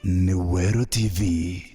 Ni Wero TV.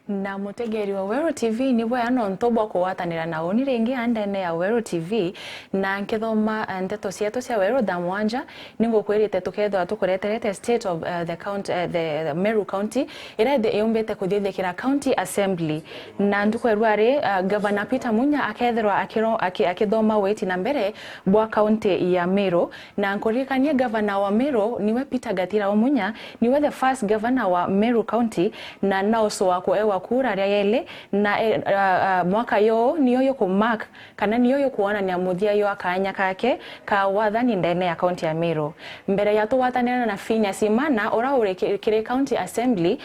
Na mutegeri wa Wero TV ni bwa no ntobwa kuwatanira na oni ringi andene ya Wero TV na nkithoma nteto cietu cia Wero thaa 7 ningukwirite tukethwa tukureterete state of the county, the Meru County ira yumbite kuthithikira County Assembly na ntukwerwa ari Governor Peter Munya akethirwa akithoma weti na mbere bwa county ya Meru na nkuririkanie governor wa Meru niwe Peter Gatira Munya niwe the first governor wa Meru County na naoso wako ewa kura ria yele na mwaka yo niyo yo kumark kana niyo yo kuona ni amuthia yo akanya kake ka wathani ndene ya county ya Meru mbere ya tuwatanira na Phineas Imana ura uri kire County Assembly.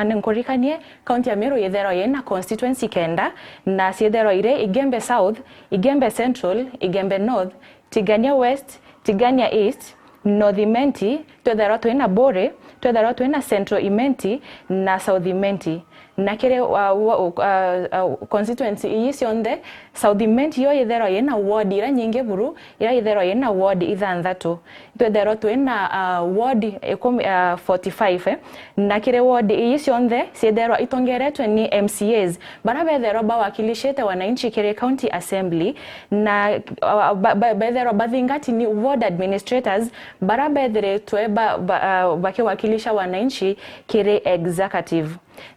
Nkurikanie county ya Meru yethero yena constituency 9 na ciethero ire Igembe South, Igembe Central, Igembe North, Tigania West, Tigania East, North Imenti, twetherwo twina Bore, twetherwo twina Central Imenti na South Imenti na kire constituency iyi cionthe South Imenti yo yetherwo yina ward ira nyingi buru ira yetherwo yina ward 6 twetherwo twina ward 45 na kire ward iyi cionthe cietherwo itongeretwe ni MCAs bara betherwo bawakilishete wananchi kire County Assembly na betherwo bathingati ni ward administrators bara betheretwe bakiwakilisha wananchi kire executive.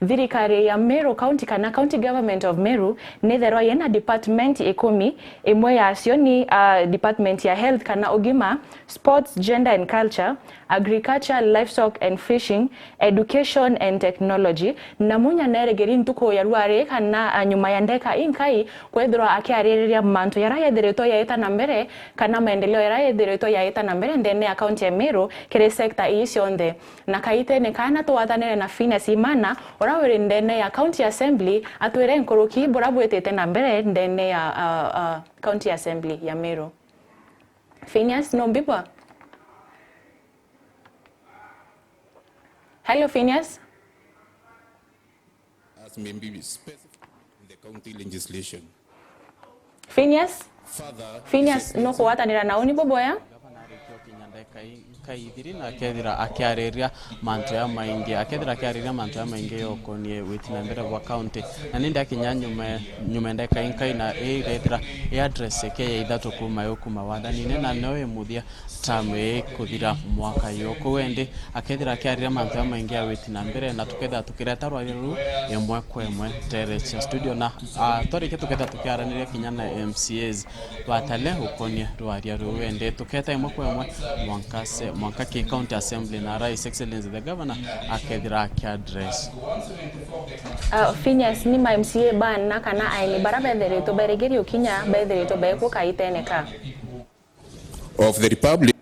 Thirikari ya Meru County kana County Government of Meru nitherwa yena department 10 imwe yacio ni department ya health kana ugima, sports, gender and culture, agriculture, livestock and fishing, education and technology. Na Munya neregeri ntuko ya rware kana nyuma ya ndeka inkai kwethirwa akiaririria mantu yara yetheretwo yaita na mbere kana maendeleo yara yetheretwo yaita na mbere ndene ya county ya Meru kiri sector iyi cionthe na kaite ne kana twathanire na Phineas Imana ura wiri ndene ya County Assembly atwire nkuruki bura bwitite na mbere ndene ya County Assembly ya Meru. Phineas nombibwa. Hello Phineas. As may be specified in the county legislation. Phineas? Further, Phineas no kuwatanira na uni boboya? Kaithiri na akethira akiariria mantu ya maingi akethira akiariria mantu ya maingi yokonie witina mbere bwa county na nindi akinya nyuma ndeka inkai na igethira i address ke ya 3 kuma yokuma wathanine na no imuthia term ikuthira mwaka yoko wende akethira akiariria mantu ya maingi ya witina mbere na tuketha tukireta rwario imwe kwa imwe tere cha studio na twarike tuketha tukiaraniria kinya na MCAs batale ukonie rwaria ruwende tuketa imwe kwa imwe mwanka ki County Assembly na Rais Excellency the Governor akethira akiaddress. Phineas ni ma MCA bana kana aini bara betheretwo beregerio kinya betheretwo bekuo kaiteneka of the Republic.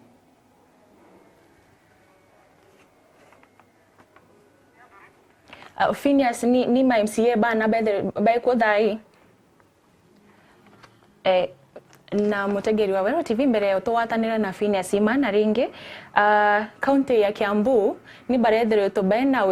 Phineas ni ma MCA bana bekuo thai na mutegeri wa Wero TV mbere ya tuwatanira na Phineas Imana ringi. County ya Kiambu ni baretheretwo bena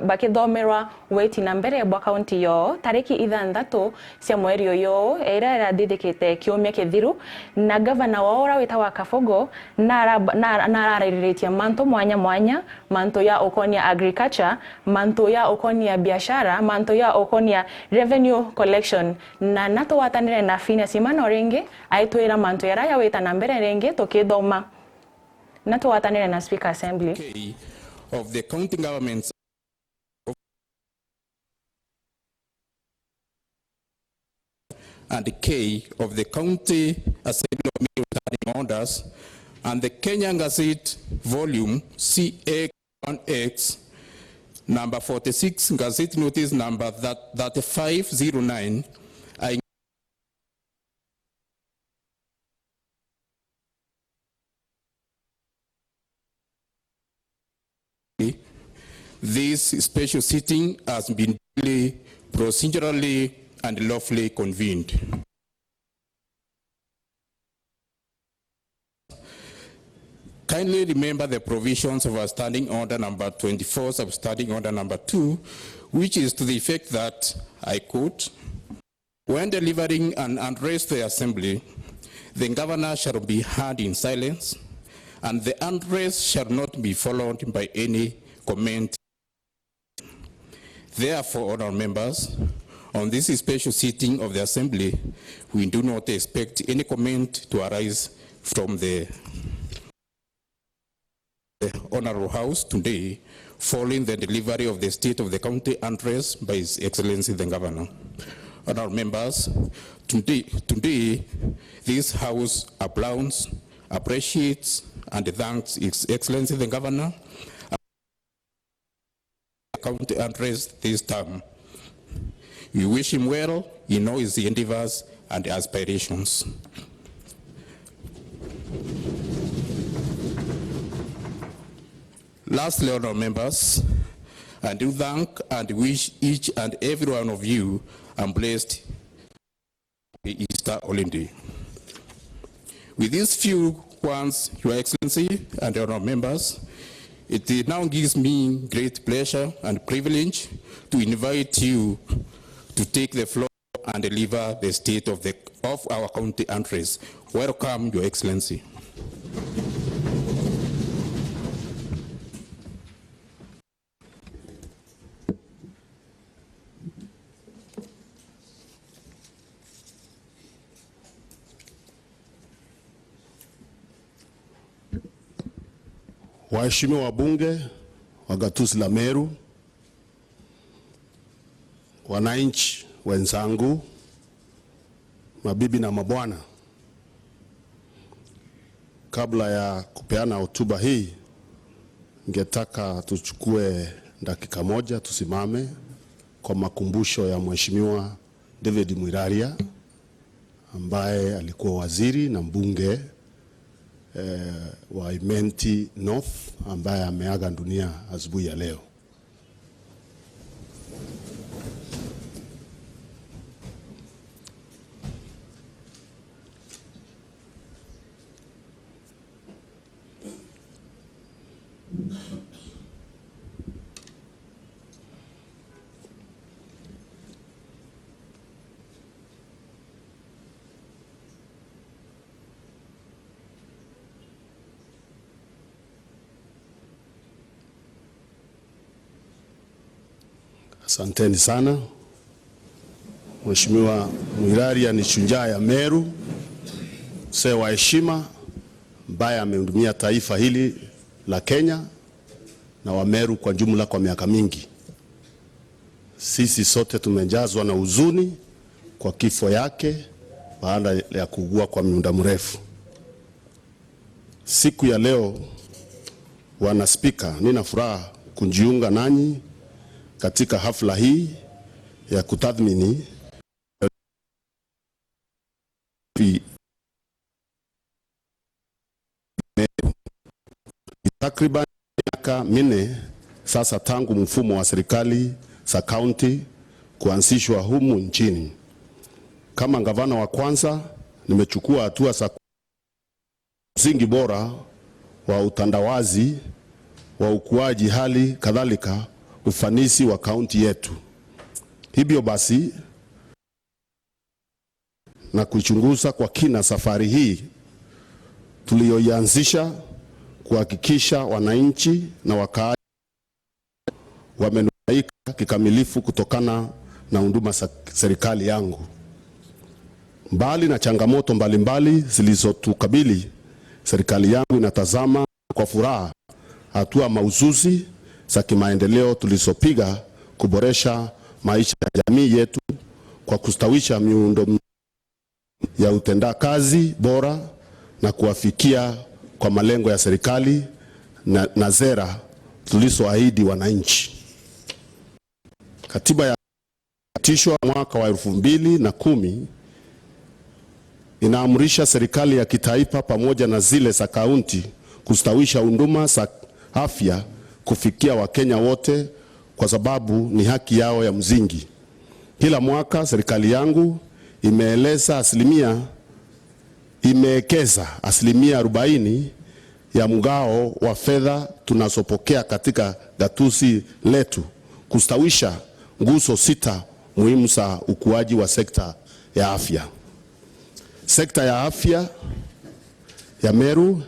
bakithomerwa weti na mbere bwa county yo tariki 6 cia mweri uyu ira irathithikite kiumia kithiru na governor wao ura witagwa Kabogo na arariritie mantu mwanya mwanya, mantu ya ukonia agriculture, mantu ya ukonia biashara, mantu ya ukonia revenue collection na natuwatanire na Phineas Imana ringi aitwira mantu yara ya wita na mbere ringi tukithoma na tuwatanire na Speaker Assembly. K of the county governments and K of the County Assembly of Meru Standing Orders and the Kenya Gazette Volume CA1X number 46 Gazette Notice number 3509. I This special sitting has been duly, procedurally and lawfully convened. Kindly remember the provisions of our Standing Order number 24, Substanding Order number 2, which is to the effect that, I quote, "When delivering an address to the Assembly, the Governor shall be heard in silence, and the address shall not be followed by any comment." Therefore, honourable members, on this special sitting of the Assembly, we do not expect any comment to arise from the Honourable House today, following the delivery of the State of the County address by His Excellency the Governor. Honourable members, today this House applauds, appreciates, and thanks His Excellency the Governor County address this term. We wish him well in all his endeavors and aspirations. Lastly, honourable members, I do thank and wish each and every one of you a blessed Easter holiday. With these few words, Your Excellency and honourable members, it now gives me great pleasure and privilege to invite you to take the floor and deliver the state of our county address. Welcome, Your Excellency. Waheshimiwa wabunge wa gatuzi la Meru, wananchi wenzangu, mabibi na mabwana, kabla ya kupeana hotuba hii, ningetaka tuchukue dakika moja tusimame kwa makumbusho ya Mheshimiwa David Mwiraria ambaye alikuwa waziri na mbunge wa Imenti North ambaye ameaga dunia asubuhi ya leo. Asanteni sana. Mheshimiwa Mwiraria ni shujaa ya Meru, mzee wa heshima ambaye amehudumia taifa hili la Kenya na wa Meru kwa jumla kwa miaka mingi. Sisi sote tumejazwa na huzuni kwa kifo yake baada ya kuugua kwa muda mrefu. Siku ya leo, Bwana Spika, nina furaha kujiunga nanyi katika hafla hii ya kutathmini takriban miaka 4 sasa tangu mfumo wa serikali za kaunti kuanzishwa humu nchini. Kama gavana wa kwanza, nimechukua hatua za msingi bora wa utandawazi wa ukuaji, hali kadhalika ufanisi wa kaunti yetu. Hivyo basi, na kuichunguza kwa kina safari hii tuliyoianzisha kuhakikisha wananchi na wakaaji wamenufaika kikamilifu kutokana na huduma za serikali yangu. Mbali na changamoto mbalimbali zilizotukabili, serikali yangu inatazama kwa furaha hatua mahususi za kimaendeleo tulizopiga kuboresha maisha ya jamii yetu kwa kustawisha miundo ya utendakazi bora na kuwafikia kwa malengo ya serikali na sera tulizoahidi wananchi. Katiba ya pitishwa mwaka wa 2010 inaamrisha serikali ya kitaifa pamoja na zile za kaunti kustawisha huduma za afya kufikia Wakenya wote kwa sababu ni haki yao ya msingi. Kila mwaka serikali yangu imeekeza 40% ya mgao wa fedha tunazopokea katika gatuzi letu kustawisha nguzo 6 muhimu za ukuaji wa sekta ya afya. Sekta ya afya ya Meru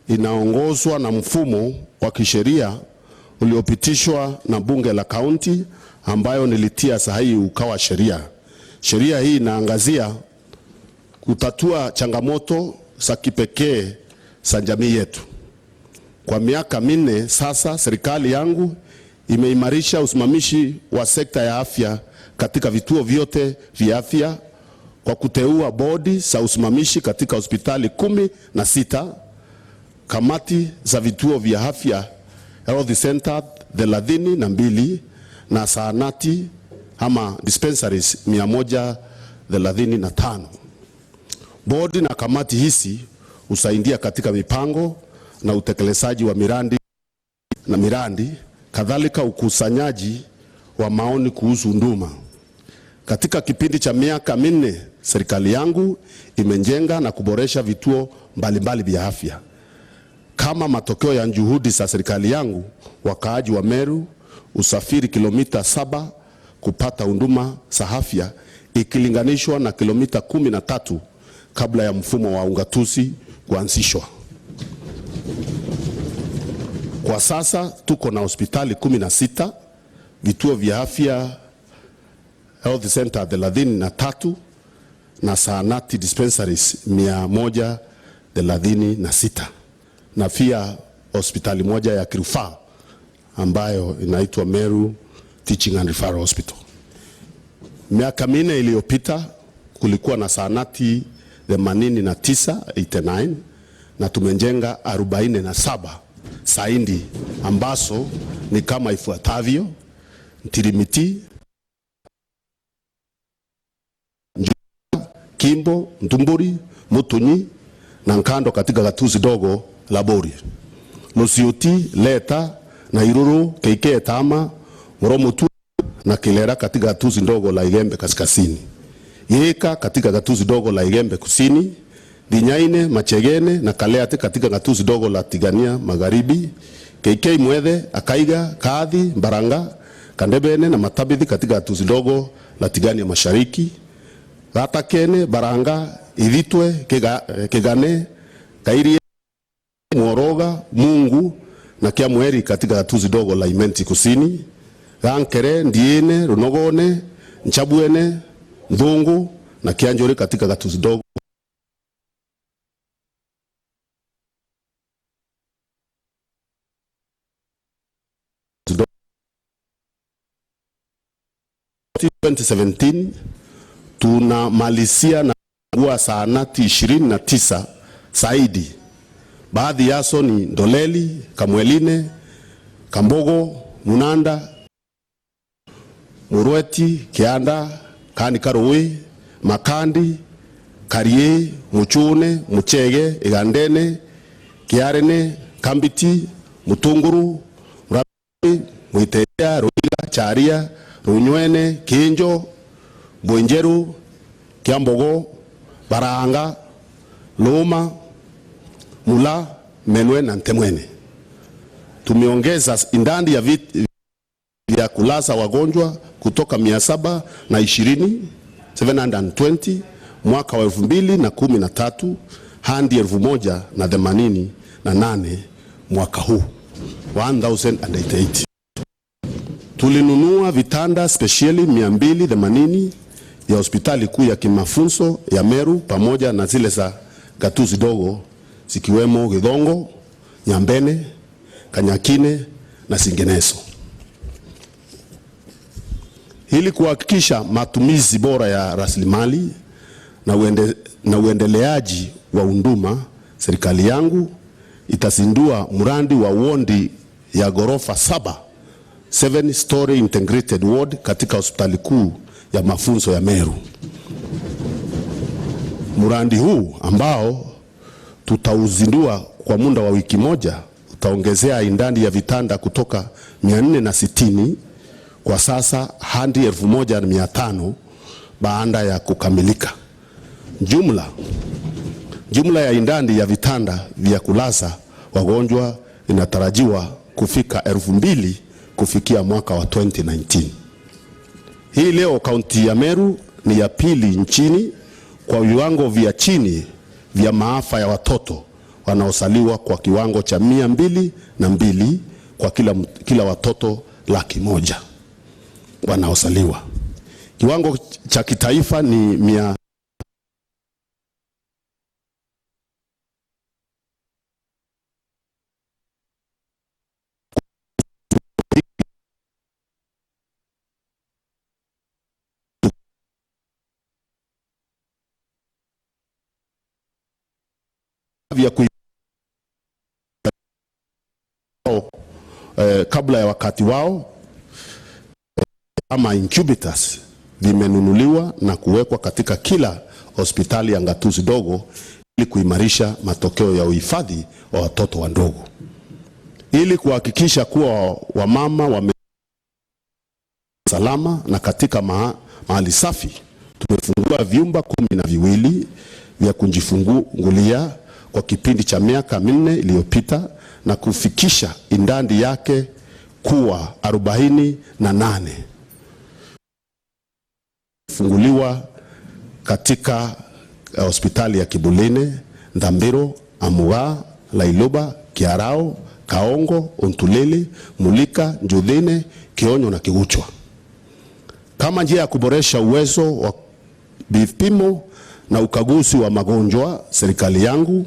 inaongozwa na mfumo wa kisheria uliopitishwa na bunge la kaunti ambayo nilitia sahihi ukawa sheria. Sheria hii inaangazia kutatua changamoto za kipekee za jamii yetu. Kwa miaka 4 sasa, serikali yangu imeimarisha usimamizi wa sekta ya afya katika vituo vyote vya afya kwa kuteua bodi za usimamizi katika hospitali 16, kamati za vituo vya afya health center 32 na zahanati ama dispensaries 135. Bodi na kamati hizi husaidia katika mipango na utekelezaji wa miradi na miradi, kadhalika ukusanyaji wa maoni kuhusu huduma. Katika kipindi cha miaka 4, serikali yangu imejenga na kuboresha vituo mbalimbali vya afya. Kama matokeo ya juhudi za serikali yangu, wakaaji wa Meru usafiri kilomita 7 kupata huduma za afya ikilinganishwa na kilomita 13 kabla ya mfumo wa ugatuzi kuanzishwa. Kwa sasa tuko na hospitali 16, vituo vya afya health center 33 na zahanati dispensaries 136 na pia hospitali moja ya kirufaa ambayo inaitwa Meru Teaching and Referral Hospital. Miaka 4 iliyopita kulikuwa na zahanati 89, 89 na tumejenga 47 zaidi ambazo ni kama ifuatavyo: Ntirimiti, Njuga, Kimbo, Ntumburi, Mutunyi na Nkando katika gatuzi dogo la Bori, Lusiuti, Leta na Iruru, KK Tama, Moromutu na Kilera katika gatuzi ndogo la Igembe kaskazini, Yeka katika gatuzi dogo la Igembe kusini, Dinyaine, Machegene na Kaleate katika gatuzi dogo la Tigania magharibi, KK Mwethe, Akaiga, Kathi, Mbaranga, Kandebene na Matabithi katika gatuzi dogo la Tigania mashariki, Gatakene, Baranga, Ithitwe, Kigane, Kairie, Mworoga, Mungu na Kiamweri katika gatuzi dogo la Imenti kusini, Gankere, Ndiene, Runogone, Nchabwene, Nthungu na Kianjuri katika gatuzi dogo 2017 tunamalizia na kuwa zahanati 29 zaidi. Baadhi yazo ni Ndoleli, Kamweline, Kambogo, Munanda, Murweti, Kianda, Kani Karui, Makandi, Karie, Muchune, Muchege, Igandene, Kiarene, Kambiti, Mutunguru, Murabi, Mwiteria, Ruiga, Charia, Runywene, Kinjo, Bwenjeru, Kiambogo, Baranga, Luma, Mula, Menwe na Ntemwene. Tumeongeza idadi ya viti vya kulaza wagonjwa kutoka 720, 720 mwaka wa 2013 hadi 1088 mwaka huu 1088. Tulinunua vitanda spesheli 280 ya hospitali kuu ya kimafunzo ya Meru pamoja na zile za gatuzi dogo zikiwemo Githongo, Nyambene, Kanyakine na zinginezo. Ili kuhakikisha matumizi bora ya rasilimali na uendeleaji wa huduma, serikali yangu itazindua mradi wa wodi ya ghorofa 7, 7 story integrated ward katika hospitali kuu ya mafunzo ya Meru. Mradi huu ambao tutauzindua kwa muda wa wiki moja utaongezea idadi ya vitanda kutoka 460 kwa sasa hadi 1500 baada ya kukamilika. Jumla ya idadi ya vitanda vya kulaza wagonjwa inatarajiwa kufika 2000 kufikia mwaka wa 2019. Hii leo kaunti ya Meru ni ya pili nchini kwa viwango vya chini vya maafa ya watoto wanaosaliwa kwa kiwango cha 202 kwa kila watoto 100,000 wanaosaliwa. Kiwango cha kitaifa ni mia vya kabla ya wakati wao ama incubators vimenunuliwa na kuwekwa katika kila hospitali ya ngatuzi dogo ili kuimarisha matokeo ya uhifadhi wa watoto wadogo, ili kuhakikisha kuwa wamama wame salama na katika mahali safi. Tumefungua vyumba 12 vya kujifungulia kwa kipindi cha miaka 4 iliyopita na kufikisha idadi yake kuwa 48. Funguliwa katika hospitali ya Kibuline, Ndambiro, Amuga, Lailuba, Kiarao, Kaongo, Ontulili, Mulika, Njuthine, Kionyo na Kiguchwa. Kama njia ya kuboresha uwezo wa vipimo na ukaguzi wa magonjwa, serikali yangu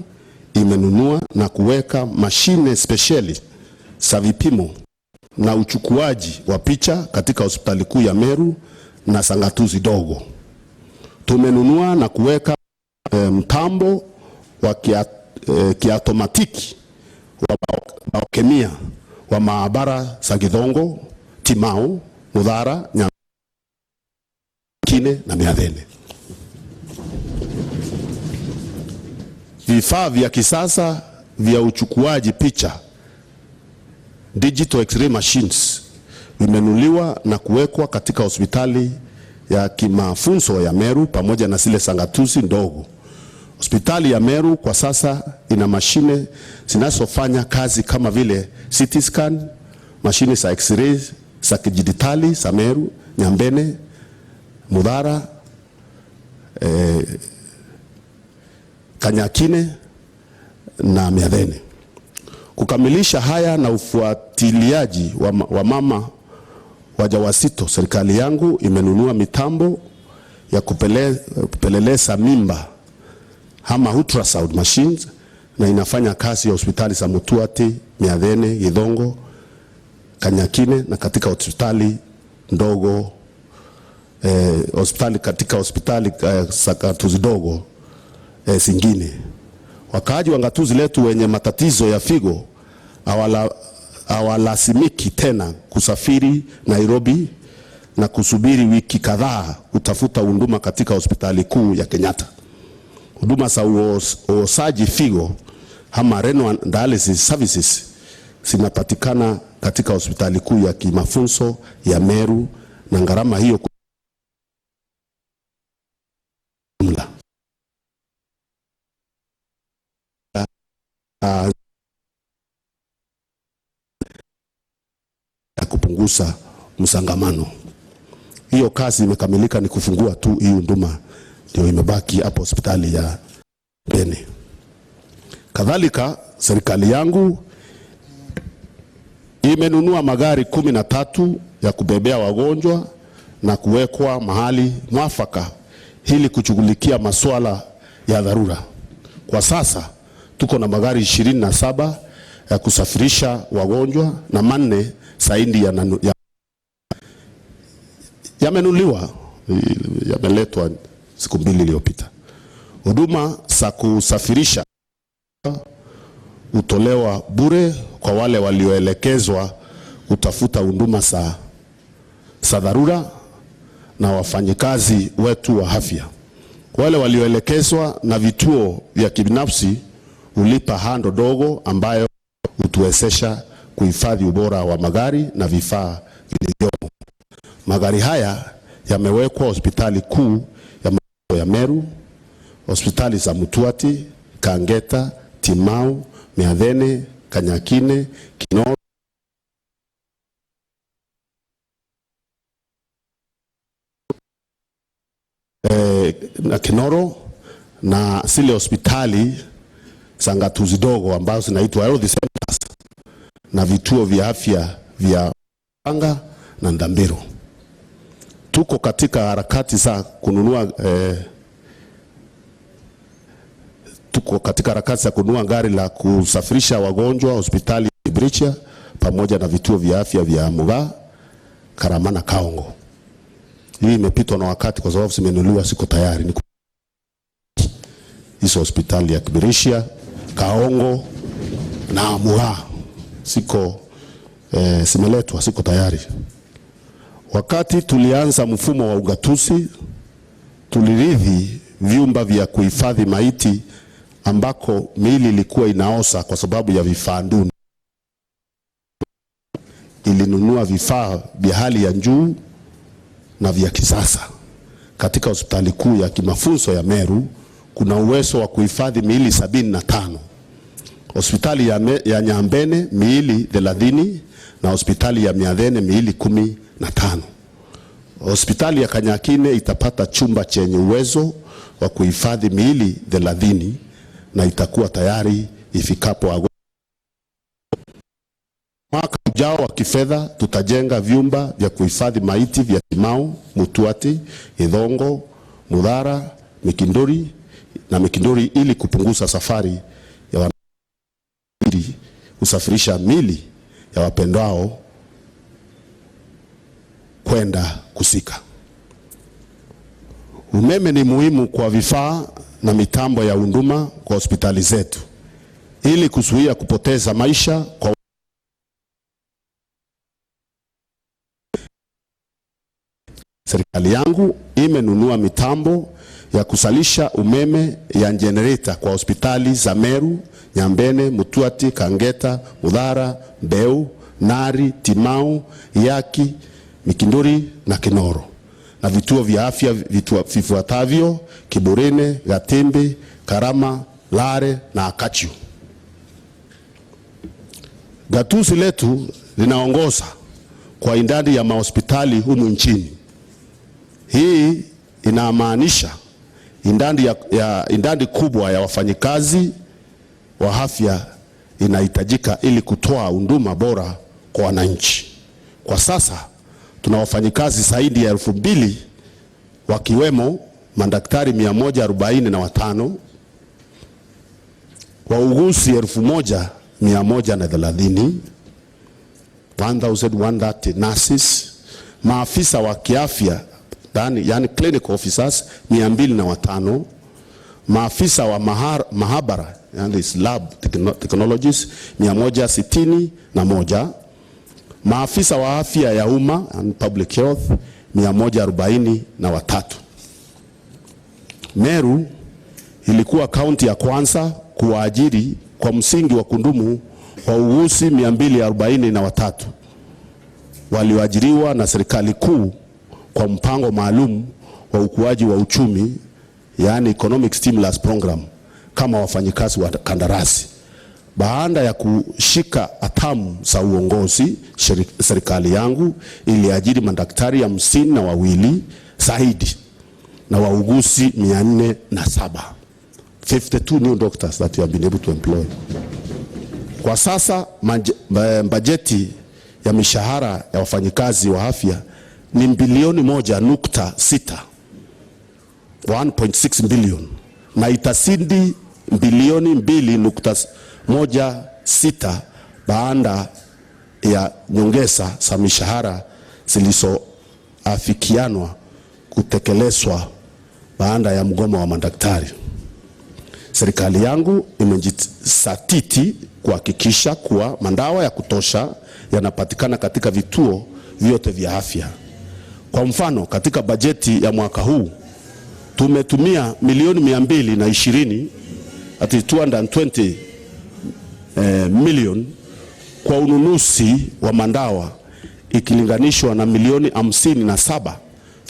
imenunua na kuweka mashine spesheli za vipimo na uchukuaji wa picha katika hospitali kuu ya Meru na Sangatuzi dogo. Tumenunua na kuweka mtambo wa kiautomatiki wa biokemia wa maabara za Githongo, Timau, Muthara, Nyakine na Miathene. Vifaa vya kisasa vya uchukuaji picha, digital x-ray machines, vimenunuliwa na kuwekwa katika hospitali ya kimafunzo ya Meru pamoja na zile sangatuzi ndogo. Hospitali ya Meru kwa sasa ina mashine zinazofanya kazi kama vile CT scan, mashine za x-ray za kidijitali za Meru, Nyambene, Muthara, Kanyakine na Miathene. Kukamilisha haya na ufuatiliaji wa mama wajawazito, serikali yangu imenunua mitambo ya kupeleleza mimba ama ultrasound machines na inafanya kazi ya hospitali za Mutuati, Miathene, Githongo, Kanyakine na katika hospitali ndogo, hospitali katika hospitali za gatuzi dogo zingine. Wakaaji wa gatuzi letu wenye matatizo ya figo hawalazimiki tena kusafiri Nairobi na kusubiri wiki kadhaa kutafuta huduma katika hospitali kuu ya Kenyatta. Huduma za uosaji figo ama renal dialysis services zinapatikana katika hospitali kuu ya kimafunzo ya Meru na gharama hiyo jumla ya kupunguza msangamano. Hiyo kazi imekamilika, ni kufungua tu hii huduma ndio imebaki hapo hospitali ya Beni. Kadhalika, serikali yangu imenunua magari 13 ya kubebea wagonjwa na kuwekwa mahali mwafaka ili kushughulikia masuala ya dharura. Kwa sasa tuko na magari 27 ya kusafirisha wagonjwa na 4 zaidi yamenunuliwa, yameletwa siku 2 iliyopita. Huduma za kusafirisha hutolewa bure kwa wale walioelekezwa kutafuta huduma za dharura na wafanyikazi wetu wa afya. Wale walioelekezwa na vituo vya kibinafsi hulipa hando dogo ambayo hutuwezesha kuhifadhi ubora wa magari na vifaa vilivyomo. Magari haya yamewekwa hospitali kuu ya Meru, hospitali za Mutuati, Kangeta, Timau, Miathene, Kanyakine, Kinoro, na Kinoro na zile hospitali za ngatuzi dogo ambazo zinaitwa health centers na vituo vya afya vya Anga na Ndambiro. Tuko katika harakati za kununua gari la kusafirisha wagonjwa hospitali Bricha pamoja na vituo vya afya vya Mugaa, Karama na Kaongo. Hii imepitwa na wakati kwa sababu zimenunuliwa, siko tayari. Ni hizo hospitali ya Kibirishia, Kaongo na Mugaa siko simeletwa, siko tayari. Wakati tulianza mfumo wa ugatuzi, tulirithi vyumba vya kuhifadhi maiti ambako miili ilikuwa inaosa kwa sababu ya vifaa duni. Ilinunua vifaa vya hali ya juu na vya kisasa. Katika hospitali kuu ya kimafunzo ya Meru kuna uwezo wa kuhifadhi miili 75. Hospitali ya Nyambene miili 30 na hospitali ya Miathene miili 15. Hospitali ya Kanyakine itapata chumba chenye uwezo wa kuhifadhi miili 30 na itakuwa tayari ifikapo Agosti. Mwaka ujao wa kifedha tutajenga vyumba vya kuhifadhi maiti vya Timau, Mutuati, Ithongo, Muthara, Mikinduri na Mikinduri ili kupunguza safari ya ili kusafirisha mili ya wapendwao kwenda kusika. Umeme ni muhimu kwa vifaa na mitambo ya huduma kwa hospitali zetu ili kuzuia kupoteza maisha kwa serikali yangu imenunua mitambo ya kusalisha umeme ya generator kwa hospitali za Meru, Nyambene, Mutuati, Kangeta, Muthara, Mbeu, Nari, Timau, Yaki, Mikinduri na Kinoro, na vituo vya afya vifuatavyo: Kiburine, Gatimbi, Karama, Lare na Akachu. Gatuzi letu linaongoza kwa idadi ya mahospitali humu nchini. Hii inamaanisha idadi kubwa ya wafanyikazi wa afya inahitajika ili kutoa huduma bora kwa wananchi. Kwa sasa tuna wafanyikazi zaidi ya 2000 wakiwemo madaktari 145, wauguzi 1130, 1130 nurses, maafisa wa kiafya yani clinical officers 205, maafisa wa mahabara yani lab technologies 161, maafisa wa afya ya umma and public health 143. Meru ilikuwa kaunti ya kwanza kuwaajiri kwa msingi wa kudumu wauguzi 243 walioajiriwa na serikali kuu kwa mpango maalum wa ukuaji wa uchumi, yani Economic Stimulus Program, kama wafanyikazi wa kandarasi. Baada ya kushika hatamu za uongozi, serikali yangu iliajiri madaktari 52 zaidi na wauguzi 407. 52 new doctors that we have been able to employ. Kwa sasa bajeti ya mishahara ya wafanyikazi wa afya ni bilioni 1.6, 1.6 billion, na itasindi bilioni 2.16 baada ya nyongeza za mishahara zilizoafikianwa kutekelezwa baada ya mgomo wa madaktari. Serikali yangu imejizatiti kuhakikisha kuwa madawa ya kutosha yanapatikana katika vituo vyote vya afya. Kwa mfano, katika bajeti ya mwaka huu tumetumia milioni 220, at 220 million kwa ununuzi wa madawa ikilinganishwa na milioni 57,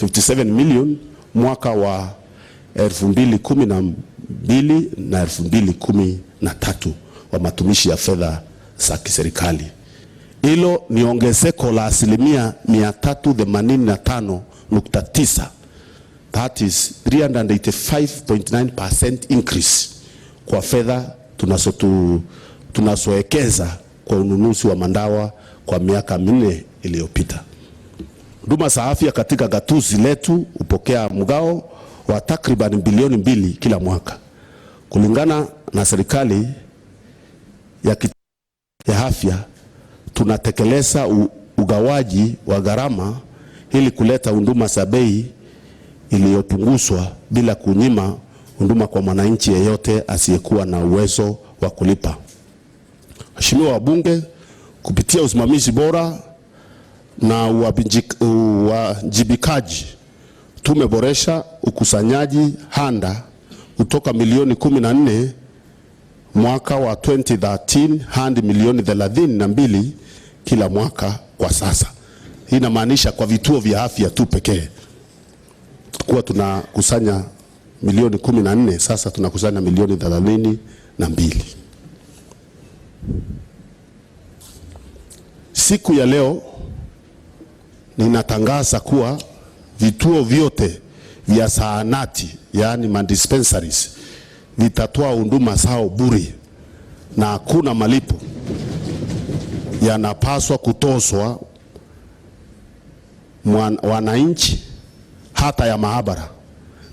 57 million mwaka wa 2012 mbili na 2013 wa matumishi ya fedha za kiserikali. Hilo ni ongezeko la asilimia 385.9. That is 385.9% increase kwa fedha tunazowekeza kwa ununuzi wa madawa kwa miaka 4 iliyopita. Huduma za afya katika gatuzi letu hupokea mgao wa takriban bilioni 2 kila mwaka. Kulingana na serikali ya afya, tunatekeleza ugawaji wa gharama ili kuleta huduma za bei iliyopunguzwa bila kunyima huduma kwa mwananchi yeyote asiyekuwa na uwezo wa kulipa. Waheshimiwa wabunge, kupitia usimamizi bora na uwajibikaji tumeboresha ukusanyaji handa kutoka milioni 14 mwaka wa 2013 hadi milioni 32 kila mwaka kwa sasa. Hii inamaanisha kwa vituo vya afya tu pekee tulikuwa tunakusanya milioni 14, sasa tunakusanya milioni 32. Siku ya leo ninatangaza kuwa vituo vyote vya zahanati, yaani madispensaries, vitatoa huduma zao bure na hakuna malipo yanapaswa kutozwa wananchi hata ya maabara.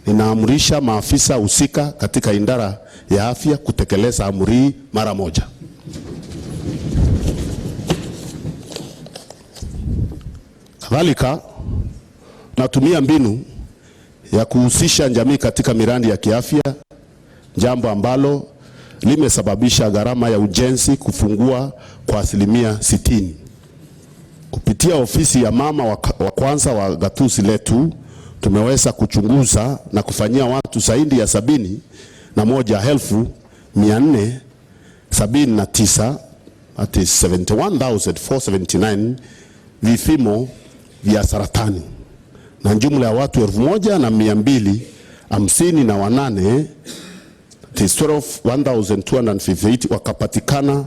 Ninaamrisha maafisa husika katika idara ya afya kutekeleza amri hii mara moja. Kadhalika, natumia mbinu ya kuhusisha jamii katika miradi ya kiafya, jambo ambalo limesababisha gharama ya ujenzi kufungua kwa 60%. Kupitia ofisi ya mama wa kwanza wa gatuzi letu, tumeweza kuchunguza na kufanyia watu zaidi ya 71,479, that is 71,479 vipimo vya saratani na jumla ya watu 1,258, that is 1,258 wakapatikana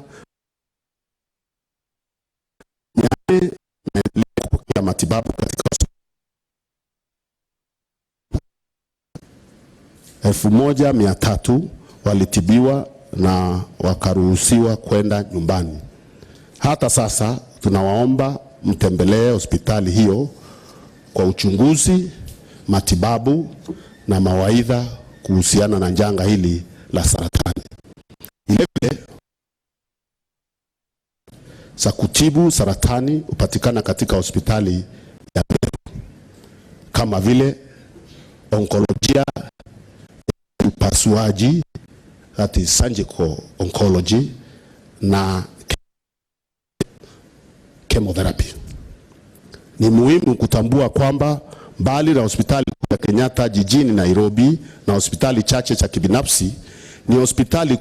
kupokea matibabu katika 1,300 walitibiwa na wakaruhusiwa kwenda nyumbani. Hata sasa tunawaomba mtembelee hospitali hiyo kwa uchunguzi, matibabu na mawaidha kuhusiana na janga hili la saratani. Vilevile za kutibu saratani hupatikana katika hospitali ya Meru kama vile onkolojia, upasuaji, that is surgical oncology, na chemotherapy. Ni muhimu kutambua kwamba mbali na hospitali ya Kenyatta jijini Nairobi na hospitali chache cha kibinafsi, ni hospitali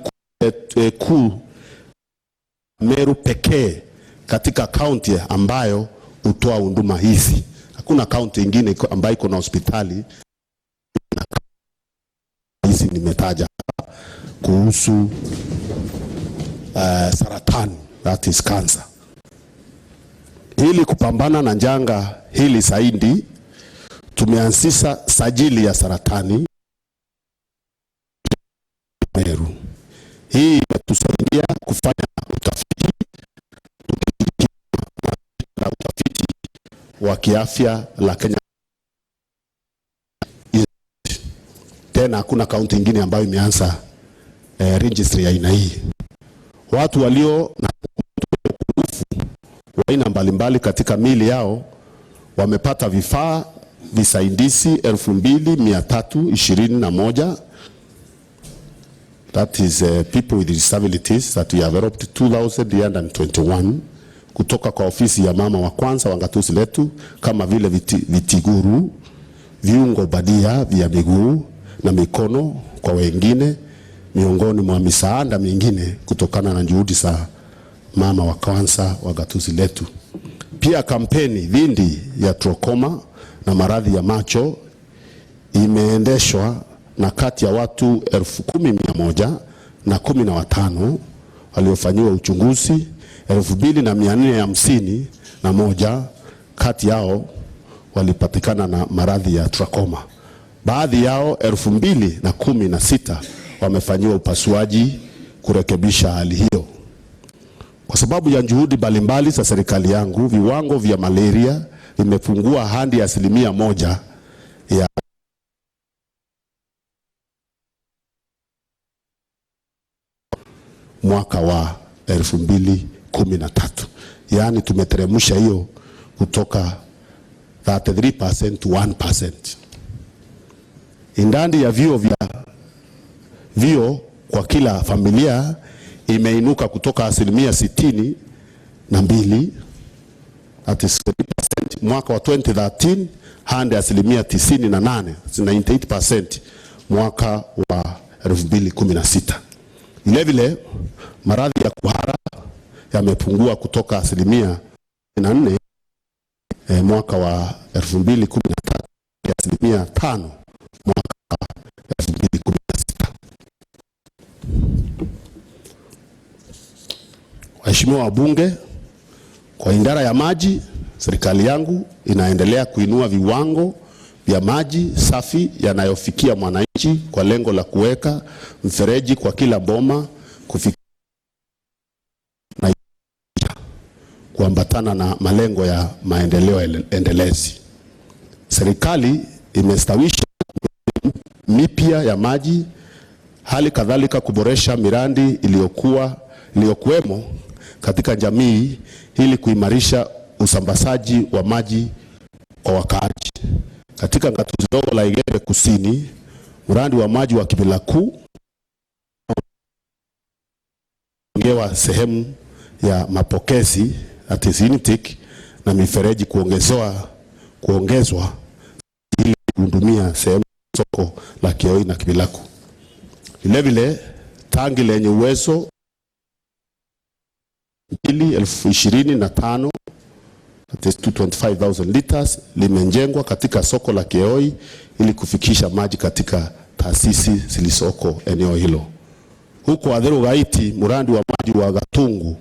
kuu Meru pekee katika kaunti ambayo hutoa huduma hizi. Hakuna kaunti ingine ambayo iko na hospitali hizi nimetaja kuhusu saratani, that is cancer. Ili kupambana na janga hili zaidi, tumeanzisha sajili ya saratani Meru. Hii inatusaidia kufanya utafiti na utafiti wa kiafya la Kenya. Tena hakuna kaunti ingine ambayo imeanza registry ya aina hii. Watu walio na upungufu wa aina mbalimbali katika miili yao wamepata vifaa visaidizi 2321. That is people with disabilities that we have developed 2321 kutoka kwa ofisi ya mama wa kwanza wa gatuzi letu, kama vile vitiguru, viungo badia vya miguu na mikono kwa wengine, miongoni mwa misaada mingine kutokana na juhudi za mama wa kwanza wa gatuzi letu. Pia kampeni dhidi ya trachoma na maradhi ya macho imeendeshwa na kati ya watu 10,115 waliofanyiwa uchunguzi, 2,451 kati yao walipatikana na maradhi ya trakoma. Baadhi yao 2,016 wamefanyiwa upasuaji kurekebisha hali hiyo. Kwa sababu ya juhudi mbalimbali za serikali yangu, viwango vya malaria vimepungua hadi 1% ya mwaka wa 2013. Yaani tumeteremsha hiyo kutoka 33% to 1%. Idadi ya vio kwa kila familia imeinuka kutoka 62%, that is 3%, mwaka wa 2013 hadi 98%, 98% mwaka wa 2016. Vile vile maradhi ya kuhara yamepungua kutoka 4% mwaka wa 2013 hadi 5% mwaka 2016. Waheshimiwa wabunge, kwa idara ya maji, serikali yangu inaendelea kuinua viwango vya maji safi yanayofikia mwananchi kwa lengo la kuweka mfereji kwa kila boma kufikia na kuambatana na malengo ya maendeleo endelezi. Serikali imestawisha mipya ya maji, hali kadhalika kuboresha miradi iliyokuwemo katika jamii ili kuimarisha usambazaji wa maji kwa wakaaji. Katika gatuzi dogo la Igembe Kusini, mradi wa maji wa Kibilaku ongewa sehemu ya mapokezi that is intake na mifereji kuongezwa ili kuhudumia sehemu soko la Kioi na Kibilaku. Vile vile tangi lenye uwezo 2,025, that is 225,000 liters, limejengwa katika soko la Kioi ili kufikisha maji katika taasisi zilizoko eneo hilo. Huko Athiru Gaiti, mradi wa maji wa Gatungu,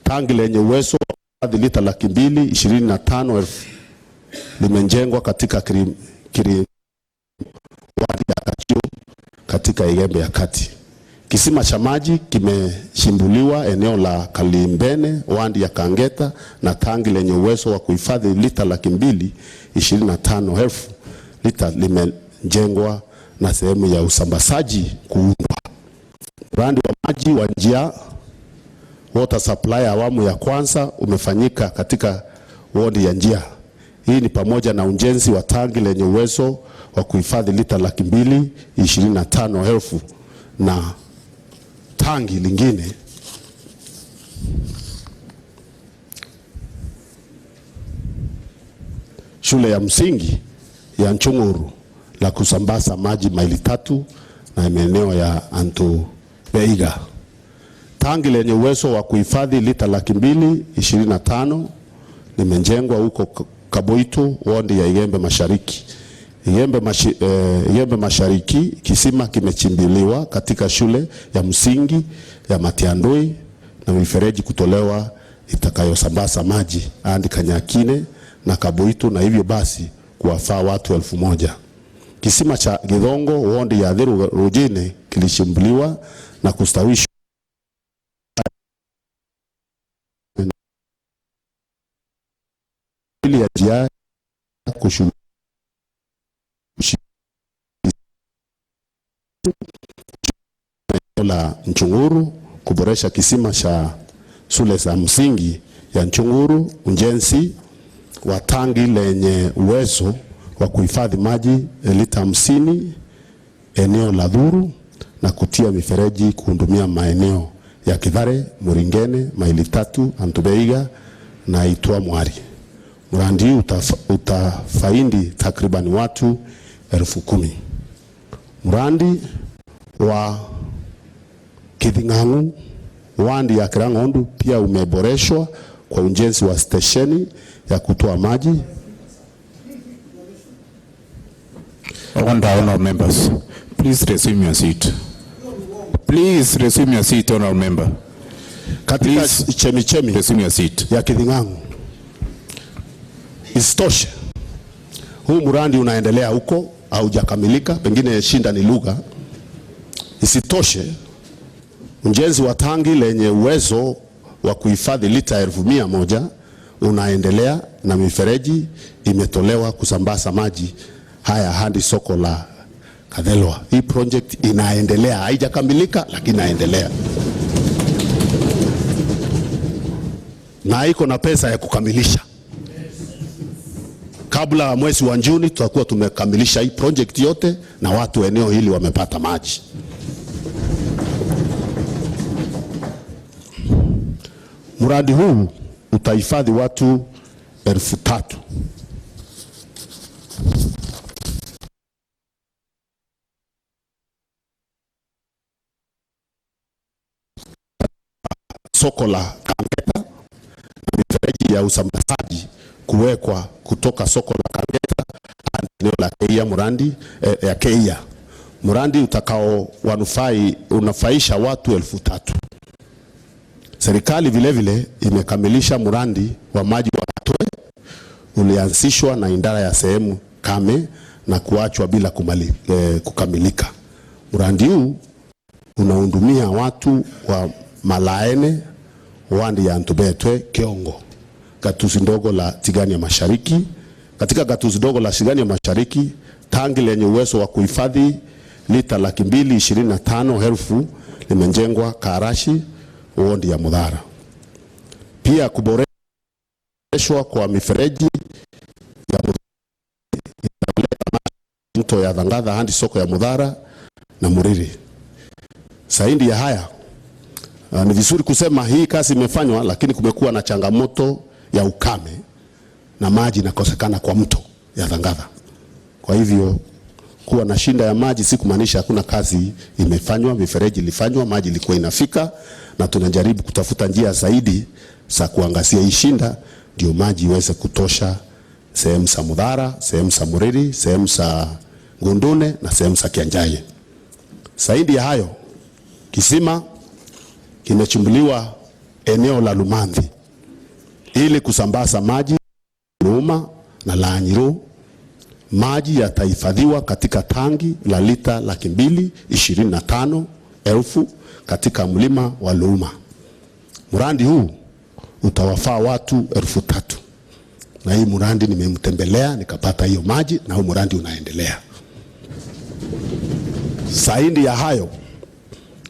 tangi lenye uwezo wa lita 225,000 limejengwa katika wadi ya Kachio katika Igembe ya Kati. Kisima cha maji kimechimbuliwa eneo la Kalimbene, wadi ya Kangeta, na tangi lenye uwezo wa kuhifadhi lita 225,000 lita limejengwa na sehemu ya usambazaji kuundwa. Mradi wa maji wa Njia water supply awamu ya kwanza umefanyika katika wodi ya Njia. Hii ni pamoja na ujenzi wa tangi lenye uwezo wa kuhifadhi lita 225,000 na tangi lingine shule ya msingi ya Nchunguru la kusambaza maji maili 3 na maeneo ya Antubeiga. Tangi lenye uwezo wa kuhifadhi lita 225,000 limejengwa huko Kaboito, wodi ya Igembe Mashariki. Igembe Mashariki, kisima kimechimbiliwa katika shule ya msingi ya Matiandui na mifereji kutolewa itakayosambaza maji hadi Kanyakine na Kaboito, na hivyo basi kuwafaa watu 1,000. Kisima cha Githongo, wodi ya Athiru Rujini, kilichimbuliwa na kustawishwa ya njia la Nchunguru, kuboresha kisima cha shule za msingi ya Nchunguru, ujenzi wa tangi lenye uwezo wa kuhifadhi maji lita 50 eneo la Dhuru, na kutia mifereji kuhudumia maeneo ya Kithare, Muringene, maili 3, Antubeiga na Itwa Mwari. Mradi utafaidi takriban watu 10,000. Mradi wa Kithing'ang'u wandi ya Kirang'ondu pia umeboreshwa kwa ujenzi wa stesheni ya kutoa maji. Order, honorable members. Please resume your seat. Please resume your seat, honorable member. Katika Please. chemichemi Resume your seat. ya Kithing'ang'u. Isitoshe, huu mradi unaendelea huko, haujakamilika, pengine shinda ni lugha. Isitoshe, ujenzi wa tangi lenye uwezo wa kuhifadhi lita 100,000 unaendelea na mifereji imetolewa kusambaza maji haya hadi soko la Kathelwa. Hii project inaendelea, haijakamilika lakini inaendelea na iko na pesa ya kukamilisha. Kabla ya mwezi wa Juni tutakuwa tumekamilisha hii project yote na watu eneo hili wamepata maji. Mradi huu utahifadhi watu 3,000. Soko la Kangeta na mifereji ya usambazaji kuwekwa kutoka soko la Kangeta hadi eneo la Keia Murandi, ya Keia. Murandi utakao unafaisha watu 3,000. Serikali vile vile imekamilisha mradi wa maji wa Katwe ulianzishwa na idara ya sehemu kame na kuachwa bila kukamilika. Mradi huu unahudumia watu wa Malaene, wandi ya Ntubetwe, Kiongo, gatuzi ndogo la Tigania Mashariki. Katika gatuzi ndogo la Tigania Mashariki, tangi lenye uwezo wa kuhifadhi lita 225,000 limejengwa Karashi, wodi ya Mudhara. Pia kuboreshwa kwa mifereji ya mto ya Thangatha hadi soko ya Mudhara na Muriri. Zaidi ya haya, ni vizuri kusema hii kazi imefanywa, lakini kumekuwa na changamoto ya ukame na maji inakosekana kwa mto ya Thangatha. Kwa hivyo kuwa na shinda ya maji si kumaanisha hakuna kazi imefanywa. Mifereji ilifanywa, maji ilikuwa inafika, na tunajaribu kutafuta njia zaidi za kuangazia hii shinda ndio maji iweze kutosha sehemu za Mudhara, sehemu za Muriri, sehemu za Ngundune na sehemu za Kianjaye. Zaidi ya hayo, kisima kimechimbuliwa eneo la Lumanthi ili kusambaza maji Luma na Laanyiru. Maji yatahifadhiwa katika tangi la lita 225,000 katika mlima wa Luma. Mradi huu utawafaa watu 3,000. Na hii mradi nimemtembelea nikapata hiyo maji, na huu mradi unaendelea. Zaidi ya hayo,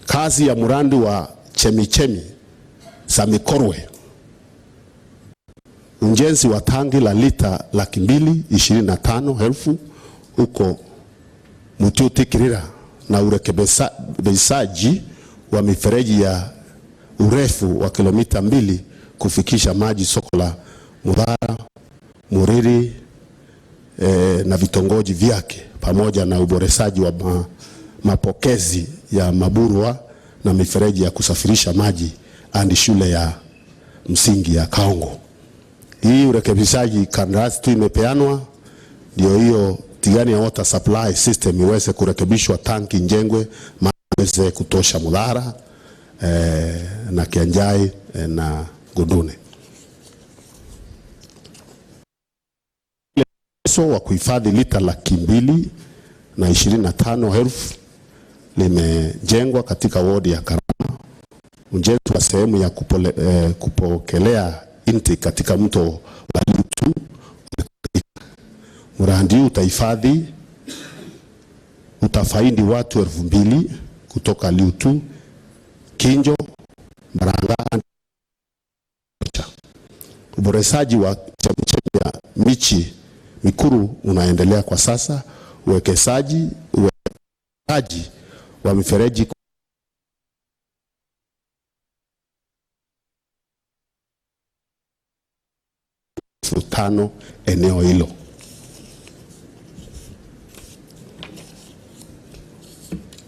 kazi ya mradi wa chemichemi za Mikorwe, ujenzi wa tangi la lita 225,000 huko Mutiuti Kirira na urekebishaji wa mifereji ya urefu wa kilomita 2 kufikisha maji soko la Mudhara, Muriri na vitongoji vyake, pamoja na uboreshaji wa mapokezi ya maburwa na mifereji ya kusafirisha maji hadi shule ya msingi ya Kaongo. Hii urekebishaji kandarasi tu imepeanwa, ndio hiyo Tigania Water Supply System iweze kurekebishwa, tanki njengwe, maji iweze kutosha Mudhara na Kianjai na Ngundune. Uwezo wa kuhifadhi lita 225,000 limejengwa katika wodi ya Karama. Ujenzi wa sehemu ya kupokelea intake katika mto wa Lutu. Mradi huu utafaidi watu 2,000 kutoka Lutu, Kinjo, Mbaranga. Uboreshaji wa chemichemi ya Michi Mikuru unaendelea kwa sasa. Uwekezaji wa mifereji 5,000 eneo hilo.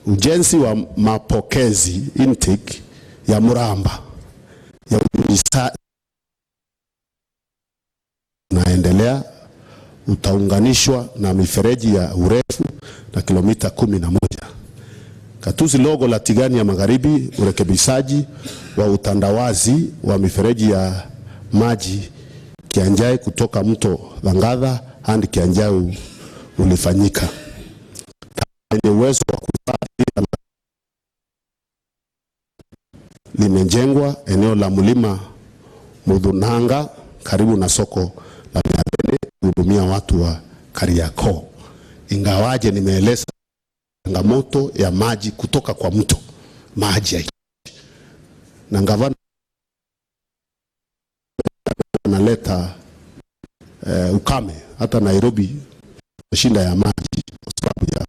Ujenzi wa mapokezi intake ya Muramba ya unaendelea, utaunganishwa na mifereji ya urefu na kilomita 11. Gatuzi logo la Tigania Magharibi, urekebishaji wa utandawazi wa mifereji ya maji Kianjai kutoka mto Dhangadha hadi Kianjai ulifanyika. Lenye uwezo wa kuhifadhi limejengwa eneo la mlima Mudhunanga karibu na soko la Miathene kuhudumia watu wa Kariakoo. Ingawaje nimeeleza changamoto ya maji kutoka kwa mto, maji ya na gavana analeta ukame hata Nairobi, shinda ya maji kwa sababu ya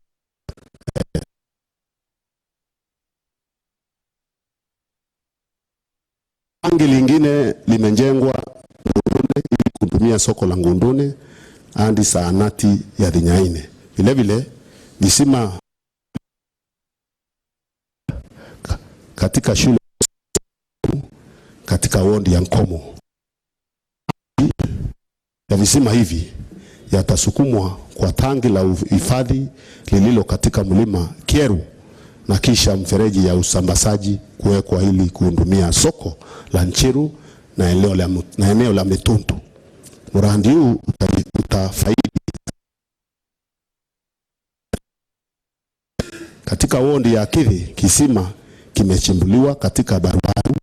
tangi lingine limejengwa Ngundune ili kuhudumia soko la Ngundune hadi zahanati ya Thinyaine. Vile vile visima katika shule katika wodi ya Nkomo ya visima hivi yatasukumwa kwa tangi la uhifadhi lililo katika mlima Kieru na kisha mfereji ya usambazaji kuwekwa ili kuhudumia soko la Nchiru na eneo la Mituntu. Mradi huu utafaidi katika wodi ya Kithi. Kisima kimechimbuliwa katika Barubaru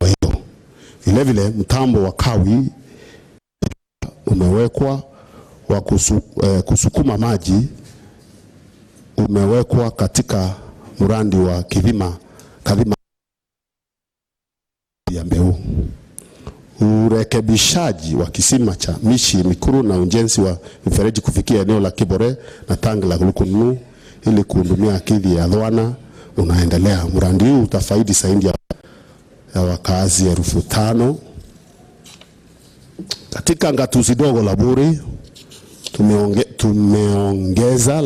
hiyo. Vile vile mtambo wa kawi umewekwa wa kusukuma maji umewekwa katika mradi wa Kadhima ya Mbeu. Urekebishaji wa kisima cha Mishi Mikuru na ujenzi wa mfereji kufikia eneo la Kibore na tangi la Lukununu ili kuhudumia akili ya Dhwana unaendelea. Mradi huu utafaidi zaidi ya wakazi 5,000. Katika ngatuzi dogo la Buri tumeongeza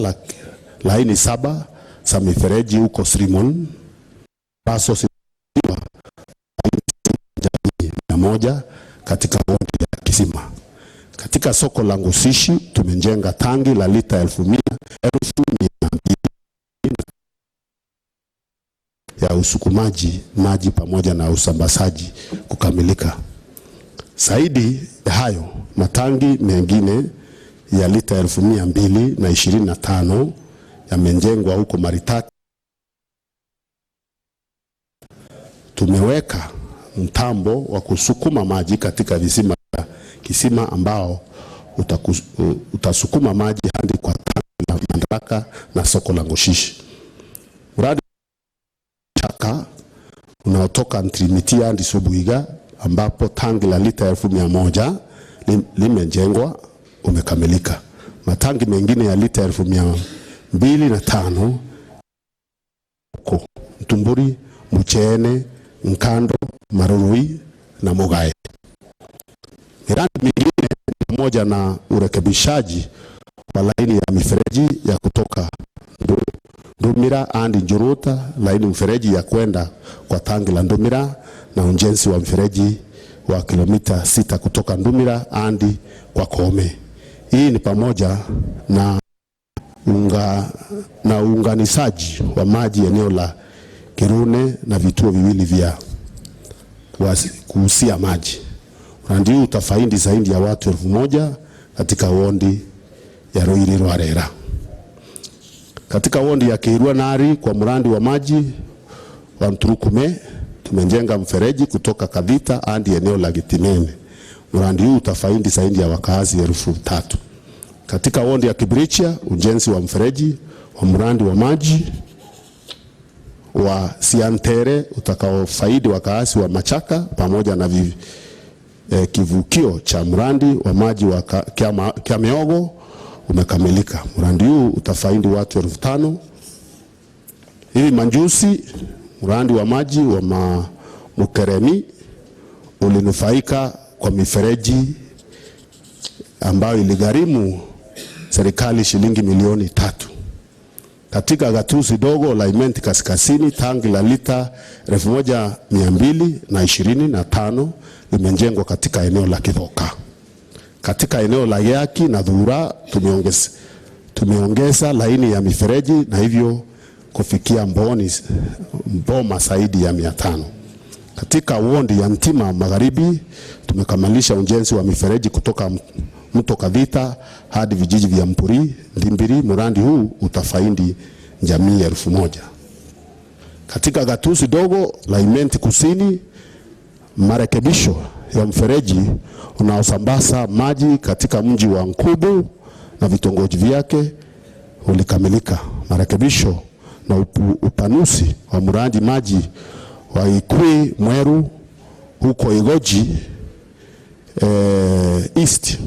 laini 7 za mifereji huko Srimon Paso 100 katika wodi ya Kisima. Katika soko la Ngusishi tumejenga tangi la lita 200,000 ya usukumaji maji pamoja na usambazaji kukamilika. Zaidi ya hayo, matangi mengine ya lita 225,000 yamejengwa huko Maritati. Tumeweka mtambo wa kusukuma maji katika visima kisima ambao utasukuma maji hadi kwa tangi la Madaraka na soko la Ngoshishi. Mradi chaka unaotoka Ntrimitia hadi Subuiga ambapo tangi la lita 100,000 limejengwa umekamilika. Matangi mengine ya lita 205,000 huko Mtumburi, Muchene, Nkando, Marurui na Mugae. Miradi mingine ni pamoja na urekebishaji wa laini ya mifereji ya kutoka Ndumira hadi Njuruta, laini mfereji ya kwenda kwa tangi la Ndumira na ujenzi wa mfereji wa kilomita 6 kutoka Ndumira hadi kwa Kome. Hii ni pamoja na uunganishaji wa maji eneo la Kirune na vituo viwili vya kuhusia maji. Mradi huu utafaidi zaidi ya watu 1,000 katika wondi ya Ruiri Rwarera. Katika wondi ya Kirua Nari kwa mradi wa maji wa Mturukume tumejenga mfereji kutoka Kadhita hadi eneo la Gitimene. Mradi huu utafaidi zaidi ya wakazi 3,000. Katika wondi ya Kibrichia ujenzi wa mfereji wa mradi wa maji wa Siantere utakaofaidi wakazi wa Machaka pamoja na kivukio cha mradi wa maji wa Kiameogo umekamilika. Mradi huu utafaidi watu 5,000. Hivi majuzi mradi wa maji wa Mukeremi ulinufaika kwa mifereji ambayo iligharimu serikali shilingi milioni 3. Katika gatuzi dogo la Imenti Kaskazini, tangi la lita 1225 limejengwa katika eneo la Kithoka. Katika eneo la Yaki na Dhura Tumeongeza laini ya mifereji na hivyo kufikia mboma zaidi ya 500. Katika wodi ya Ntima Magharibi tumekamilisha ujenzi wa mifereji kutoka mto Kavita hadi vijiji vya Mpuri, Ndimbiri. Mradi huu utafaidi jamii 1000. Katika gatuzi dogo la Imenti Kusini, marekebisho ya mfereji unaosambaza maji katika mji wa Nkubu na vitongoji vyake ulikamilika. Marekebisho na upanuzi wa mradi maji wa Ikwi Mweru huko Igoji East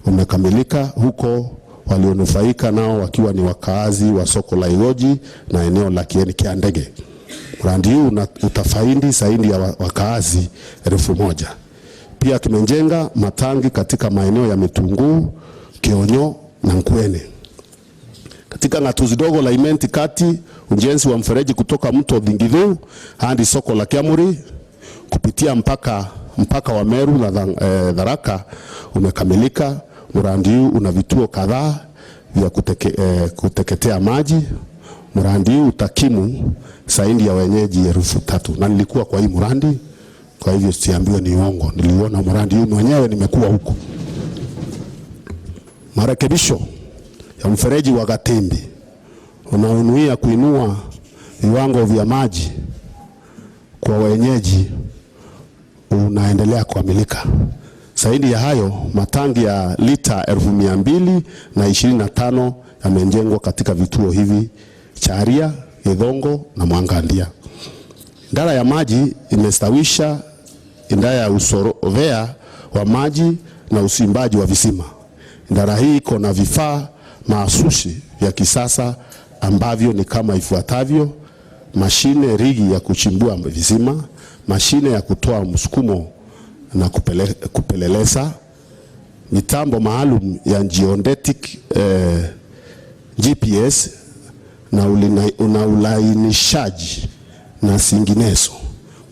umekamilika, huko walionufaika nao wakiwa ni wakaazi wa soko la Igoji na eneo la Kieni Kiandege. Mradi huu utafaidi zaidi ya wakaazi 1000. Pia tumejenga matangi katika maeneo ya Mitunguu, Kionyo na Nkwene. Katika ng'atuzi dogo la Imenti Kati, ujenzi wa mfereji kutoka mto Dhingidhu hadi soko la Kiamuri kupitia mpaka wa Meru na Tharaka umekamilika. Mradi huu una vituo kadhaa vya kuteketea maji. Mradi huu utakimu zaidi ya wenyeji 3000. Na nilikuwa kwa hii mradi, kwa hivyo siambiwe ni uongo. Niliona mradi huu mwenyewe, nimekuwa huko. Marekebisho ya mfereji wa Gatimbi unaonuia kuinua viwango vya maji kwa wenyeji unaendelea kukamilika. Zaidi ya hayo, matangi ya lita 225,000 yamejengwa katika vituo hivi Charia, Githongo na Mwangandia. Idara ya maji imestawisha idara ya usorovea wa maji na usimbaji wa visima. Idara hii iko na vifaa mahsusi vya kisasa ambavyo ni kama ifuatavyo: mashine rigi ya kuchimbua visima, mashine ya kutoa msukumo na kupeleleza, mitambo maalum ya geodetic GPS na ulainishaji na zinginezo.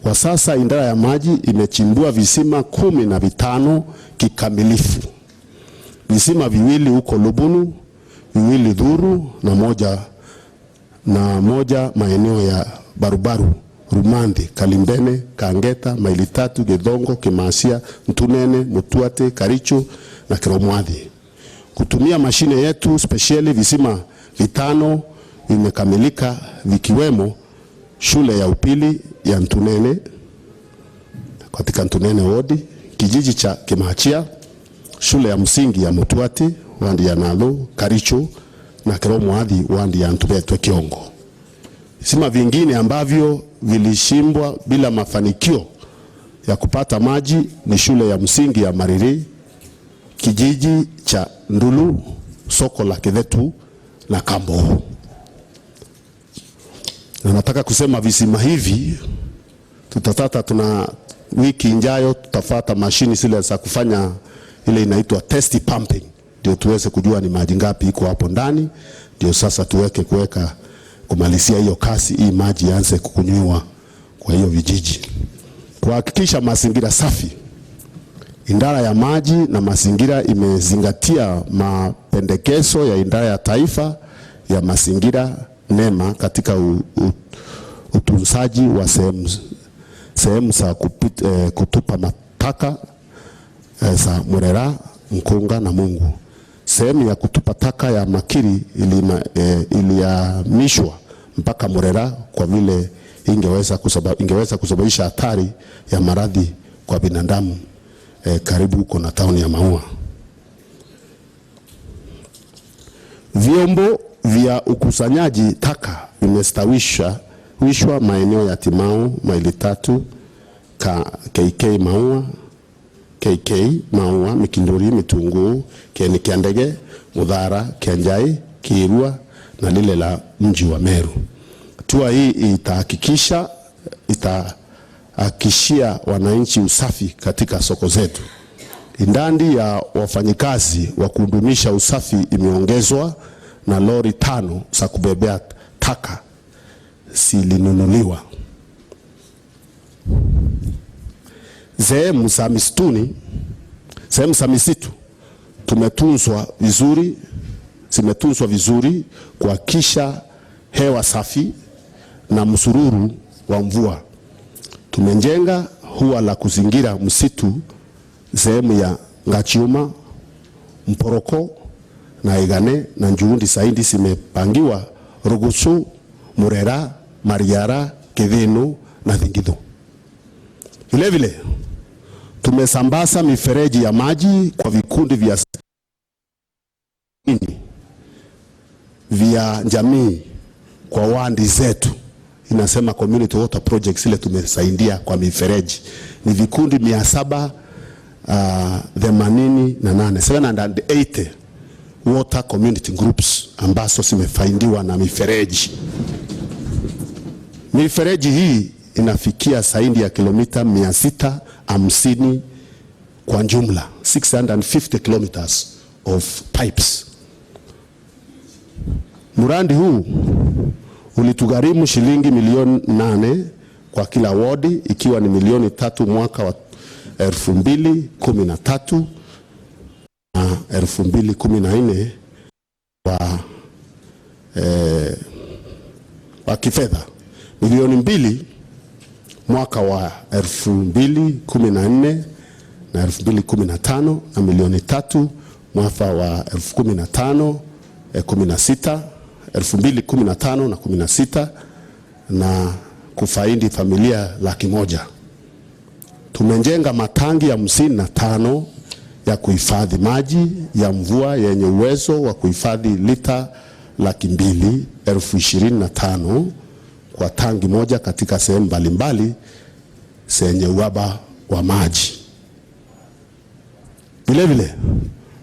Kwa sasa idara ya maji imechimbua visima 15 kikamilifu. Visima 2 huko Lubunu, 2 Dhuru na moja maeneo ya Barubaru, Rumandi, Kalimbene, Kangeta, Maili Tatu, Githongo, Kimasia, Ntunene, Mutuate, Karicho na Kiromwathi. Kutumia mashine yetu spesheli, visima 5 vimekamilika vikiwemo shule ya upili ya Ntunene katika Ntunene wodi, kijiji cha Kimachia, shule ya msingi ya Mutuati wandi ya Nalu, Karicho na Kiromwathi wandi ya Ntubetwe Kiongo. Visima vingine ambavyo vilishimbwa bila mafanikio ya kupata maji ni shule ya msingi ya Mariri, kijiji cha Ndulu, soko la Kithetu na Kambo. Na nataka kusema visima hivi tutatata, tuna wiki ijayo tutafuata mashini zile za kufanya ile inaitwa test pumping, ndio tuweze kujua ni maji ngapi iko hapo ndani, ndio sasa tuweke kuweka kumalizia hiyo kasi, hii maji yaanze kukunywa kwa hiyo vijiji. Kuhakikisha mazingira safi, idara ya maji na mazingira imezingatia mapendekezo ya idara ya taifa ya mazingira NEMA katika utunzaji wa sehemu za kutupa mataka za Murera, Mkunga na Mungu. Sehemu ya kutupa taka ya Makiri ilihamishwa mpaka Murera kwa vile ingeweza kusababisha hatari ya maradhi kwa binadamu karibu huko na tauni ya Maua. Vyombo vya ukusanyaji taka vimestawishwa maeneo ya Timau, Maili Tatu, KK Maua, KK Maua, Mikinduri, Mitunguu, Kieni Kiandege, Muthara, Kianjai, Kirua na lile la mji wa Meru. Hatua hii itahakikishia wananchi usafi katika soko zetu. Idadi ya wafanyikazi wa kudumisha usafi imeongezwa na lori 5 za kubebea taka zilinunuliwa. Sehemu za misituni, sehemu za misitu tumetunzwa vizuri zimetunzwa vizuri kuhakikisha hewa safi na msururu wa mvua. Tumejenga hua la kuzingira msitu sehemu ya Ngachiuma, Mporoko na Igane, na juhudi zaidi zimepangiwa Rugusu, Murera, Mariara, Kithinu na Thingithu. Vile vile tumesambaza mifereji ya maji kwa vikundi vya jamii kwa wadi zetu. Inasema community water projects ile tumesaidia kwa mifereji ni vikundi 788, 780 water community groups ambazo zimefaidiwa na mifereji. Mifereji hii inafikia zaidi ya kilomita 650 kwa jumla, 650 kilometers of pipes. Mradi huu ulitugharimu shilingi milioni 8 kwa kila wodi, ikiwa ni milioni 3 mwaka wa 2013 na 2014 wa kifedha, milioni 2 mwaka wa 2014 na 2015 na milioni 3 mwaka wa elfu kumi na tano, kumi na sita, 2015 na 16, na kufaidi familia 100,000. Tumejenga matangi 55 ya kuhifadhi maji ya mvua yenye uwezo wa kuhifadhi lita 225,000 kwa tangi moja katika sehemu mbalimbali zenye uhaba wa maji. Vile vile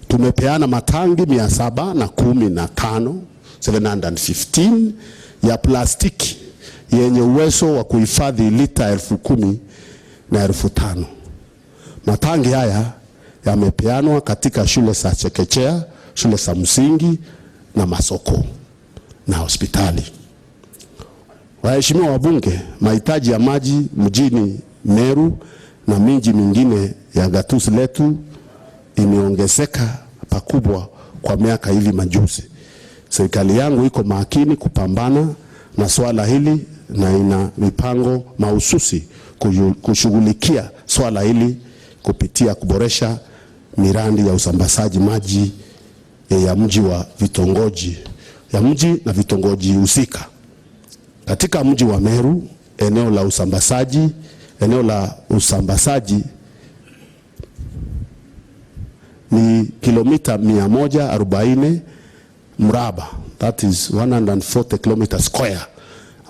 tumepeana matangi 715, 715 ya plastiki yenye uwezo wa kuhifadhi lita 10,000 na 5,000. Matangi haya yamepeanwa katika shule za chekechea, shule za msingi na masoko na hospitali. Waheshimiwa wabunge, mahitaji ya maji mjini Meru na miji mingine ya gatuzi letu imeongezeka pakubwa kwa miaka hivi majuzi. Serikali yangu iko makini kupambana na swala hili na ina mipango mahususi kushughulikia swala hili kupitia kuboresha miradi ya usambazaji maji ya mji wa vitongoji ya mji na vitongoji husika. Katika mji wa Meru, eneo la usambazaji ni kilomita 140 mraba, that is 140 kilometer square,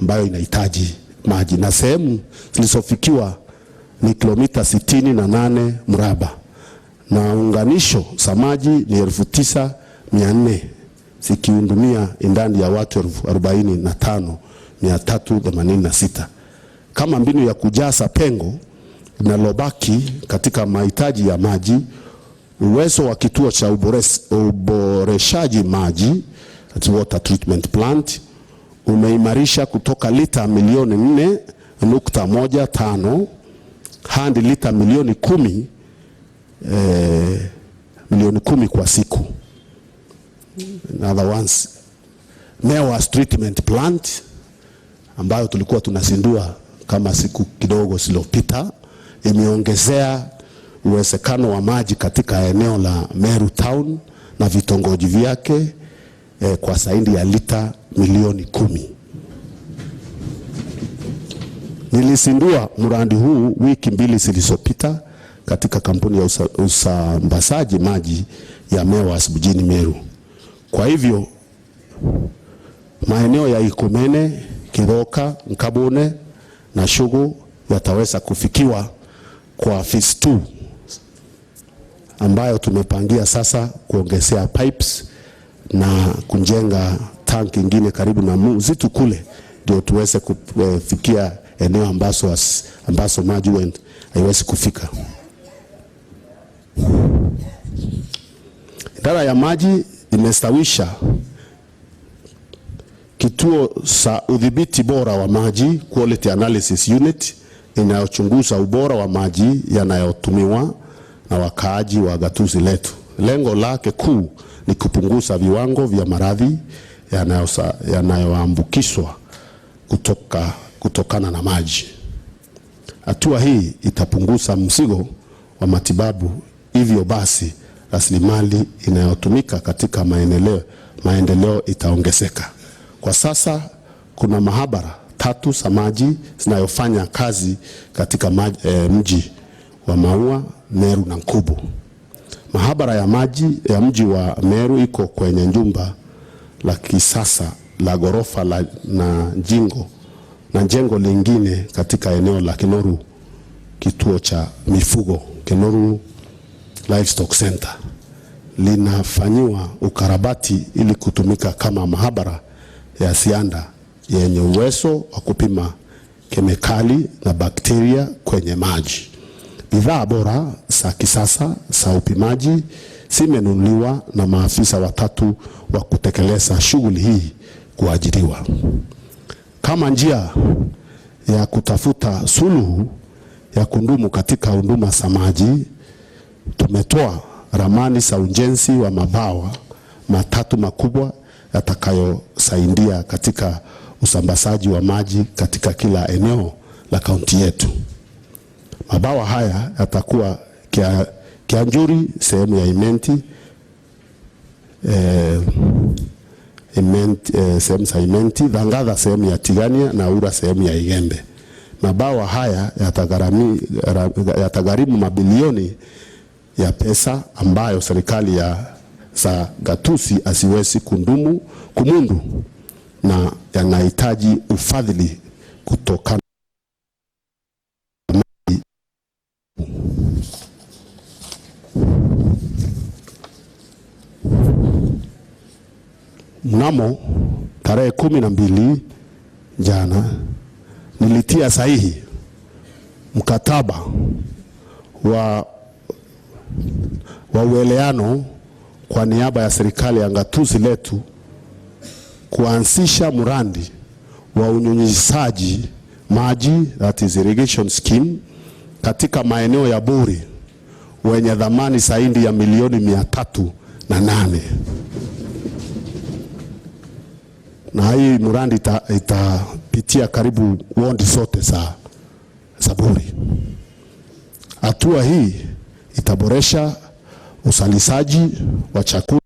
ambayo inahitaji maji, na sehemu zilizofikiwa ni kilomita 68 mraba, na unganisho za maji ni 9,400 zikihudumia idadi ya watu 45,386. Kama mbinu ya kujaza pengo linalobaki katika mahitaji ya maji, uwezo wa kituo cha uboreshaji maji, that's water treatment plant, umeimarisha kutoka lita milioni 4.15 hadi lita milioni 10 kwa siku. In other words, Mewas treatment plant ambayo tulikuwa tunazindua kama siku kidogo zilizopita imeongezea uwezekano wa maji katika eneo la Meru Town na vitongoji vyake kwa zaidi ya lita milioni 10. Nilizindua mradi huu wiki 2 zilizopita katika kampuni ya usambazaji maji ya Mewas mjini Meru. Kwa hivyo maeneo ya Ikumene, Kithoka, Nkabune na Shugu yataweza kufikiwa kwa phase 2 ambayo tumepangia sasa kuongezea pipes na kujenga tanki ingine karibu na msitu kule, ndio tuweze kufikia eneo ambazo maji haiwezi kufika. Idara ya maji imestawisha kituo cha udhibiti bora wa maji, Quality Analysis Unit, inayochunguza ubora wa maji yanayotumiwa na wakaaji wa gatuzi letu. Lengo lake kuu ni kupunguza viwango vya maradhi yanayoambukizwa kutokana na maji. Hatua hii itapunguza mzigo wa matibabu, hivyo basi rasilimali inayotumika katika maendeleo itaongezeka. Kwa sasa kuna maabara 3 za maji zinayofanya kazi katika mji wa Maua, Meru na Nkubu. Maabara ya maji ya mji wa Meru iko kwenye jumba la kisasa la ghorofa la, na jengo na jengo lingine katika eneo la Kinoru, kituo cha mifugo Kinoru Livestock Center, linafanyiwa ukarabati ili kutumika kama maabara ya ziada yenye uwezo wa kupima kemikali na bakteria kwenye maji. Bidhaa bora za kisasa za upimaji zimenunuliwa na maafisa 3 wa kutekeleza shughuli hii kuajiriwa. Kama njia ya kutafuta suluhu ya kudumu katika huduma za maji, tumetoa ramani za ujenzi wa mabwawa 3 makubwa yatakayosaidia katika usambazaji wa maji katika kila eneo la kaunti yetu. Mabwawa haya yatakuwa Kianjuri sehemu ya Imenti, sehemu za Imenti, Dhangadha sehemu ya Tigania na Ura sehemu ya Igembe. Mabwawa haya yatagharimu mabilioni ya pesa ambayo serikali za gatuzi haziwezi kumundu na yanahitaji ufadhili kutokana. Mnamo tarehe 12 jana nilitia sahihi mkataba wa ueleano kwa niaba ya serikali ya gatuzi letu kuanzisha mradi wa unyunyizaji maji, that is irrigation scheme, katika maeneo ya Buri wenye dhamani zaidi ya milioni 308. Na hii mradi itapitia karibu wodi zote za Buri. Hatua hii itaboresha uzalishaji wa chakula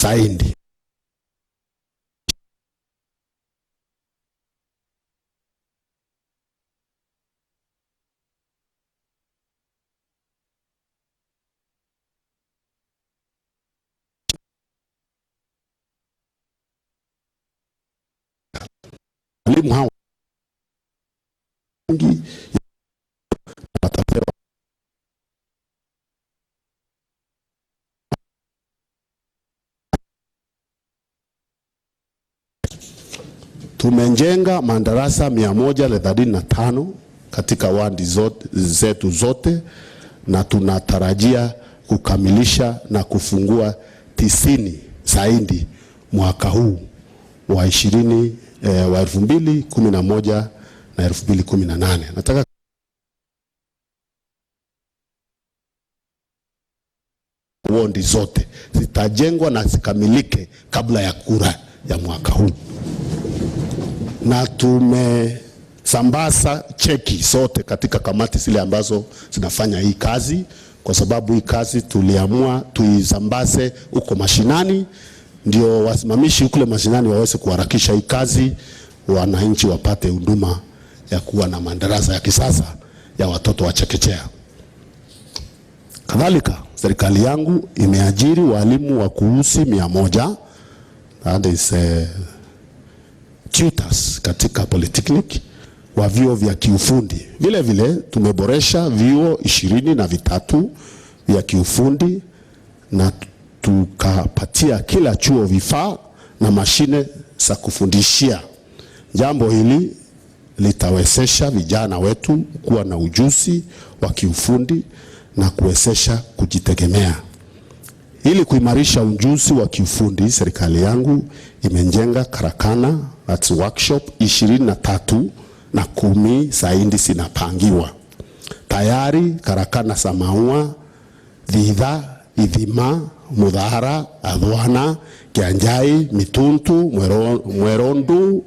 Saindi. Walimu hao wengi watapewa Tumejenga madarasa 135 katika wadi zetu zote na tunatarajia kukamilisha na kufungua 90 zaidi mwaka huu wa wa elfu mbili kumi na moja na elfu mbili kumi na nane. Nataka wodi zote zitajengwa na zikamilike kabla ya kura ya mwaka huu. Na tumesambaza cheki zote katika kamati zile ambazo zinafanya hii kazi, kwa sababu hii kazi tuliamua tuisambaze huko mashinani, ndio wasimamishi kule mashinani waweze kuharakisha hii kazi, wananchi wapate huduma ya kuwa na madarasa ya kisasa ya watoto wa chekechea. Kadhalika, serikali yangu imeajiri walimu wa kuusi 100, that is tutors katika polytechnic wa vyuo vya kiufundi. Vile vile tumeboresha vyuo 23 vya kiufundi na tukapatia kila chuo vifaa na mashine za kufundishia. Jambo hili litawezesha vijana wetu kuwa na ujuzi wa kiufundi na kuwezesha kujitegemea. Ili kuimarisha ujuzi wa kiufundi, serikali yangu imejenga karakana, that's workshop, 23 na 10 zaidi zinapangiwa. Tayari karakana za Maua, Thitha, Ithima, Muthara, Athwana, Kianjai, Mituntu, Mwerondu,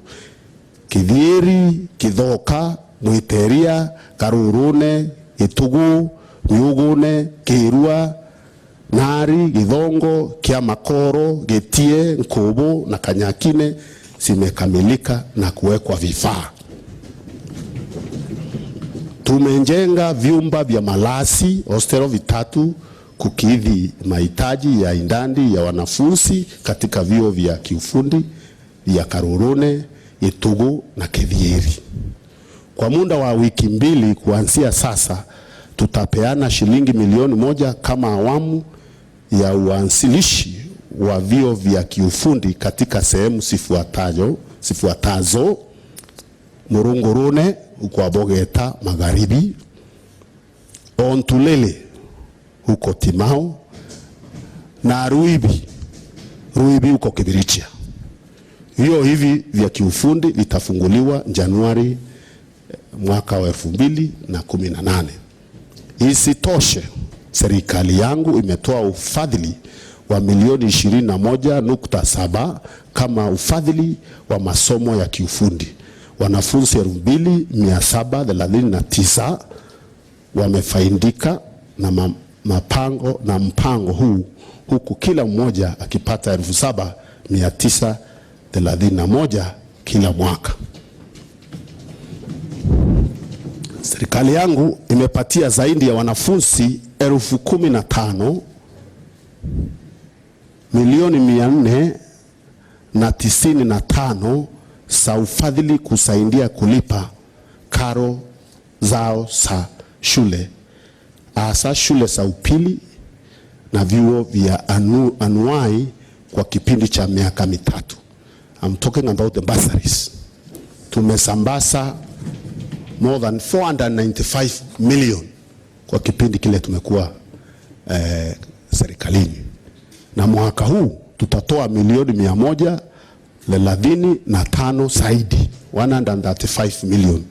Kithieri, Kithoka, Mwiteria, Karurune, Gitugu, Miugune, Kirua, Nari, Githongo, Kiamakoro, Getie, Nkubu na Kanyakine zimekamilika na kuwekwa vifaa. Tumejenga vyumba vya malazi hostelo 3 kukidhi mahitaji ya idadi ya wanafunzi katika vyuo vya kiufundi vya Karurune, Itugu na Kithieri. Kwa muda wa wiki 2 kuanzia sasa tutapeana shilingi milioni 1 kama awamu ya uanzilishi wa vyuo vya kiufundi katika sehemu zifuatazo: Murungurune huko Abogeta Magharibi, Ontulele huko Timau na Ruibi huko Kibirichia. Hiyo hivi vya kiufundi vitafunguliwa Januari mwaka wa 2018. Isitoshe, serikali yangu imetoa ufadhili wa milioni 21.7 kama ufadhili wa masomo ya kiufundi. Wanafunzi 2739 wamefaidika na mapango na mpango huu, huku kila mmoja akipata 7931 kila mwaka. Serikali yangu imepatia zaidi ya wanafunzi 15,000 milioni 495 za ufadhili kusaidia kulipa karo zao za shule, hasa shule za upili na vyuo vya anuai kwa kipindi cha miaka 3. I'm talking about the bursaries. Tumesambaza more than 495 million kwa kipindi kile tumekuwa serikalini. Na mwaka huu tutatoa milioni 135 zaidi, 135 million.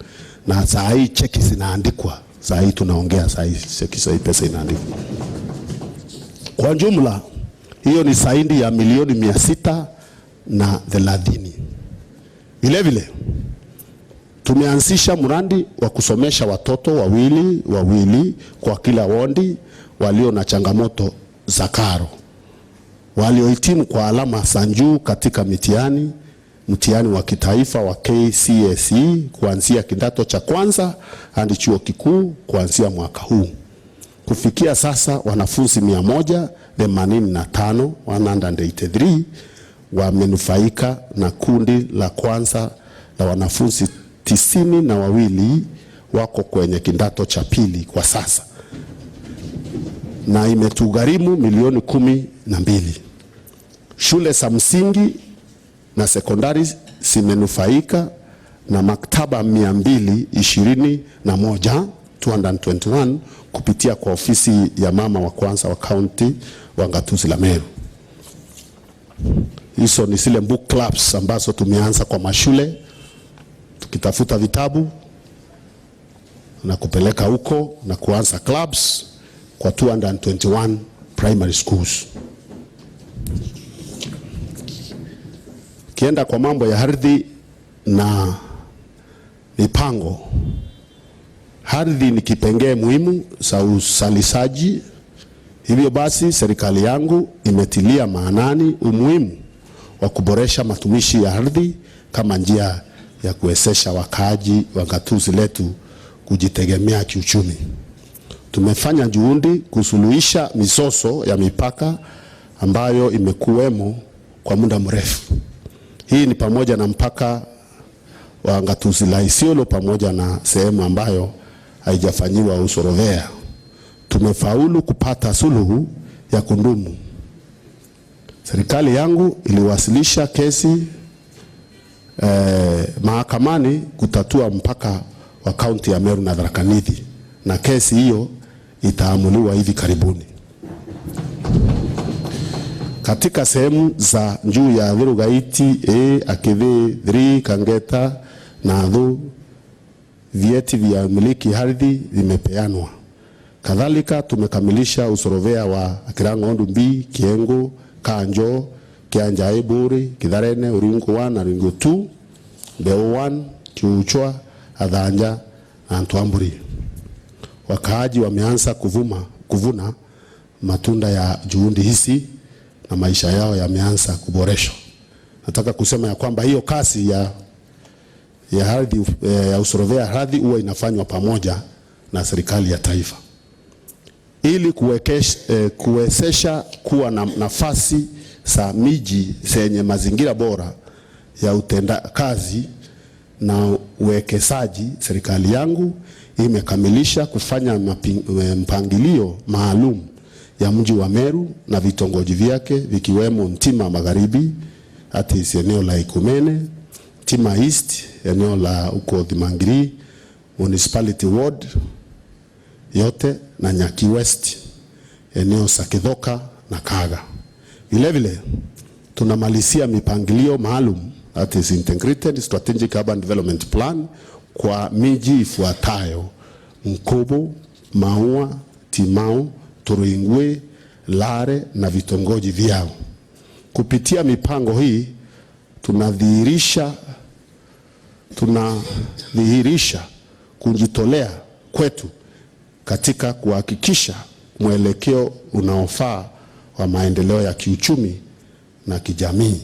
Na saa hii cheki zinaandikwa, saa hii tunaongea, saa hii cheki, saa hii pesa inaandikwa. Kwa jumla hiyo ni zaidi ya milioni 630. Vile vile tumeanzisha mradi wa kusomesha watoto wawili wawili kwa kila wodi walio na changamoto za karo, waliohitimu kwa alama za juu katika mtihani wa kitaifa wa KCSE kuanzia kidato cha kwanza hadi chuo kikuu kuanzia mwaka huu. Kufikia sasa wanafunzi 185, 183 wamenufaika na kundi la kwanza la wanafunzi 92 wako kwenye kidato cha pili kwa sasa, na imetugharimu milioni 12. Shule za msingi na sekondari zimenufaika na maktaba 221, 221 kupitia kwa ofisi ya mama wa kwanza wa kaunti wa Gatuzi la Meru. Hizo ni zile book clubs ambazo tumeanza kwa mashule, tukitafuta vitabu na kupeleka huko na kuanza clubs kwa 221 primary schools. Kienda kwa mambo ya ardhi na mipango, ardhi ni kipengee muhimu za uzalishaji. Hivyo basi serikali yangu imetilia maanani umuhimu wa kuboresha matumishi ya ardhi kama njia ya kuwezesha wakaaji wa gatuzi letu kujitegemea kiuchumi. Tumefanya juhudi kusuluhisha mizozo ya mipaka ambayo imekuwemo kwa muda mrefu. Hii ni pamoja na mpaka wa gatuzi la Isiolo pamoja na sehemu ambayo haijafanyiwa usorovea. Tumefaulu kupata suluhu ya kudumu. Serikali yangu iliwasilisha kesi mahakamani kutatua mpaka wa kaunti ya Meru na Tharaka Nithi, na kesi hiyo itaamuliwa hivi karibuni. Katika sehemu za juu ya Thirugaiti A, Akithi 3, Kangeta na Thu, vyeti vya miliki ardhi vimepeanwa. Kadhalika tumekamilisha usorovea wa Kirangondu B, Kiengo, Kanjo, Kianja Iburi, Kitharene, Uringo 1 na Uringo 2, Mbeu 1, Chuchwa, Athanja na Ntwamburi. Wakaaji wameanza kuvuna matunda ya juhudi hizi na maisha yao yameanza kuboreshwa. Nataka kusema ya kwamba hiyo kazi ya ardhi, ya usorovea ardhi huwa inafanywa pamoja na serikali ya taifa ili kuwezesha kuwa na nafasi za miji zenye mazingira bora ya utendakazi na uwekezaji. Serikali yangu imekamilisha kufanya mpangilio maalum ya mji wa Meru na vitongoji vyake vikiwemo Ntima Magharibi, hati eneo la Ikumene, Ntima East eneo la uko Dhimangiri Municipality Ward yote na Nyaki West eneo Sakithoka na Kaga. Vile vile tunamalizia mipangilio maalum, that is Integrated Strategic Urban Development Plan, kwa miji ifuatayo: Mkobo, Maua, Timau, Turuingwe, Lare na vitongoji vyao. Kupitia mipango hii tunadhihirisha kujitolea kwetu katika kuhakikisha mwelekeo unaofaa wa maendeleo ya kiuchumi na kijamii.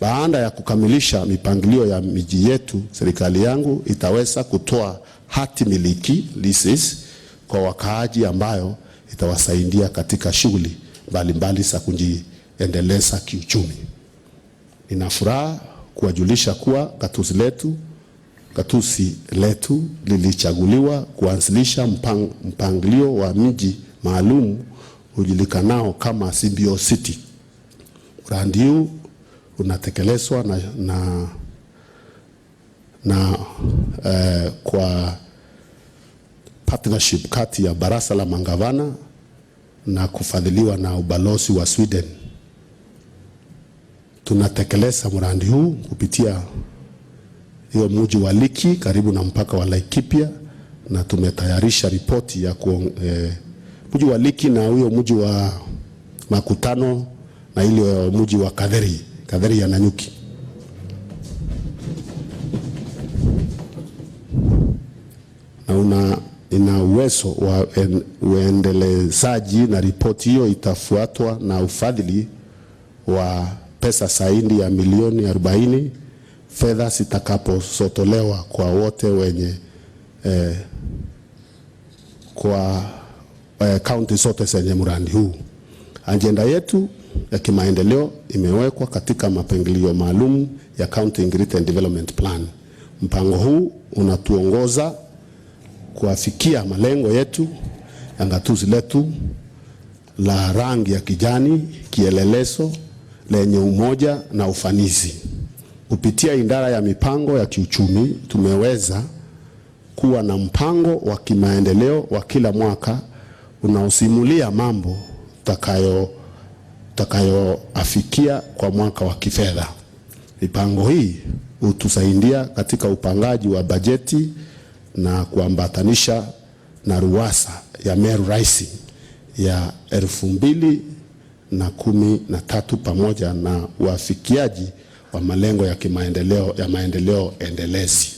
Baada ya kukamilisha mipangilio ya miji yetu, serikali yangu itaweza kutoa hati miliki leases kwa wakaaji ambayo itawasaidia katika shughuli mbalimbali za kujiendeleza kiuchumi. Nina furaha kuwajulisha kuwa gatuzi letu lilichaguliwa kuanzilisha mpangilio wa mji maalum ujulikanao kama Symbio City. Mradi huu unatekelezwa na kwa partnership kati ya Baraza la Magavana na kufadhiliwa na ubalozi wa Sweden. Tunatekeleza mradi huu kupitia hiyo mji wa Liki karibu na mpaka wa Laikipia, na tumetayarisha ripoti ya mji wa Liki na huyo mji wa Makutano na ile mji wa Katheri ya Nanyuki. Na ina uwezo wa uendelezaji, na ripoti hiyo itafuatwa na ufadhili wa pesa zaidi ya milioni 40 fedha zitakapozotolewa kwa wote wenye kwa kaunti zote zenye mradi huu. Ajenda yetu ya kimaendeleo imewekwa katika mapangilio maalum ya County Integrated Development Plan. Mpango huu unatuongoza kuafikia malengo yetu ya gatuzi letu la rangi ya kijani, kielelezo lenye umoja na ufanisi. Kupitia idara ya mipango ya kiuchumi tumeweza kuwa na mpango wa kimaendeleo wa kila mwaka unaosimulia mambo tutakayoafikia kwa mwaka wa kifedha. Mipango hii hutusaidia katika upangaji wa bajeti na kuambatanisha na ruwaza ya Meru Rising ya 2013 pamoja na uafikiaji wa malengo ya kimaendeleo ya maendeleo endelezi.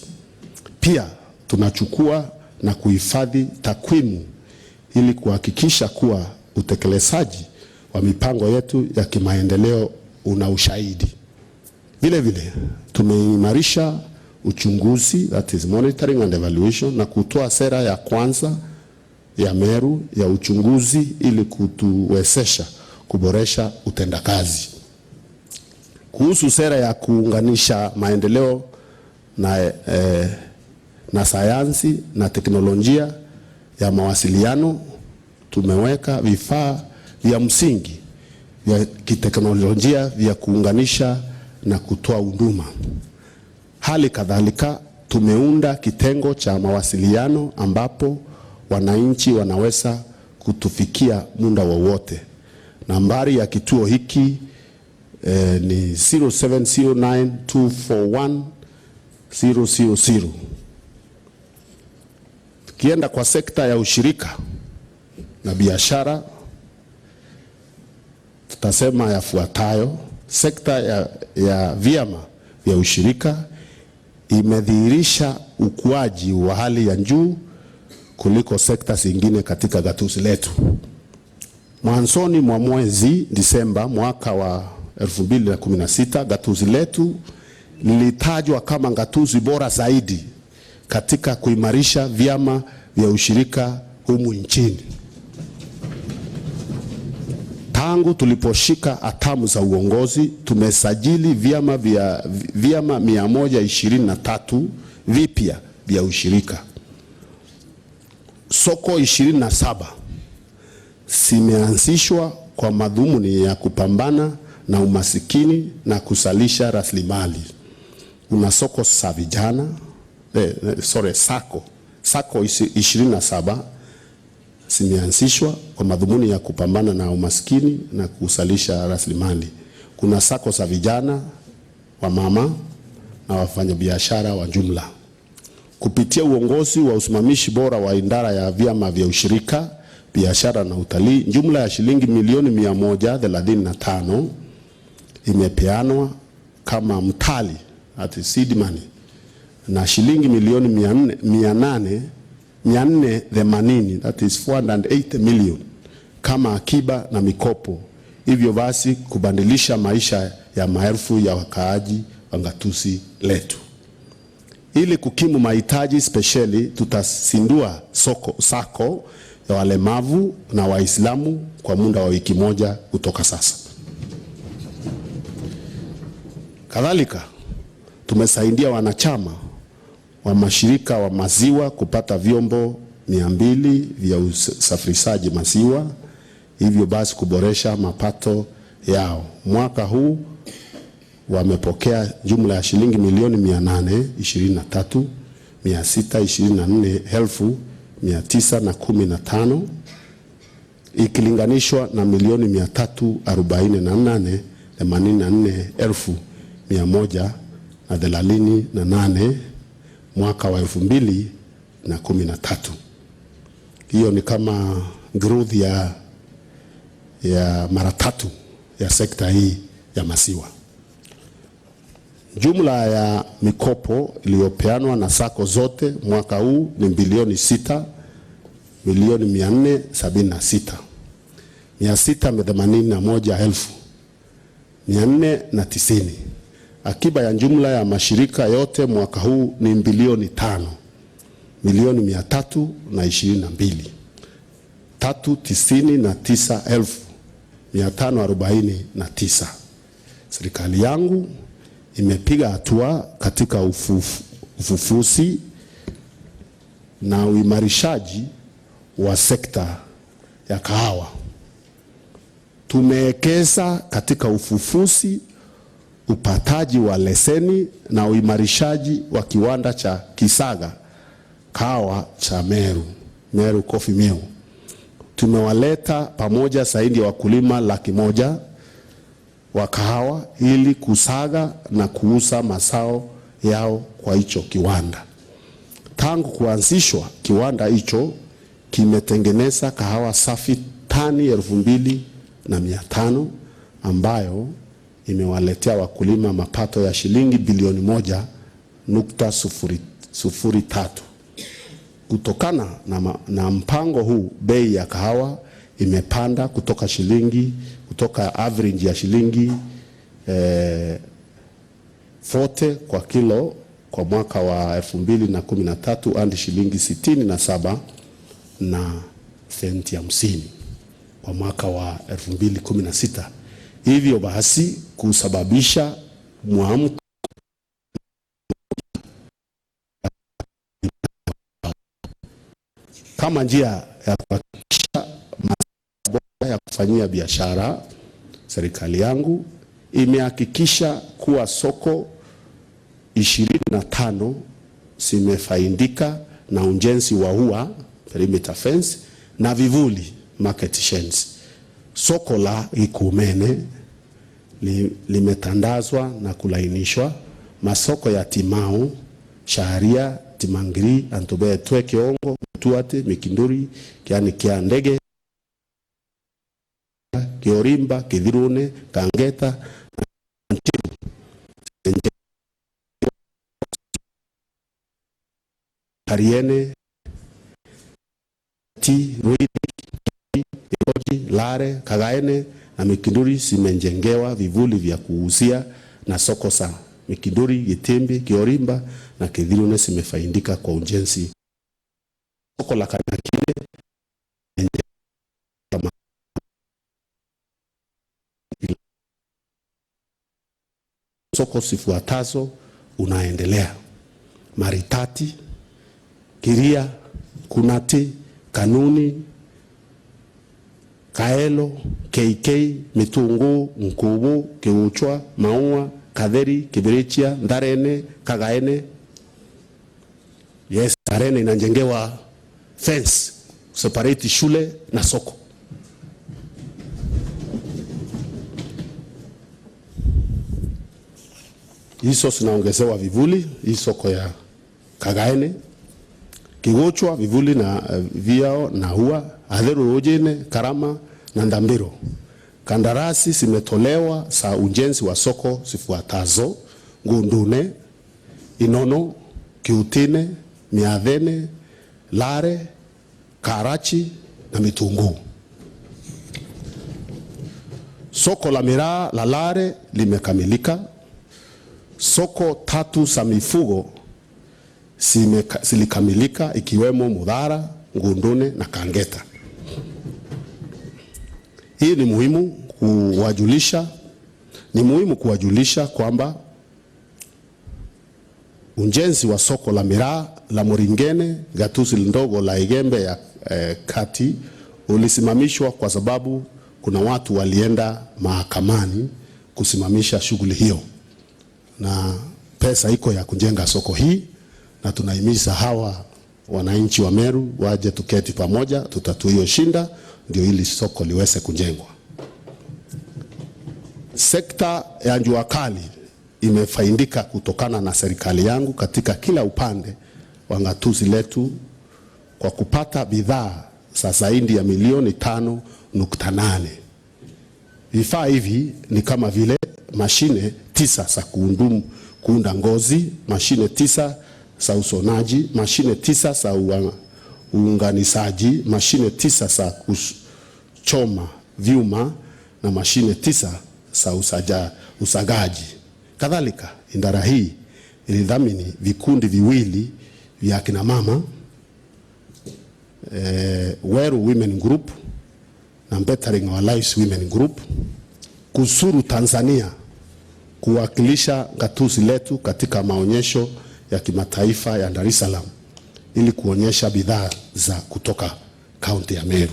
Pia tunachukua na kuhifadhi takwimu ili kuhakikisha kuwa utekelezaji wa mipango yetu ya kimaendeleo una ushahidi. Vile vile tumeimarisha uchunguzi, that is monitoring and evaluation, na kutoa sera ya kwanza ya Meru ya uchunguzi ili kutuwezesha kuboresha utendakazi. Kuhusu sera ya kuunganisha maendeleo na sayansi na teknolojia ya mawasiliano, tumeweka vifaa vya msingi vya kiteknolojia vya kuunganisha na kutoa huduma. Hali kadhalika tumeunda kitengo cha mawasiliano ambapo wananchi wanaweza kutufikia muda wowote. Nambari ya kituo hiki ni 0709241000. Tukienda kwa sekta ya ushirika na biashara, tutasema yafuatayo. Sekta ya vyama vya ushirika imedhihirisha ukuaji wa hali ya juu kuliko sekta zingine katika gatuzi letu. Mwanzoni mwa mwezi Disemba mwaka wa 2016, gatuzi letu lilitajwa kama gatuzi bora zaidi katika kuimarisha vyama vya ushirika humu nchini. Tangu tuliposhika hatamu za uongozi, tumesajili vyama 123 vipya vya ushirika. Soko 27 zimeanzishwa kwa madhumuni ya kupambana na umasikini na kusalisha rasilimali. Kuna soko za vijana, sako 27 zimeanzishwa kwa madhumuni ya kupambana na umaskini na kusalisha rasilimali. Kuna sako za vijana, wa mama na wafanyabiashara wa jumla. Kupitia uongozi wa usimamishi bora wa idara ya vyama vya ushirika, biashara na utalii, jumla ya shilingi milioni 135 imepeanwa kama mtali, at seed money, na shilingi milioni 480, that is 480 million, kama akiba na mikopo, hivyo basi kubadilisha maisha ya maelfu ya wakaaji wa gatuzi letu. Ili kukimu mahitaji spesheli, tutazindua sako ya walemavu na Waislamu kwa muda wa wiki moja kutoka sasa. Kadhalika, tumesaidia wanachama wa mashirika wa maziwa kupata vyombo 200 vya usafirishaji maziwa, hivyo basi kuboresha mapato yao. Mwaka huu wamepokea jumla ya shilingi milioni 823, 624,915 ikilinganishwa na milioni 348, 84,138 mwaka wa 2013. Hiyo ni kama growth ya mara tatu ya sekta hii ya maziwa. Jumla ya mikopo iliyopeanwa na sako zote mwaka huu ni bilioni 6 milioni 476, 681,490. Akiba ya jumla ya mashirika yote mwaka huu ni bilioni 5 milioni 322, 399,549. Serikali yangu imepiga hatua katika ufufusi na uimarishaji wa sekta ya kahawa. Tumewekeza katika ufufusi, upataji wa leseni na uimarishaji wa kiwanda cha Kisaga kahawa cha Meru, Meru Coffee Mill. Tumewaleta pamoja zaidi ya wakulima 100,000 wa kahawa ili kusaga na kuuza mazao yao kwa hicho kiwanda. Tangu kuanzishwa kiwanda hicho kimetengeneza kahawa safi tani 2,500 ambayo imewaletea wakulima mapato ya shilingi bilioni 1.03. Kutokana na mpango huu, bei ya kahawa imepanda kutoka average ya shilingi 40 kwa kilo kwa mwaka wa 2013 hadi shilingi 67 na senti 50 kwa mwaka wa 2016, hivyo basi kusababisha mwamko kama njia ya kuhakikisha bora ya kufanyia biashara. Serikali yangu imehakikisha kuwa soko 25 zimefaidika na ujenzi wa ua perimeter fence na vivuli market sheds. Soko la Ikumene limetandazwa na kulainishwa. Masoko ya Timau, Sharia, Timangiri, Antobetwe, Kiongo, Mtuate, Mikinduri, Kiani kia Ndege, Kiorimba, Kithirune, Kangeta na Nchiru Kariene, Ti, Ruithi, Ikoji, Lare, Kagaene na Mikinduri zimejengewa vivuli vya kuuzia na soko za Mikinduri, Gitimbi, Kiorimba na Kithirune zimefaidika kwa ujenzi. Soko la Kanyakine soko zifuatazo unaendelea: Maritati, Kiria, Kunati, Kanuni, Kaelo, KK, Mitungu, Nkubu, Kiuchwa, Maua, Katheri, Kibirichia, Ndarene, Kagaene. Yes, Ndarene inajengewa fence separate shule na soko. Hizo zinaongezewa vivuli, hii soko ya Kagaene, Kigochwa vivuli na viao na hua, Atheru Rujene, Karama na Ndambiro. Kandarasi zimetolewa za ujenzi wa soko zifuatazo: Ngundune, Inono, Kiutine, Miathene, Lare, Karachi na Mitunguu. Soko la miraa la Lare limekamilika. Soko tatu za mifugo zilikamilika ikiwemo Mudhara, Ngundune na Kangeta. Hii ni muhimu kuwajulisha, ni muhimu kuwajulisha kwamba ujenzi wa soko la miraa la Muringene, gatuzi ndogo la Igembe ya kati ulisimamishwa kwa sababu kuna watu walienda mahakamani kusimamisha shughuli hiyo, na pesa iko ya kujenga soko hii, na tunahimiza hawa wananchi wa Meru waje tuketi pamoja, tutatue hiyo shinda ndio ili soko liweze kujengwa. Sekta ya jua kali imefaidika kutokana na serikali yangu katika kila upande wa ngatuzi letu kwa kupata bidhaa za zaidi ya milioni 5.8. Vifaa hivi ni kama vile mashine 9 za kuunda ngozi, mashine 9 za usonaji, mashine 9 za uunganisaji, mashine 9 za kuchoma vyuma na mashine 9 za usagaji. Kadhalika, idara hii ilidhamini vikundi viwili vya kina mama, Weru Women Group na Bettering Our Lives Women Group, kuzuru Tanzania kuwakilisha gatuzi letu katika maonyesho ya kimataifa ya Dar es Salaam ili kuonyesha bidhaa za kutoka kaunti ya Meru.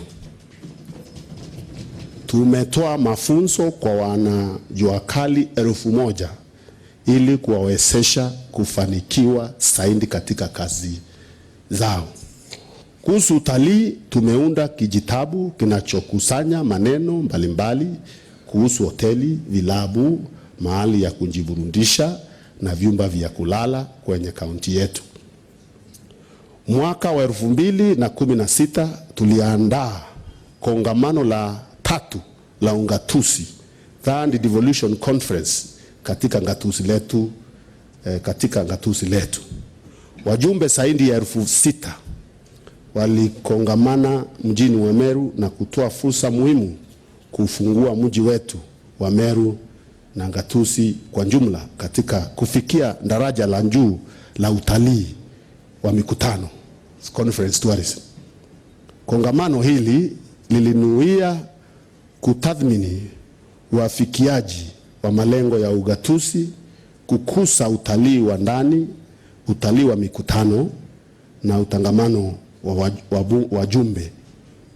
Tumetoa mafunzo kwa wanajuakali 1000 ili kuwawezesha kufanikiwa zaidi katika kazi zao. Kuhusu utalii, tumeunda kijitabu kinachokusanya maneno mbalimbali kuhusu hoteli, vilabu, mahali ya kujiburudisha na vyumba vya kulala kwenye kaunti yetu. Mwaka wa 2016 tuliandaa kongamano la 3 la ungatuzi, Third Devolution Conference, katika ngatuzi letu, katika ngatuzi letu. Wajumbe zaidi ya 6,000 walikongamana mjini wa Meru na kutoa fursa muhimu kufungua mji wetu wa Meru na gatuzi kwa jumla katika kufikia daraja la juu la utalii wa mikutano, conference tourism. Kongamano hili lilinuia kutathmini uafikiaji wa malengo ya ugatuzi, kukuza utalii wa ndani, utalii wa mikutano na utangamano wa wajumbe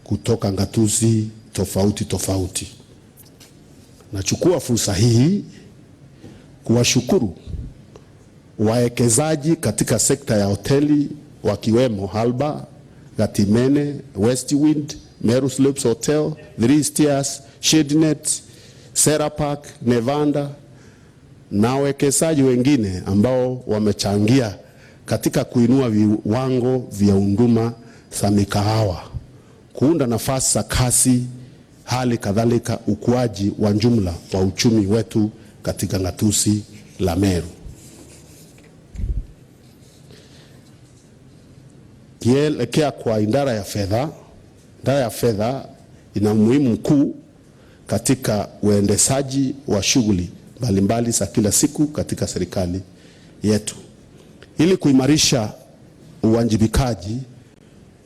kutoka gatuzi tofauti tofauti. Nachukua fursa hii kuwashukuru wawekezaji katika sekta ya hoteli wakiwemo Halba, Gatimene, Westwind, Meru Slopes Hotel, Three Stairs, Shadenet, Sera Park, Nevanda na wawekezaji wengine ambao wamechangia katika kuinua viwango vya huduma za mikahawa, kuunda nafasi za kazi, hali kadhalika ukuaji wa jumla wa uchumi wetu katika gatuzi la Meru. Kielekea kwa idara ya fedha, idara ya fedha ina umuhimu mkuu katika uendeshaji wa shughuli mbalimbali za kila siku katika serikali yetu. Ili kuimarisha uwajibikaji,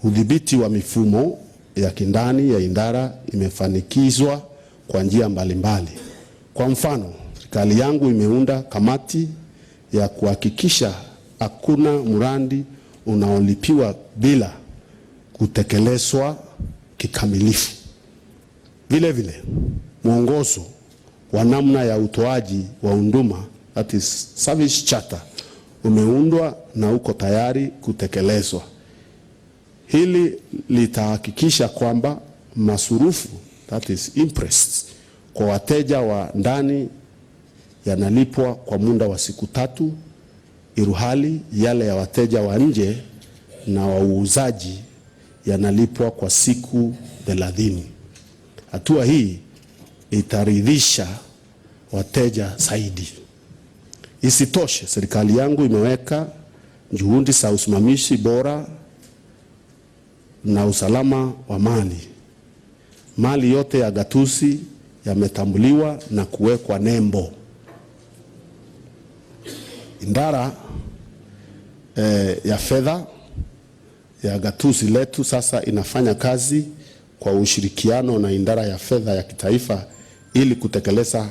udhibiti wa mifumo ya kindani ya idara imefanikizwa kwa njia mbalimbali. Kwa mfano, serikali yangu imeunda kamati ya kuhakikisha hakuna mradi unaolipiwa bila kutekelezwa kikamilifu. Vile vile, mwongozo wa namna ya utoaji wa huduma, that is service charter, umeundwa na uko tayari kutekelezwa. Hili litahakikisha kwamba masurufu, that is interest, kwa wateja wa ndani yanalipwa kwa muda wa siku 3, iruhali yale ya wateja wa nje na wauzaji yanalipwa kwa siku 30. Hatua hii itaridhisha wateja zaidi. Isitoshe, serikali yangu imeweka juhudi za usimamizi bora na usalama wa mali. Mali yote ya gatuzi yametambuliwa na kuwekwa nembo. Idara ya fedha ya gatuzi letu sasa inafanya kazi kwa ushirikiano na idara ya fedha ya kitaifa ili kutekeleza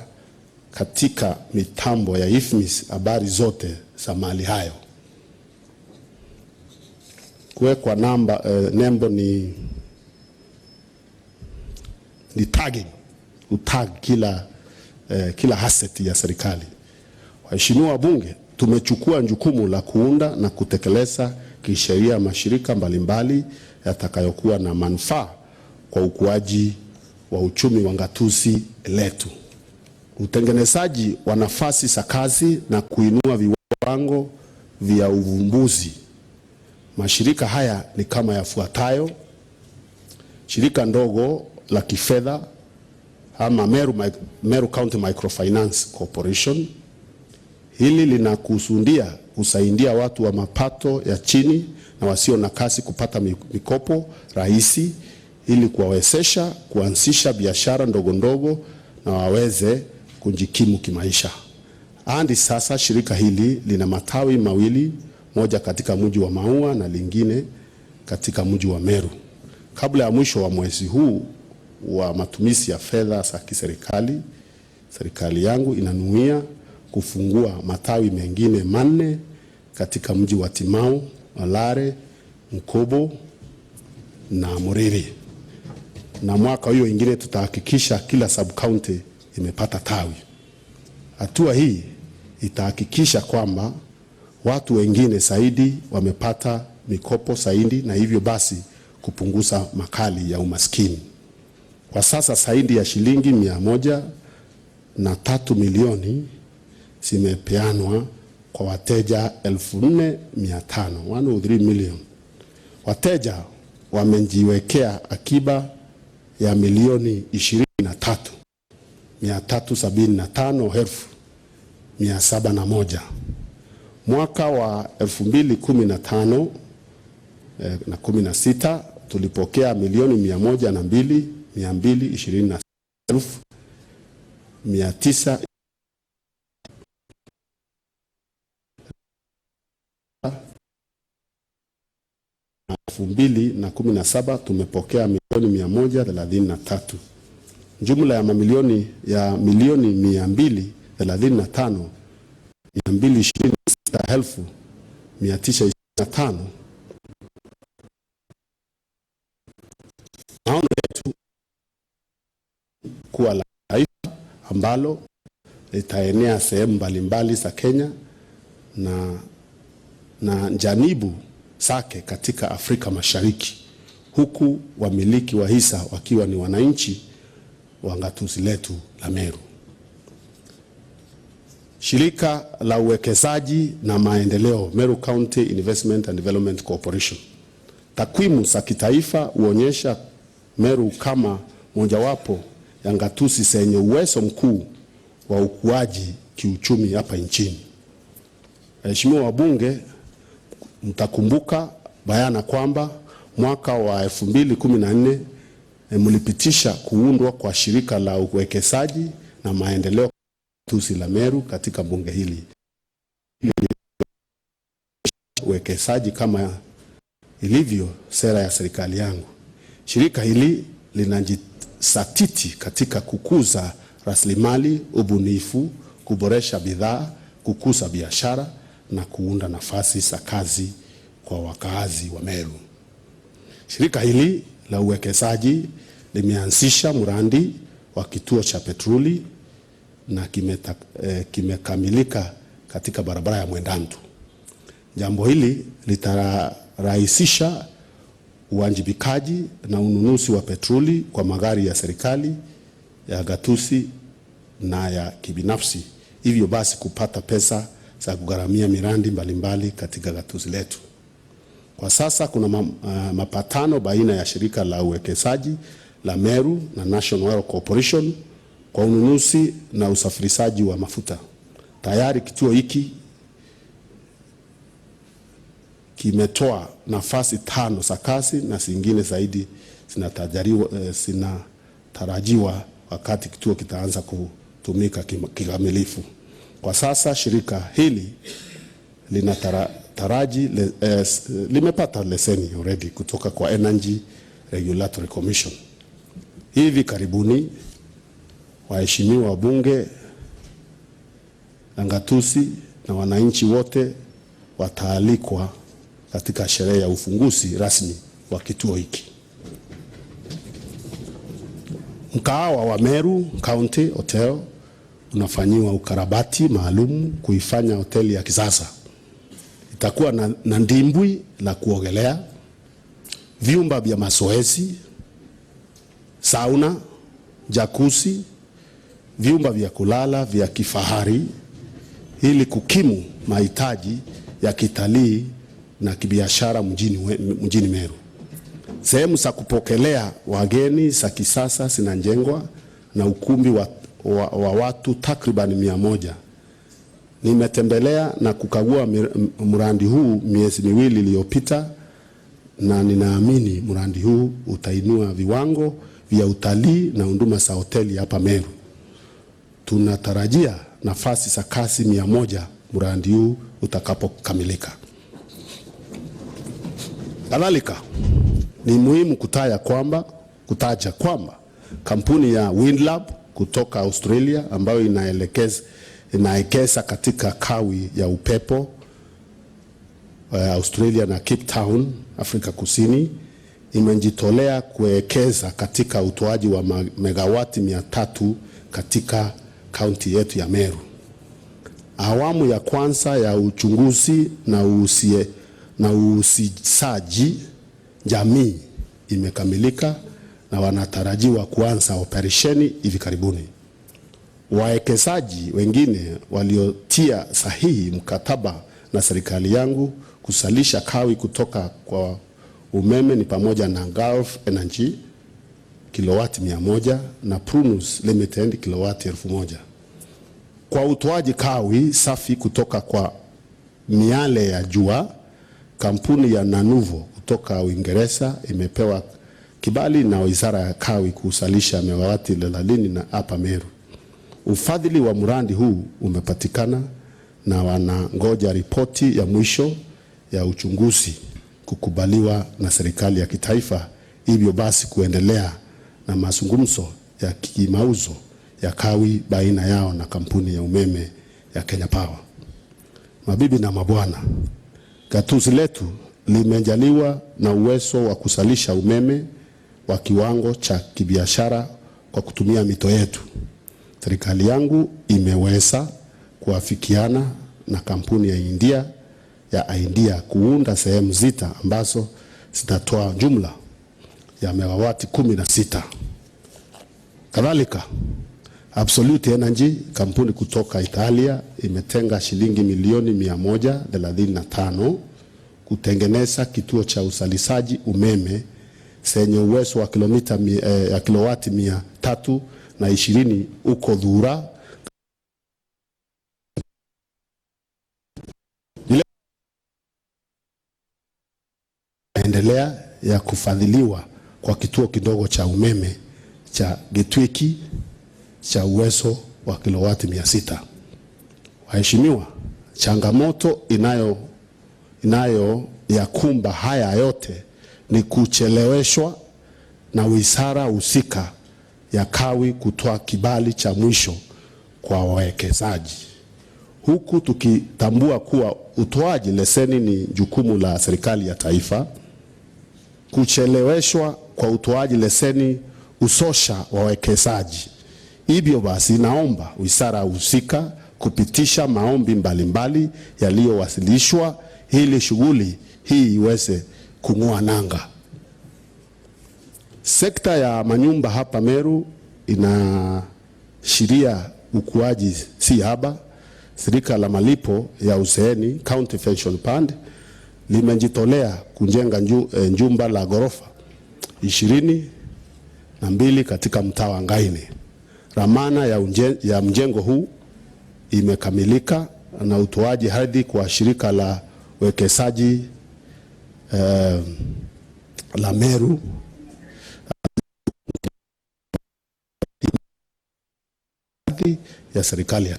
katika mitambo ya IFMIS habari zote za mali hayo. Kuwekwa namba nembo ni tagging, utag kila asset ya serikali. Waheshimiwa wabunge, tumechukua jukumu la kuunda na kutekeleza kisheria mashirika mbalimbali yatakayokuwa na manufaa kwa ukuaji wa uchumi wa gatuzi letu, utengenezaji wa nafasi za kazi na kuinua viwango vya uvumbuzi. Mashirika haya ni kama yafuatayo: shirika ndogo la kifedha ama Meru County Microfinance Corporation. Hili linakusudia kusaidia watu wa mapato ya chini na wasio na kazi kupata mikopo rahisi ili kuwawezesha kuanzisha biashara ndogo ndogo na waweze kujikimu kimaisha. Hadi sasa shirika hili lina matawi mawili, moja katika mji wa Maua na lingine katika mji wa Meru. Kabla ya mwisho wa mwezi huu wa matumizi ya fedha za kiserikali, serikali yangu inanuia kufungua matawi mengine 4 katika mji wa Timau, Olare, Mkobo na Muriri. Na mwaka huo ingine tutahakikisha kila sub county imepata tawi. Hatua hii itahakikisha kwamba watu wengine zaidi wamepata mikopo zaidi na hivyo basi kupunguza makali ya umaskini. Kwa sasa zaidi ya shilingi 103 milioni zimepeanwa kwa wateja 4,500, 103 million. Wateja wamejiwekea akiba ya milioni 23,375,701. Mwaka wa 2015 na 16 tulipokea milioni mia moja na mbili, mia mbili ishirini na elfu, mia tisa 2017 tumepokea milioni 133. Jumla ya mamilioni ya milioni 235 226,925. Maono yetu kuwa la taifa ambalo litaenea sehemu mbalimbali za Kenya na janibu zake katika Afrika Mashariki, huku wamiliki wa hisa wakiwa ni wananchi wa gatuzi letu la Meru. Shirika la uwekezaji na maendeleo, Meru County Investment and Development Corporation. Takwimu za kitaifa huonyesha Meru kama mojawapo ya gatuzi zenye uwezo mkuu wa ukuaji kiuchumi hapa nchini. Waheshimiwa wabunge, mtakumbuka bayana kwamba mwaka wa 2014 mlipitisha kuundwa kwa shirika la uwekezaji na maendeleo gatuzi la Meru katika bunge hili. Uwekezaji kama ilivyo sera ya serikali yangu. Shirika hili linajisatiti katika kukuza rasilimali, ubunifu, kuboresha bidhaa, kukuza biashara na kuunda nafasi za kazi kwa wakaazi wa Meru. Shirika hili la uwekezaji limeanzisha mradi wa kituo cha petroli na kimekamilika katika barabara ya Mwendantu. Jambo hili litarahisisha uwajibikaji na ununuzi wa petroli kwa magari ya serikali, ya gatuzi na ya kibinafsi, hivyo basi kupata pesa za kugharamia miradi mbalimbali katika gatuzi letu. Kwa sasa kuna mapatano baina ya shirika la uwekezaji la Meru na National Oil Corporation kwa ununuzi na usafirishaji wa mafuta. Tayari kituo hiki kimetoa nafasi 5 za kazi na zingine zaidi zinatarajiwa wakati kituo kitaanza kutumika kikamilifu. Kwa sasa shirika hili limepata leseni already kutoka kwa Energy Regulatory Commission. Hivi karibuni waheshimiwa wabunge na gatuzi na wananchi wote wataalikwa katika sherehe ya ufunguzi rasmi wa kituo hiki. Mkahawa wa Meru County Hotel unafanyiwa ukarabati maalum kuifanya hoteli ya kisasa. Itakuwa na ndimbwi la kuogelea, vyumba vya mazoezi, sauna, jacuzzi, vyumba vya kulala vya kifahari ili kukimu mahitaji ya kitalii na kibiashara mjini Meru. Sehemu za kupokelea wageni za kisasa zinajengwa na ukumbi wa watu takriban 100. Nimetembelea na kukagua mradi huu miezi miwili iliyopita na ninaamini mradi huu utainua viwango vya utalii na huduma za hoteli hapa Meru. Tunatarajia nafasi za kazi 100 mradi huu utakapokamilika. Kadhalika ni muhimu kutaja kwamba kampuni ya Windlab kutoka Australia ambayo inaekeza katika kawi ya upepo Australia na Cape Town, Afrika Kusini, imejitolea kuwekeza katika utoaji wa megawati 300 katika kaunti yetu ya Meru. Awamu ya kwanza ya uchunguzi na uhusisaji jamii imekamilika na wanatarajiwa kuanza operesheni hivi karibuni. Wawekezaji wengine waliotia sahihi mkataba na serikali yangu kusalisha kawi kutoka kwa umeme ni pamoja na Gulf Energy kilowati 100 na Prunus Limited kilowati 1000. Kwa utoaji kawi safi kutoka kwa miale ya jua, kampuni ya Nanuvo kutoka Uingereza imepewa kibali na Wizara ya Kawi kusalisha megawati 30 na hapa Meru. Ufadhili wa mradi huu umepatikana na wanangoja ripoti ya mwisho ya uchunguzi kukubaliwa na serikali ya kitaifa, hivyo basi kuendelea na mazungumzo ya kimauzo ya kawi baina yao na kampuni ya umeme ya Kenya Power. Mabibi na mabwana, gatuzi letu limejaliwa na uwezo wa kuzalisha umeme wa kiwango cha kibiashara kwa kutumia mito yetu. Serikali yangu imeweza kuafikiana na kampuni ya India ya India kuunda sehemu sita ambazo zitatoa jumla ya megawati 16. Kadhalika, Absolute Energy, kampuni kutoka Italia, imetenga shilingi milioni 135 kutengeneza kituo cha uzalishaji umeme zenye uwezo wa kilomita ya kilowati 320 huko Dhura. Endelea ya kufadhiliwa kwa kituo kidogo cha umeme cha Gitwiki cha uwezo wa kilowati 600. Waheshimiwa, changamoto inayo yakumba haya yote ni kucheleweshwa na wizara husika ya kawi kutoa kibali cha mwisho kwa wawekezaji, huku tukitambua kuwa utoaji leseni ni jukumu la serikali ya taifa. Kucheleweshwa kwa utoaji leseni usosha wawekezaji. Hivyo basi, naomba wizara husika kupitisha maombi mbalimbali yaliyowasilishwa ili shughuli hii iweze kung'oa nanga. Sekta ya manyumba hapa Meru inaashiria ukuaji si haba. Shirika la malipo ya uzeeni County Pension Fund limejitolea kujenga jumba la ghorofa 22 katika mtaa wa Ngaine. Ramana ya mjengo huu imekamilika na utoaji hadhi kwa shirika la wekezaji la Meru ya serikali ya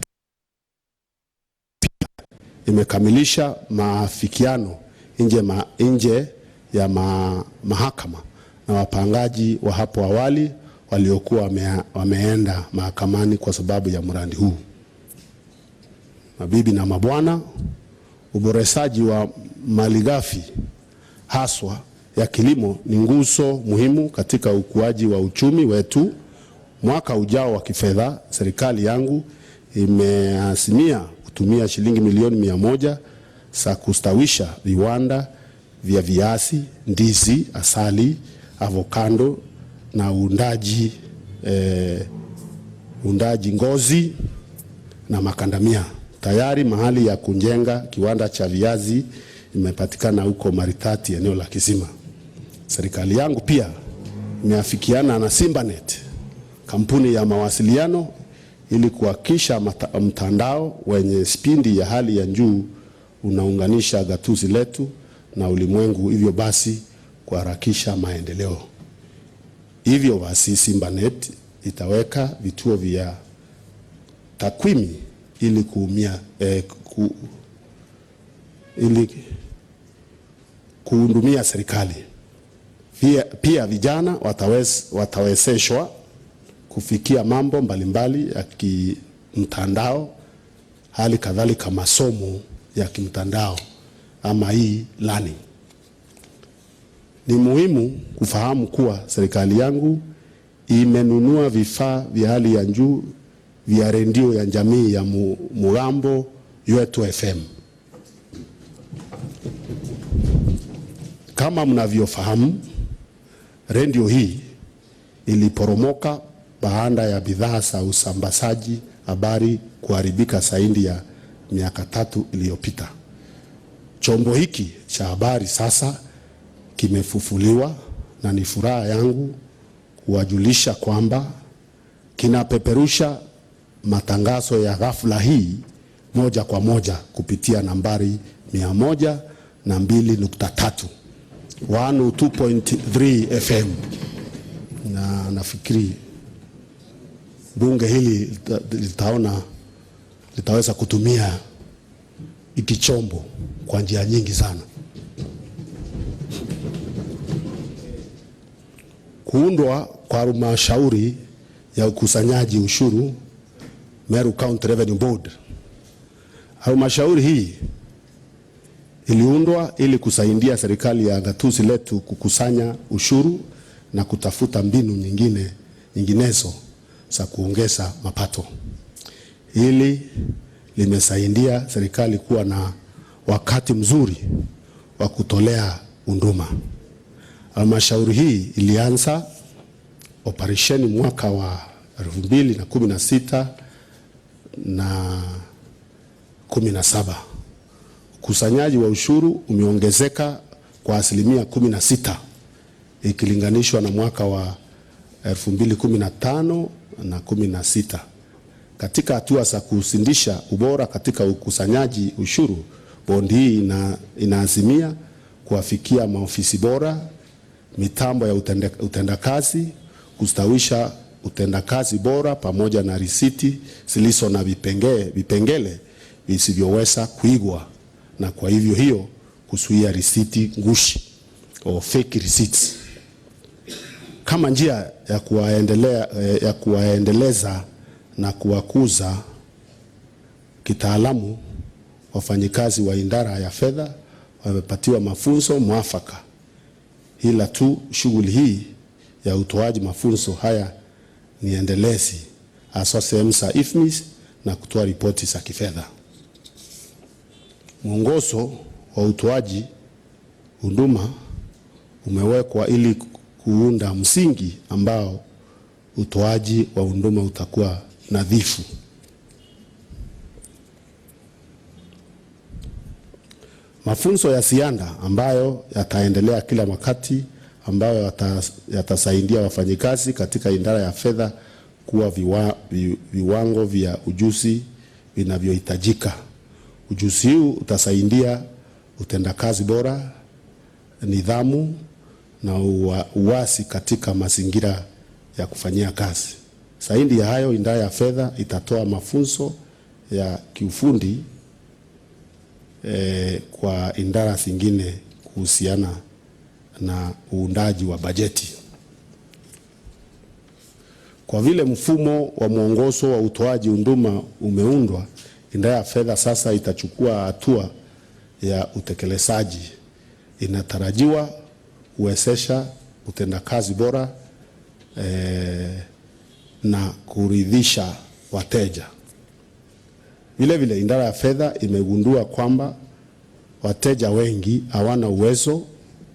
imekamilisha maafikiano nje ya mahakama na wapangaji wa hapo awali waliokuwa wameenda mahakamani kwa sababu ya mradi huu. Mabibi na mabwana, uboreshaji wa malighafi haswa ya kilimo ni nguzo muhimu katika ukuaji wa uchumi wetu. Mwaka ujao wa kifedha, serikali yangu imeazimia kutumia shilingi milioni 100 za kustawisha viwanda vya viazi, ndizi, asali, avocado na uundaji ngozi na makandamia. Tayari mahali ya kujenga kiwanda cha viazi imepatikana huko Maritati, eneo la Kisima. Serikali yangu pia imeafikiana na Simbanet, kampuni ya mawasiliano, ili kuhakikisha mtandao wenye spidi ya hali ya juu unaunganisha gatuzi letu na ulimwengu, hivyo basi kuharakisha maendeleo. Hivyo basi Simbanet itaweka vituo vya takwimu ili kuhudumia serikali. Pia vijana watawezeshwa kufikia mambo mbalimbali ya kimtandao, hali kadhalika masomo ya kimtandao ama e-learning. Ni muhimu kufahamu kuwa serikali yangu imenunua vifaa vya hali ya juu vya redio ya jamii ya Mugambo Yetu FM. Kama mnavyofahamu, redio hii iliporomoka baada ya bidhaa za usambazaji habari kuharibika zaidi ya miaka 3 iliyopita. Chombo hiki cha habari sasa kimefufuliwa na ni furaha yangu kuwajulisha kwamba kinapeperusha matangazo ya ghafla hii moja kwa moja kupitia nambari 102.3, 102.3 FM. Na nafikiri bunge hili litaweza kutumia hiki chombo kwa njia nyingi sana. Kuundwa kwa halmashauri ya ukusanyaji ushuru, Meru County Revenue Board. Halmashauri hii iliundwa ili kusaidia serikali ya gatuzi letu kukusanya ushuru na kutafuta mbinu nyinginezo za kuongeza mapato. Hili limesaidia serikali kuwa na wakati mzuri wa kutolea huduma. Halmashauri hii ilianza operesheni mwaka wa 2016 na 17. Ukusanyaji wa ushuru umeongezeka kwa 16% ikilinganishwa na mwaka wa 2015 na 16. Katika hatua za kusindisha ubora katika ukusanyaji ushuru, bodi hii inaazimia kuwafikia maofisi bora, mitambo ya utendakazi, kustawisha utendakazi bora pamoja na risiti zilizo na vipengele visivyoweza kuigwa, na kwa hivyo hiyo kuzuia risiti ngushi au fake receipts kama njia ya kuwaendeleza na kuwakuza kitaalamu. Wafanyikazi wa idara ya fedha wamepatiwa mafunzo mwafaka. Ila tu shughuli hii ya utoaji mafunzo haya ni endelezi, haswa sehemu za IFMIS na kutoa ripoti za kifedha. Mwongozo wa utoaji huduma umewekwa ili kuunda msingi ambao utoaji wa huduma utakuwa nadhifu. Mafunzo ya ziada ambayo yataendelea kila wakati, ambayo yatasaidia wafanyikazi katika idara ya fedha kuwa viwango vya ujuzi vinavyohitajika. Ujuzi huu utasaidia utendakazi bora, nidhamu na uwasi katika mazingira ya kufanyia kazi. Zaidi ya hayo, idara ya fedha itatoa mafunzo ya kiufundi kwa idara zingine kuhusiana na uundaji wa bajeti. Kwa vile mfumo wa mwongozo wa utoaji huduma umeundwa, idara ya fedha sasa itachukua hatua ya utekelezaji. Inatarajiwa kuwezesha utendakazi bora na kuridhisha wateja. Vile vile, idara ya fedha imegundua kwamba wateja wengi hawana uwezo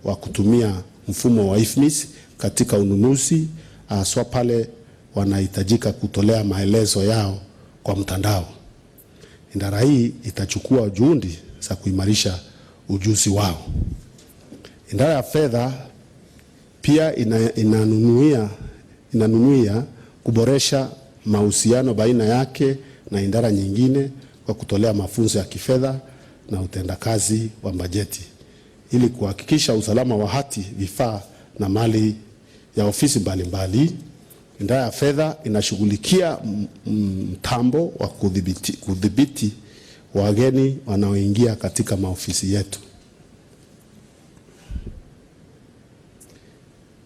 wa kutumia mfumo wa IFMIS katika ununuzi, haswa pale wanahitajika kutolea maelezo yao kwa mtandao. Idara hii itachukua juhudi za kuimarisha ujuzi wao. Idara ya fedha pia inanunuia kuboresha mahusiano baina yake na idara nyingine kwa kutolea mafunzo ya kifedha na utendakazi wa bajeti ili kuhakikisha usalama wa hati, vifaa na mali ya ofisi mbalimbali. Idara ya fedha inashughulikia mtambo wa kudhibiti wageni wanaoingia katika maofisi yetu.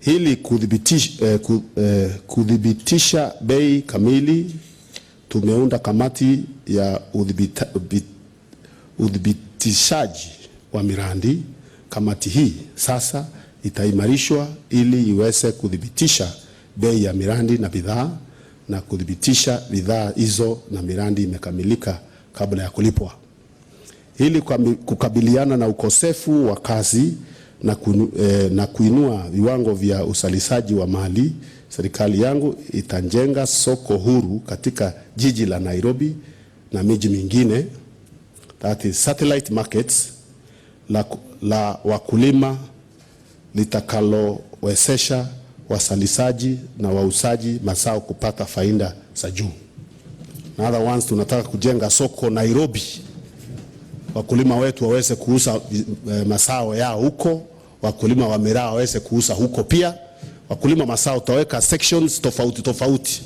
Ili kudhibitisha bei kamili, tumeunda kamati ya udhibitishaji wa miradi. Kamati hii sasa itaimarishwa ili iweze kudhibitisha bei ya miradi na bidhaa na kudhibitisha bidhaa hizo na miradi imekamilika kabla ya kulipwa. Ili kukabiliana na ukosefu wa kazi na kuinua viwango vya uzalishaji wa mali, serikali yangu itajenga soko huru katika jiji la Nairobi na miji mingine, that is satellite markets, la wakulima litakalowezesha wazalishaji na wauzaji mazao kupata faida za juu. Na other ones, tunataka kujenga soko Nairobi, wakulima wetu waweze kuuza mazao yao huko, wakulima wa miraa waweze kuuza huko pia. Wakulima mazao tutaweka sections tofauti tofauti,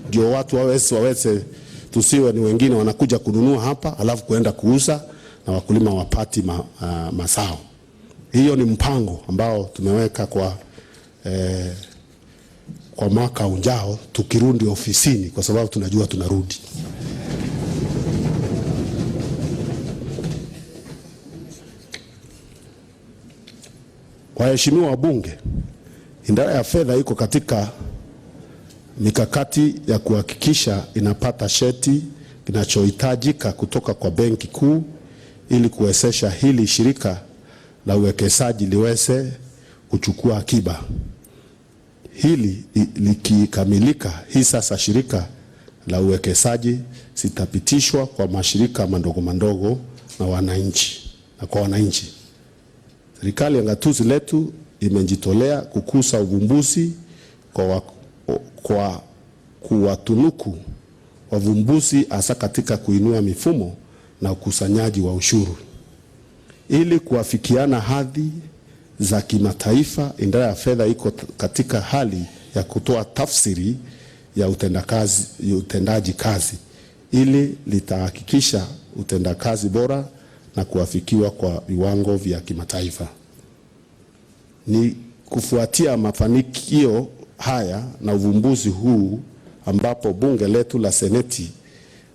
ndio watu waweze, tusiwe ni wengine wanakuja kununua hapa alafu kuenda kuuza na wakulima wapati mazao. Hiyo ni mpango ambao tumeweka kwa kwa mwaka ujao tukirudi ofisini, kwa sababu tunajua tunarudi. Waheshimiwa wabunge, idara ya fedha iko katika mikakati ya kuhakikisha inapata sheti kinachohitajika kutoka kwa Benki Kuu ili kuwezesha hili shirika la uwekezaji liweze kuchukua akiba. Hili likikamilika, hii sasa shirika la uwekezaji zitapitishwa kwa mashirika mandogo mandogo na wananchi, na kwa wananchi. Serikali ya gatuzi letu imejitolea kukuza uvumbuzi kwa kuwatunuku wavumbuzi hasa katika kuinua mifumo na ukusanyaji wa ushuru. Ili kuafikiana hadhi za kimataifa, idara ya fedha iko katika hali ya kutoa tafsiri ya utendaji kazi ili litahakikisha utendakazi bora na kuafikiwa kwa viwango vya kimataifa. Ni kufuatia mafanikio haya na uvumbuzi huu ambapo bunge letu la Seneti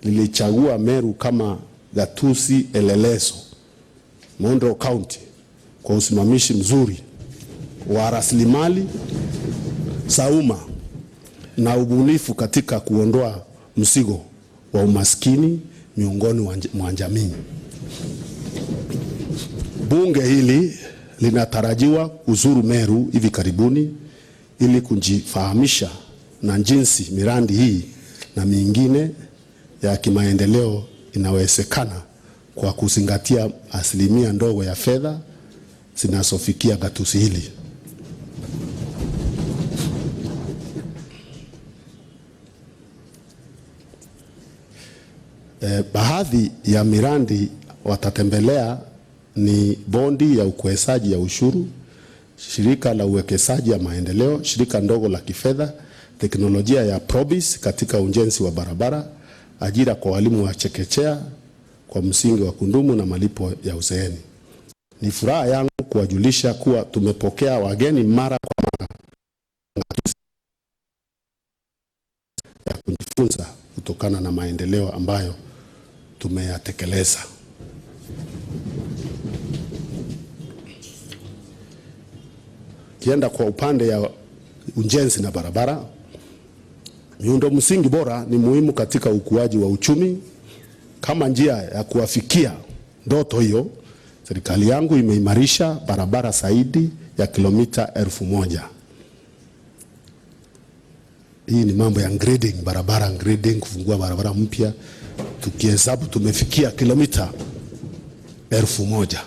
lilichagua Meru kama gatuzi elelezo Model County kwa usimamizi mzuri wa rasilimali za umma na ubunifu katika kuondoa mzigo wa umaskini miongoni mwa jamii. Bunge hili linatarajiwa kuzuru Meru hivi karibuni ili kujifahamisha na jinsi miradi hii na mingine ya kimaendeleo inawezekana kwa kuzingatia asilimia ndogo ya fedha zinazofikia gatuzi hili. Baadhi ya miradi watatembelea ni bondi ya ukwezaji ya ushuru, shirika la uwekezaji ya maendeleo, shirika ndogo la kifedha, teknolojia ya Probis katika ujenzi wa barabara, ajira kwa walimu wa chekechea kwa msingi wa kudumu na malipo ya uzeeni. Ni furaha yangu kuwajulisha kuwa tumepokea wageni mara kwa mara ya kujifunza kutokana na maendeleo ambayo tumeyatekeleza. Kienda kwa upande ya ujenzi na barabara, miundo msingi bora ni muhimu katika ukuaji wa uchumi. Kama njia ya kuafikia ndoto hiyo, serikali yangu imeimarisha barabara zaidi ya kilomita 1000. Hii ni mambo ya grading, barabara grading, kufungua barabara mpya. Tukihesabu tumefikia kilomita 1000.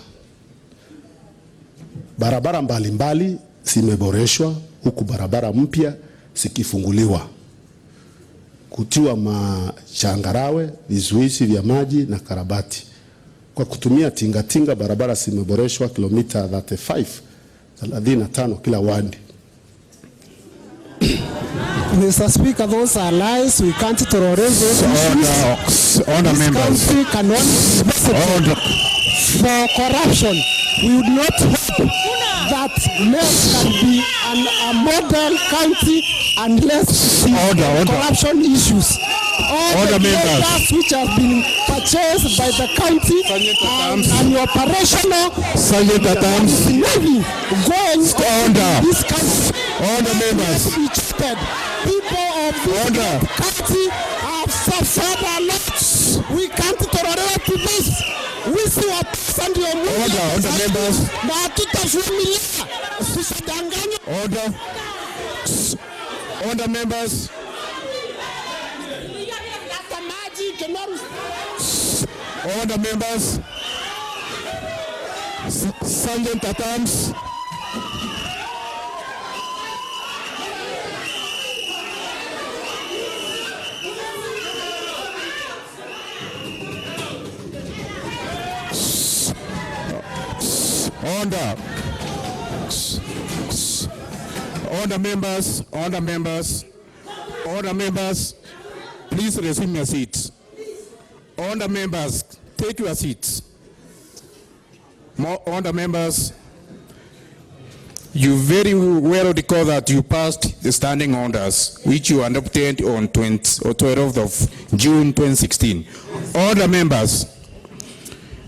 Barabara mbalimbali zimeboreshwa huku barabara mpya zikifunguliwa, kutiwa machangarawe, vizuizi vya maji na karabati. Kwa kutumia tingatinga barabara zimeboreshwa kilomita 35 kila wadi. Mr. Speaker, those are lies. We can't tolerate those issues. Order, This members. country cannot be Order. for corruption. We would not hope that Meru can be a model county unless the Order, order. corruption issues. All Order, the members. graders which have been purchased by the county Sergeant at are arms. operational. Sergeant at arms. Nothing going on Order. in this country. Order, members. Be cheated. People of this Order. county have suffered a lot. We can't tolerate this. Wizi wa pesa ndio mwingi. Order, order, members. Na hatutavumilia. Tusidanganywe. Order. Order, members. Hata maji Kenoru. Order, members. Sergeant at arms. Order. Order, members. Order, members. Order, members. Please resume your seats. Order, members, take your seats. More order, members. You very well recall that you passed the standing orders, which you adopted on 20, or 12th of June 2016. All the members,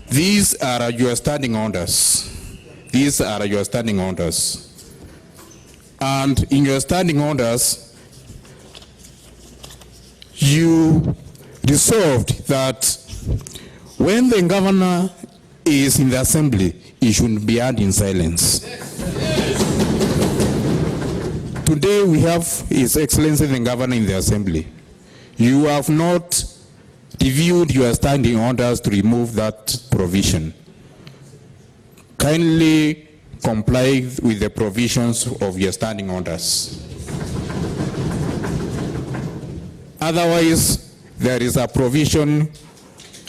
these are your standing orders. These are your standing orders. And in your standing orders, you resolved that when the governor is in the assembly, he should be heard in silence. Today we have His Excellency the Governor in the assembly. You have not reviewed your standing orders to remove that provision. Kindly comply with the provisions of your standing orders. Otherwise, there is a provision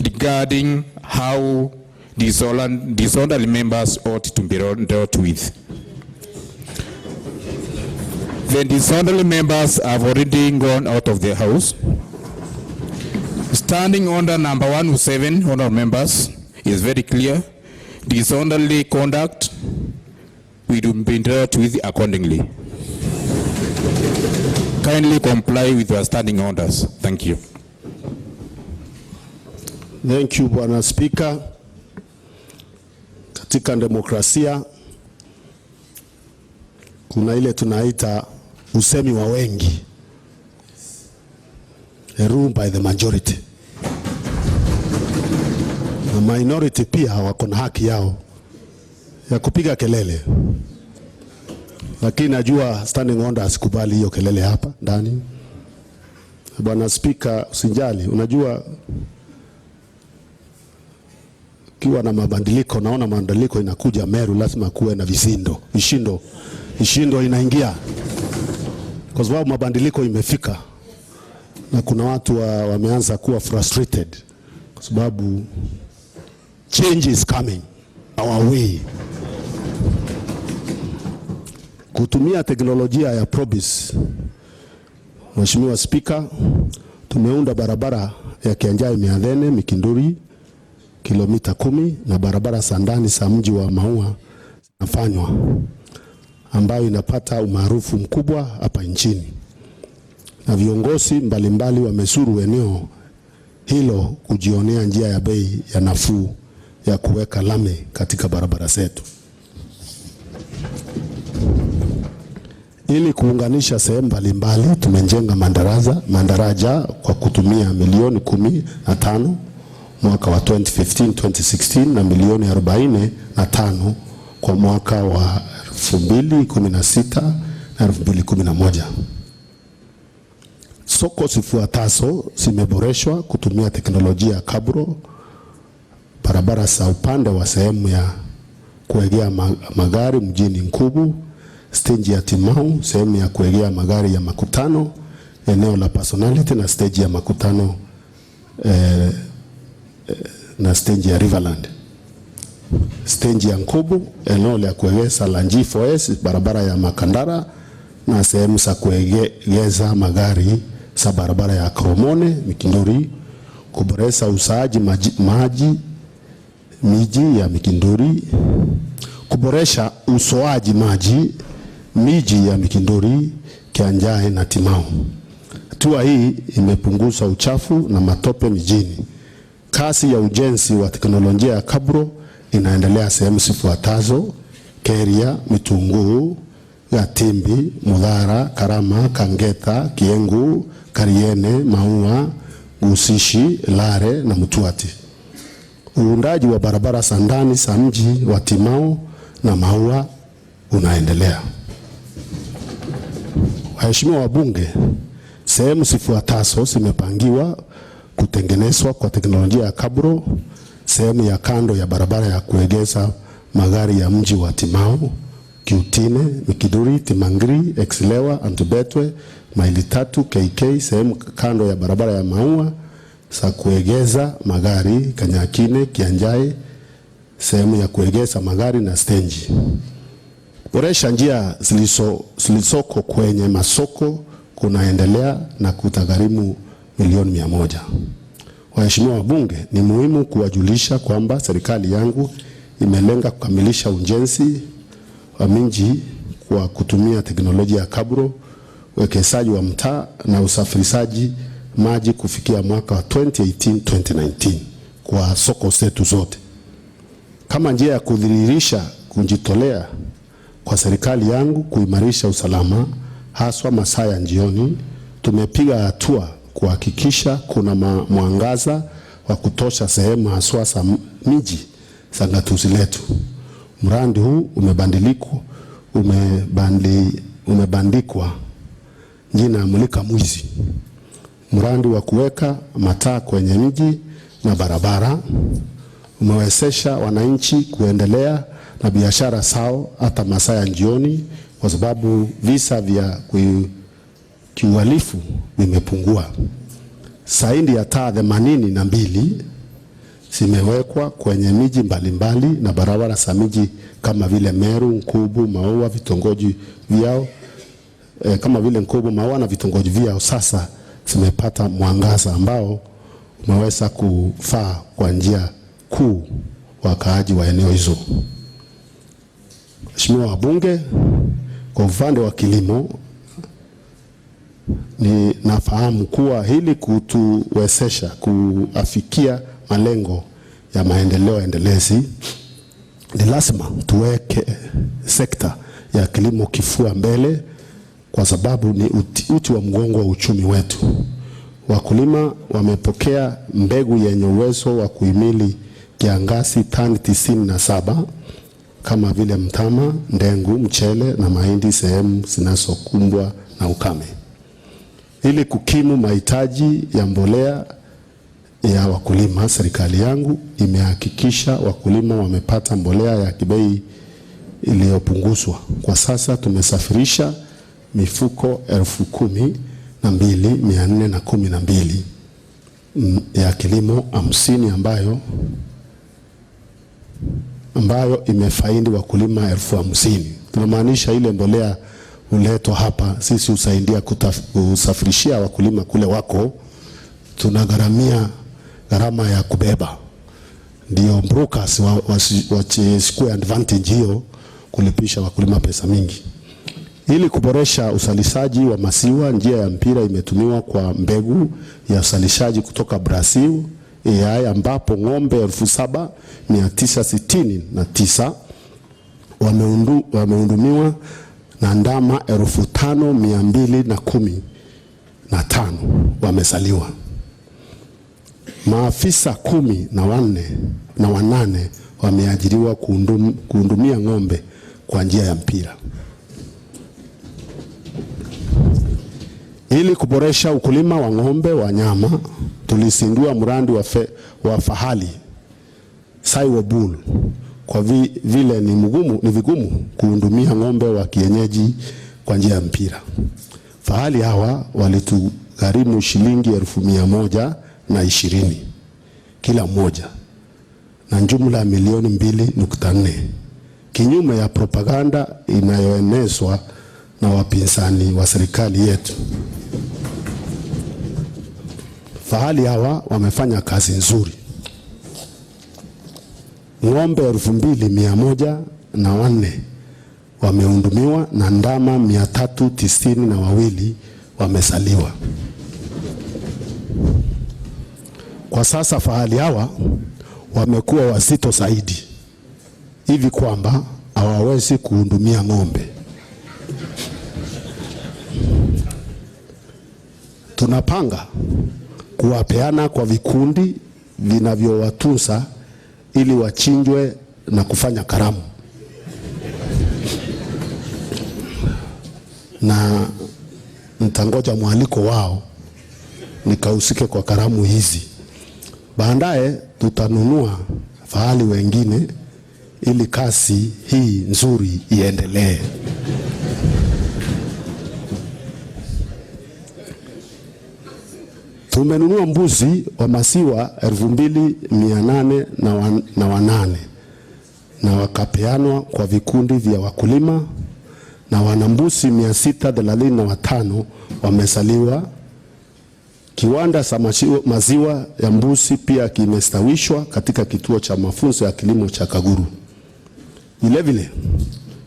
regarding how disorderly members ought to be dealt with. The disorderly members have already gone out of the house. Standing order number 107, honorable members, is very clear. Disorderly conduct will be dealt with accordingly. Kindly comply with your standing orders. Thank you. Thank you, Bwana Spika. Katika demokrasia kuna ile tunaita usemi wa wengi, a rule by the majority. Na minority pia wako na haki yao ya kupiga kelele, lakini najua standing order asikubali hiyo kelele hapa ndani. Bwana Spika, usijali, unajua kiwa na mabadiliko, naona mabadiliko inakuja Meru, lazima kuwe na visindo, vishindo, vishindo inaingia kwa sababu mabadiliko imefika na kuna watu wameanza kuwa frustrated kwa sababu change is coming our way. Kutumia teknolojia ya Probis, Mheshimiwa Spika, tumeunda barabara ya Kianjai Miathene Mikinduri kilomita 10 na barabara za ndani za mji wa Maua zinafanywa, ambayo inapata umaarufu mkubwa hapa nchini, na viongozi mbalimbali wamezuru eneo hilo kujionea njia ya bei ya nafuu ya kuweka lami katika barabara zetu. Ili kuunganisha sehemu mbalimbali, tumejenga mandaraja kwa kutumia milioni 15 mwaka wa 2015-2016 na milioni 45 kwa mwaka wa 2016 na 2011. Soko zifuatazo zimeboreshwa kutumia teknolojia ya kabro: barabara za upande wa sehemu ya kuegea magari mjini Nkubu, steji ya Timau, sehemu ya kuegea magari ya makutano, eneo la personality na steji ya makutano na steji ya Riverland, steji ya Nkubu, eneo la kuegeza la G4S, barabara ya Makandara na sehemu za kuegeza magari za barabara ya Kromone Mikinduri, kuboresha usaaji maji miji ya Mikinduri, kuboresha usoaji maji miji ya Mikinduri, Kianjae na Timau. Hatua hii imepunguza uchafu na matope mijini. Kasi ya ujenzi wa teknolojia ya kabro inaendelea sehemu zifuatazo: Keria, Mitunguu, Gatimbi, Muthara, Karama, Kangeta, Kiengu, Kariene, Maua, Gusishi, Lare na Mutuati. Uundaji wa barabara za ndani za mji wa Timau na Maua unaendelea. Waheshimiwa wabunge, sehemu zifuatazo zimepangiwa kutengenezwa kwa teknolojia ya kabro: sehemu ya kando ya barabara ya kuegeza magari ya mji wa Timau, Kiutine, Mikiduri, Timangri, Exilewa, Antubetwe, maili 3 KK, sehemu kando ya barabara ya Maua za kuegeza magari Kanyakine, Kianjai, sehemu ya kuegeza magari na stendi. Boresha njia zilizoko kwenye masoko kunaendelea na kutagharimu milioni 100. Waheshimiwa wabunge, ni muhimu kuwajulisha kwamba serikali yangu imelenga kukamilisha ujenzi wa miji kwa kutumia teknolojia ya kabro, uwekezaji wa mtaa na usafirishaji maji kufikia mwaka wa 2018-2019 kwa soko zetu zote. Kama njia ya kudhihirisha kujitolea kwa serikali yangu kuimarisha usalama haswa masaa ya jioni, tumepiga hatua kuhakikisha kuna mwangaza wa kutosha sehemu haswa za miji za gatuzi letu. Mradi huu umebandikwa jina Mulika Mwizi. Mradi wa kuweka mataa kwenye miji na barabara umewezesha wananchi kuendelea na biashara zao hata masaa ya jioni, kwa sababu visa vya kiuhalifu vimepungua. Zaidi ya taa 82 zimewekwa kwenye miji mbalimbali na barabara za miji kama vile Meru, Nkubu, Maua, vitongoji vyao kama vile Nkubu, Maua na vitongoji vyao sasa zimepata mwangaza ambao umeweza kufaa kwa njia kuu wakaaji wa eneo hizo. Mheshimiwa wabunge, kwa upande wa kilimo ni nafahamu kuwa hili kutuwezesha kuafikia malengo ya maendeleo endelezi ni lazima tuweke sekta ya kilimo kifua mbele, kwa sababu ni uti wa mgongo wa uchumi wetu. Wakulima wamepokea mbegu yenye uwezo wa kuhimili kiangazi tani 97 kama vile mtama, ndengu, mchele na mahindi sehemu zinazokumbwa na ukame. Ili kukimu mahitaji ya mbolea ya wakulima, serikali yangu imehakikisha wakulima wamepata mbolea ya kibei iliyopunguzwa. Kwa sasa tumesafirisha mifuko 12,412 ya kilimo 50 ambayo imefaidi wakulima 50,000. Tunamaanisha ile mbolea huletwa hapa, sisi husaidia kusafirishia wakulima kule wako, tunagharamia gharama ya kubeba, ndio brokers wachukue advantage hiyo kulipisha wakulima pesa mingi. Ili kuboresha uzalishaji wa maziwa, njia ya mpira imetumiwa kwa mbegu ya uzalishaji kutoka Brazil AI, ambapo ng'ombe 7969 wamehudumiwa na ndama 5215 wamezaliwa. Maafisa 14 na 8 wameajiriwa kuhudumia ng'ombe kwa njia ya mpira. Ili kuboresha ukulima wa ng'ombe wa nyama, tulizindua mradi wa fahali Sahiwal Bull. Kwa vile ni vigumu kuhudumia ng'ombe wa kienyeji kwa njia ya mpira. Fahali hawa walitugharimu shilingi 120,000 kila mmoja na jumla ya milioni 2.4, kinyume ya propaganda inayoenezwa na wapinzani wa serikali yetu. Fahali hawa wamefanya kazi nzuri. Ng'ombe 2104 wamehudumiwa na ndama 392 wamesaliwa. Kwa sasa fahali hawa wamekuwa wazito zaidi hivi kwamba hawawezi kuhudumia ng'ombe. Tunapanga kuwapeana kwa vikundi vinavyowatunza ili wachinjwe na kufanya karamu. Na nitangoja mwaliko wao nikahusike kwa karamu hizi. Baadaye tutanunua fahali wengine ili kasi hii nzuri iendelee. Tumenunua mbuzi wa maziwa 2808 na wakapeanwa kwa vikundi vya wakulima, na wanambuzi 635 wamesaliwa. Kiwanda cha maziwa ya mbuzi pia kimestawishwa katika kituo cha mafunzo ya kilimo cha Kaguru. Vilevile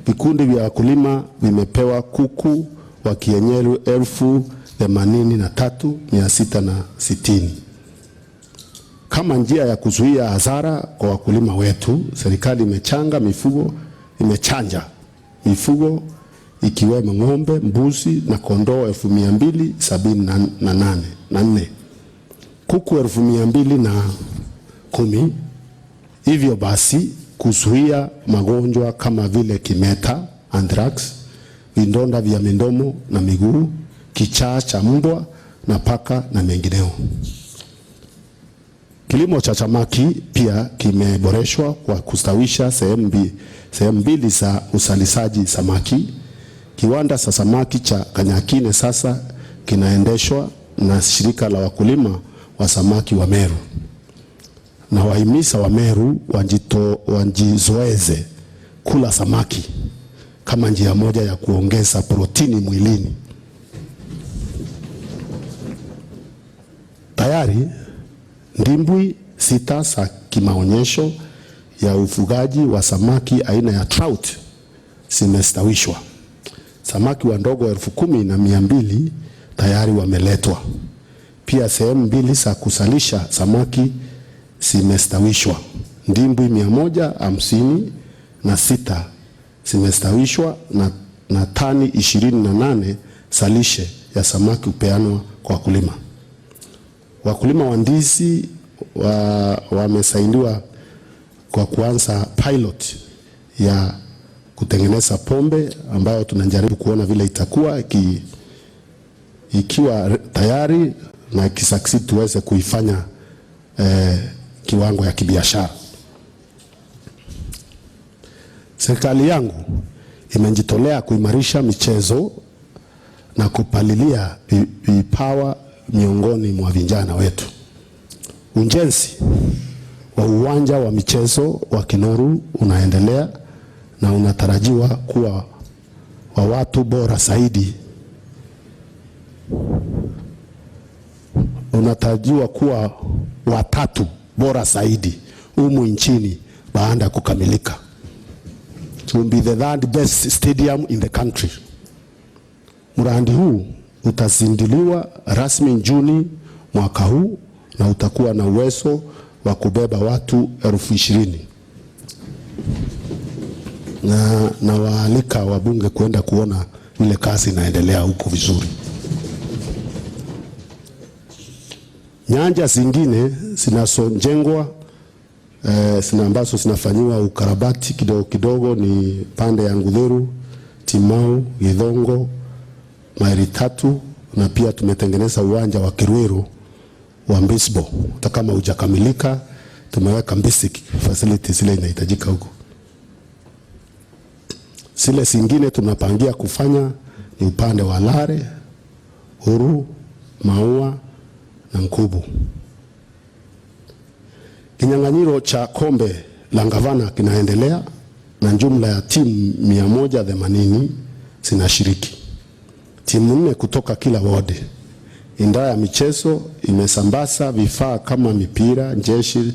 Vikundi vya wakulima vimepewa kuku wa kienyeji 83,660. Kama njia ya kuzuia hasara kwa wakulima wetu, serikali imechanja mifugo ikiwemo ng'ombe, mbuzi na kondoo 278,000, kuku 210,000. Hivyo basi kuzuia magonjwa kama vile kimeta, anthrax, vidonda vya midomo na miguu, kichaa cha mbwa na paka na mengineo. Kilimo cha samaki pia kimeboreshwa kwa kustawisha sehemu mbili za uzalishaji samaki. Kiwanda cha samaki cha Kanyakine sasa kinaendeshwa na shirika la wakulima wa samaki wa Meru. Na wahimiza wa Meru wajizoeze kula samaki kama njia moja ya kuongeza protini mwilini. Tayari ndimbwi 6 za kimaonyesho ya ufugaji wa samaki aina ya trout zimestawishwa. Samaki wadogo 10,200 tayari wameletwa. Pia sehemu 2 za kuzalisha samaki zimestawishwa. Ndimbwi 156 zimestawishwa na tani 28 za lishe ya samaki hupeanwa kwa wakulima. Wakulima wa ndizi wamesaidiwa kwa kuanza pilot ya kutengeneza pombe ambayo tunajaribu kuona vile itakuwa ikiwa tayari na ikisucceed tuweze kuifanya kiwango ya kibiashara. Serikali yangu imejitolea kuimarisha michezo na kupalilia vipawa miongoni mwa vijana wetu. Ujenzi wa uwanja wa michezo wa Kinoru unaendelea na unatarajiwa kuwa wa watu bora zaidi. Unatarajiwa kuwa watatu bora zaidi humu nchini baada ya kukamilika. It will be the third best stadium in the country. Mradi huu utazinduliwa rasmi Juni mwaka huu na utakuwa na uwezo wa kubeba watu 20,000. Na waalika wabunge kwenda kuona vile kazi inaendelea huko vizuri. Nyanja zingine zinazojengwa ambazo zinafanyiwa ukarabati kidogo kidogo ni pande ya Nguthiru, Timau, Githongo, maili 3, na pia tumetengeneza uwanja wa Kiruiru wa baseball. Hata kama hujakamilika, tumeweka basic facilities zile inahitajika huko. Zile zingine tunapangia kufanya ni upande wa Lare, Huru, Maua na Nkubu. Kinyang'anyiro cha kombe la gavana kinaendelea na jumla ya timu 180 zinashiriki. Timu 4 kutoka kila ward. Idara ya michezo imesambaza vifaa kama mipira, jeshi,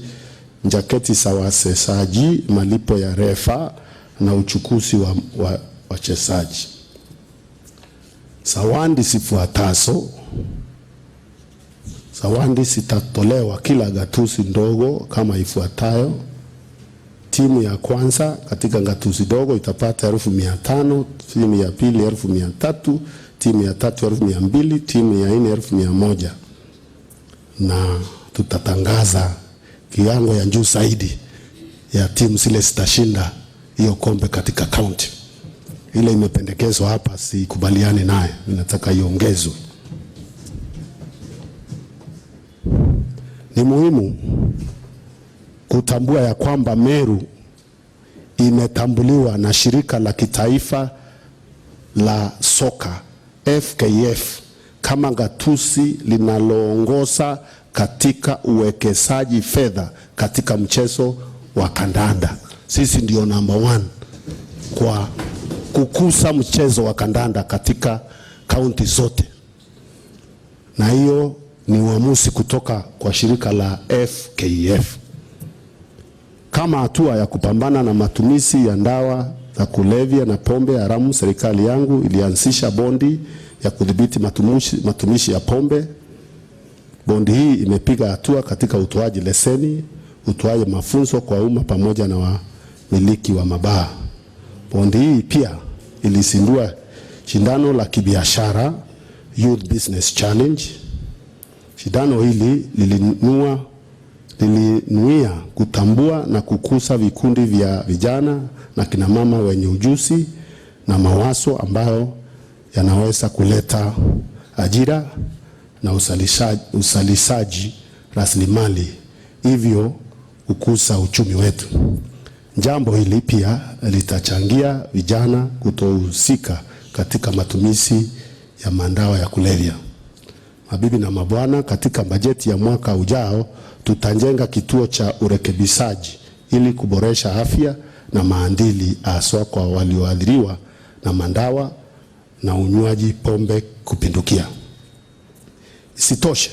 jaketi za wachezaji, malipo ya refa na uchukuzi wa wachezaji. Zawadi zifuatazo. Zawadi zitatolewa kila gatuzi ndogo kama ifuatayo. Timu ya kwanza katika gatuzi ndogo itapata 500,000, timu ya pili 300,000, timu ya tatu 200,000, timu ya nne 1,100. Na tutatangaza kiwango ya juu zaidi ya timu zile zitashinda hiyo kombe katika county. Ile imependekezwa hapa sikubaliani naye, ninataka iongezwe. Ni muhimu kutambua ya kwamba Meru imetambuliwa na shirika la kitaifa la soka FKF kama gatuzi linaloongoza katika uwekezaji fedha katika mchezo wa kandanda. Sisi ndio number 1 kwa kukuza mchezo wa kandanda katika kaunti zote. Na hiyo ni uamuzi kutoka kwa shirika la FKF. Kama hatua ya kupambana na matumizi ya dawa za kulevya na pombe haramu, serikali yangu ilianzisha bodi ya kudhibiti matumishi ya pombe. Bodi hii imepiga hatua katika utoaji leseni, utoaji mafunzo kwa umma pamoja na wamiliki wa mabaa. Bodi hii pia ilizindua shindano la kibiashara, Youth Business Challenge. Shindano hili lilinuia kutambua na kukuza vikundi vya vijana na kinamama wenye ujuzi na mawazo ambayo yanaweza kuleta ajira na uzalishaji rasilimali, hivyo kukuza uchumi wetu. Jambo hili pia litachangia vijana kutohusika katika matumizi ya madawa ya kulevya. Mabibi na mabwana, katika bajeti ya mwaka ujao tutajenga kituo cha urekebishaji ili kuboresha afya na maadili haswa kwa walioathiriwa na madawa na unywaji pombe kupindukia. Isitoshe,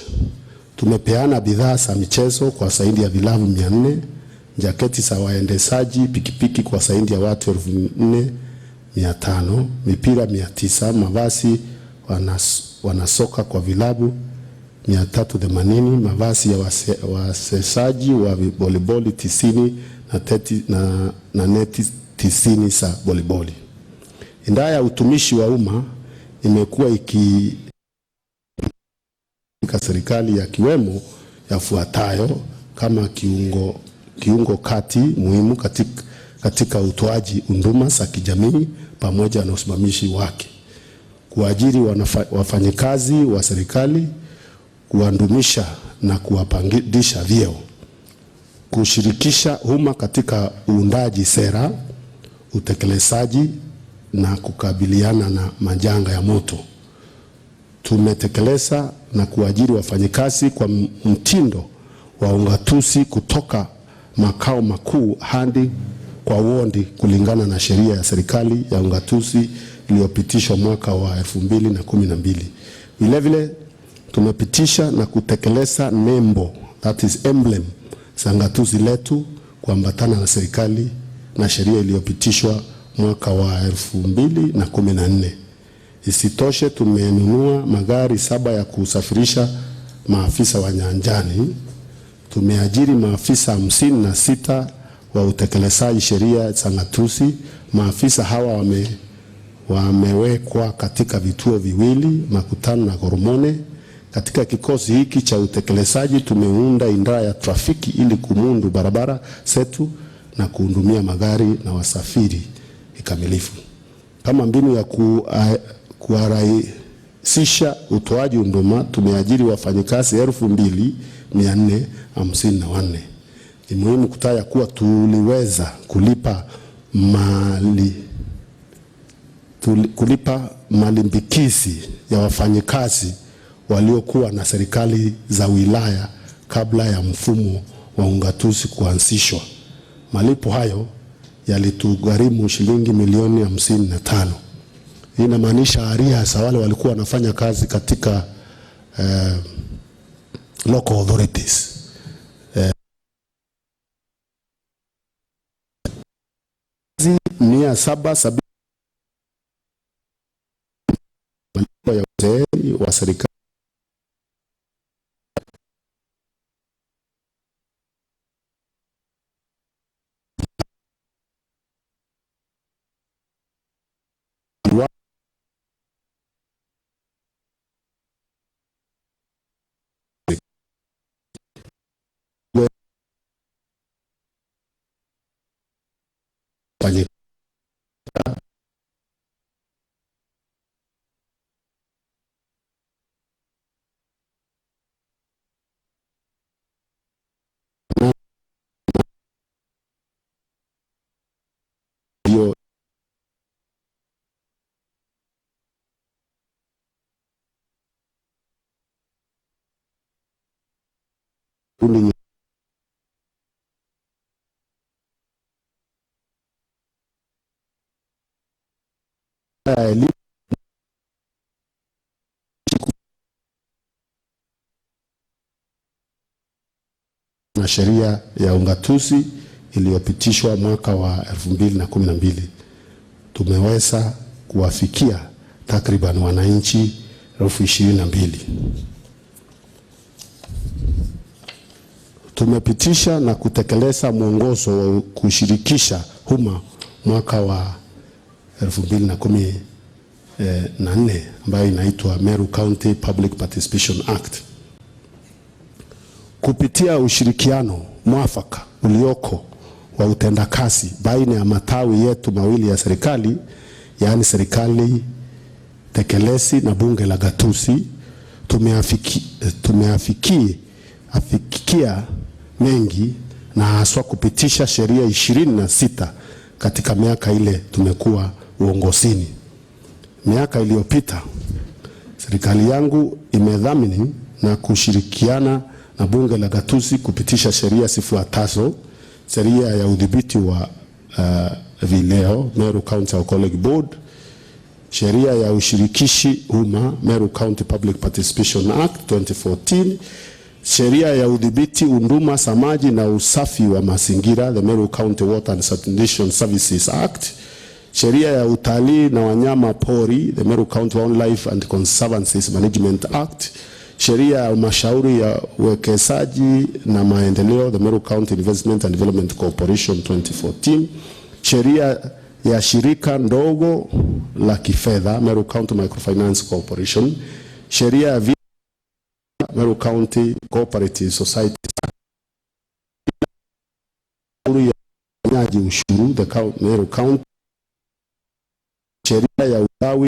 tumepeana bidhaa za michezo kwa zaidi ya vilabu 400, jaketi za waendeshaji pikipiki kwa zaidi ya watu 4,500, mipira 900, mavazi wanasoka kwa vilabu 380, mavazi ya wachezaji wa voliboli 90 na neti 90 za voliboli. Idara ya utumishi wa umma imekuwa iki katika serikali yakiwemo yafuatayo kama kiungo kati muhimu katika utoaji huduma za kijamii pamoja na usimamizi wake, kuajiri wafanyikazi wa serikali, kuwadumisha na kuwapandisha vyeo, kushirikisha umma katika uundaji sera, utekelezaji na kukabiliana na majanga ya moto. Tumetekeleza na kuajiri wafanyikazi kwa mtindo wa ugatuzi kutoka makao makuu hadi kwa wodi kulingana na sheria ya serikali ya ugatuzi iliyopitishwa mwaka wa 2012. Vilevile tumepitisha na kutekeleza nembo, that is emblem, za gatuzi letu kuambatana na serikali na sheria iliyopitishwa mwaka wa 2014. Isitoshe, tumenunua magari 7 ya kusafirisha maafisa wa nyanjani. Tumeajiri maafisa 56 wa utekelezaji sheria za gatuzi. Maafisa hawa wamewekwa katika vituo viwili, Makutano na Goromone. Katika kikosi hiki cha utekelezaji tumeunda idara ya trafiki ili kumudu barabara zetu na kuhudumia magari na wasafiri kikamilifu. Kama mbinu ya kuwarahisisha utoaji huduma, tumeajiri wafanyikazi 2454. Ni muhimu kutaja kuwa tuliweza kulipa malimbikizi ya wafanyikazi waliokuwa na serikali za wilaya kabla ya mfumo wa ugatuzi kuanzishwa. Malipo hayo yalitugharimu shilingi milioni 55. Hii inamaanisha arrears wale walikuwa wanafanya kazi katika local authorities. 770 malipo ya uzeeni wa serikali fanye hiyo kundi ya elimu na sheria ya ugatuzi iliyopitishwa mwaka wa 2012. Tumeweza kuwafikia takriban wananchi 22,000. Tumepitisha na kutekeleza mwongozo wa kushirikisha umma mwaka wa 2014 ambayo inaitwa Meru County Public Participation Act. Kupitia ushirikiano mwafaka ulioko wa utendakazi baina ya matawi yetu mawili ya serikali, yaani serikali tekelezi na bunge la gatuzi, tumeafikia mengi na haswa kupitisha sheria 26 katika miaka ile tumekuwa uongozini. Miaka iliyopita serikali yangu imedhamini na kushirikiana na bunge la gatuzi kupitisha sheria zifuatazo: sheria ya udhibiti wa vileo Meru County Alcoholic Board, sheria ya ushirikishi umma Meru County Public Participation Act 2014, sheria ya udhibiti huduma za maji na usafi wa mazingira the Meru County Water and Sanitation Services Act, sheria ya utalii na wanyama pori the Meru County Wildlife and Conservancies Management Act, sheria ya halmashauri ya uwekezaji na maendeleo the Meru County Investment and Development Corporation 2014, sheria ya shirika ndogo la kifedha Meru County Microfinance Corporation, sheria ya Meru County Cooperative Society ya ufanyaji ushuru the Meru County, sheria ya ugawi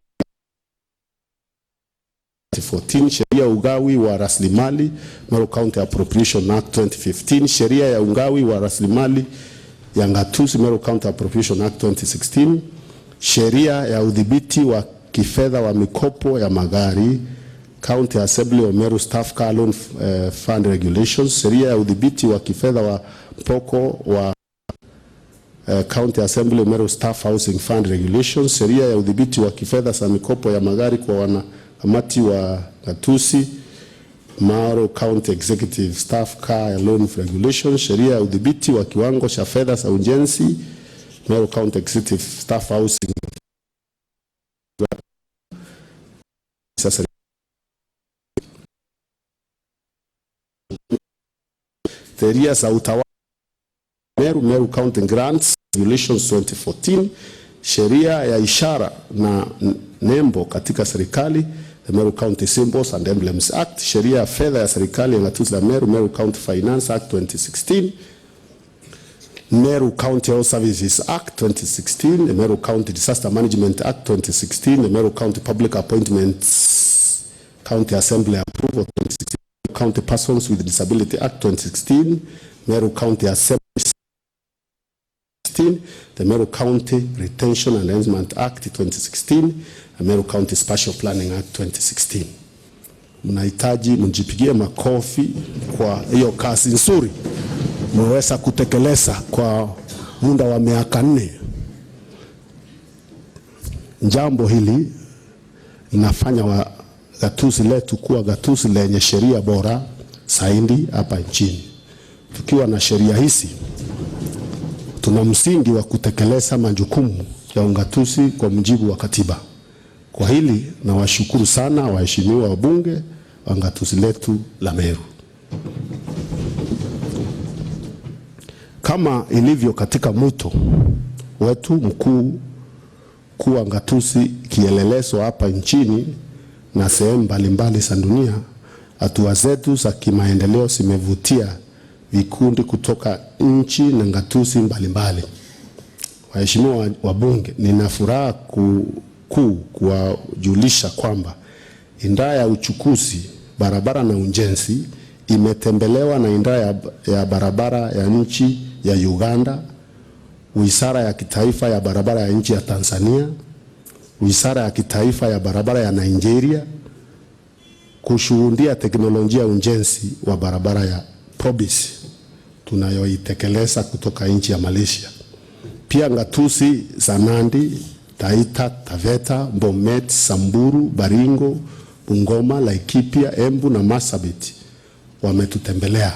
2014, sheria ya ugawi wa rasilimali Meru County Appropriation Act 2015, sheria ya ugawi wa rasilimali ya ngatuzi Meru County Appropriation Act 2016, sheria ya udhibiti wa kifedha wa mikopo ya magari County Assembly of Meru Staff Car Loan Fund Regulations, sheria ya udhibiti wa kifedha wa mpoko wa County Assembly Meru Staff Housing Fund Regulations, sheria ya udhibiti wa kifedha za mikopo ya magari kwa wanakamati wa gatuzi Meru County Executive Staff Car Loan Regulations, sheria ya udhibiti wa kiwango cha fedha za ujenzi Meru County Executive Staff Housing. Sasa sheria za utawala Meru County Grants Regulations 2014, sheria ya ishara na nembo katika serikali the Meru County Symbols and Emblems Act, sheria ya fedha ya serikali ya gatuzi la Meru, Meru County Finance Act 2016, Meru County Health Services Act 2016, the Meru County Disaster Management Act 2016, the Meru County Public Appointments County Assembly Approval 2016, County Persons with Disability Act 2016, Meru County Assembly 2016, the Meru County Retention and Enhancement Act 2016, the Meru County Spatial Planning Act 2016. Mnahitaji mjipigie makofi kwa hiyo kazi nzuri mmeweza kutekeleza kwa muda wa miaka 4. Jambo hili linafanya wa gatuzi letu kuwa gatuzi lenye sheria bora zaidi hapa nchini. Tukiwa na sheria hizi, tuna msingi wa kutekeleza majukumu ya ugatuzi kwa mujibu wa katiba. Kwa hili nawashukuru sana waheshimiwa wabunge wa gatuzi letu la Meru. Kama ilivyo katika mwito wetu mkuu kuwa gatuzi kielelezo hapa nchini na sehemu mbalimbali za dunia, hatua zetu za kimaendeleo zimevutia vikundi kutoka nchi na gatuzi mbalimbali. Waheshimiwa wabunge, nina furaha kuu kuwajulisha kwamba idara ya uchukuzi, barabara na ujenzi imetembelewa na idara ya barabara ya nchi ya Uganda, Wizara ya Kitaifa ya Barabara ya nchi ya Tanzania, Wizara ya Kitaifa ya Barabara ya Nigeria kushuhudia teknolojia ya ujenzi wa barabara ya Probis tunayoitekeleza kutoka nchi ya Malaysia. Pia ngatuzi za Nandi, Taita, Taveta, Bomet, Samburu, Baringo, Bungoma, Laikipia, Embu na Marsabit wametutembelea.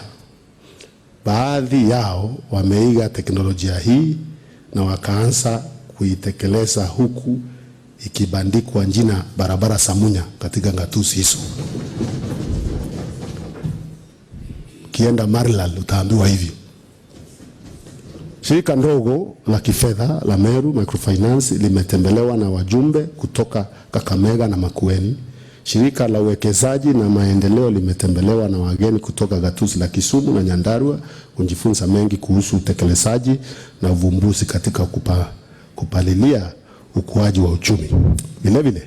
Baadhi yao wameiga teknolojia hii na wakaanza kuitekeleza huku ikibandikwa jina barabara Samunya katika ngatuzi hizo. Ukienda Maralal utaambiwa hivyo. Shirika ndogo la kifedha la Meru Microfinance limetembelewa na wajumbe kutoka Kakamega na Makueni. Shirika la uwekezaji na maendeleo limetembelewa na wageni kutoka gatuzi la Kisumu na Nyandarua kujifunza mengi kuhusu utekelezaji na uvumbuzi katika kupalilia ukuaji wa uchumi. Vilevile,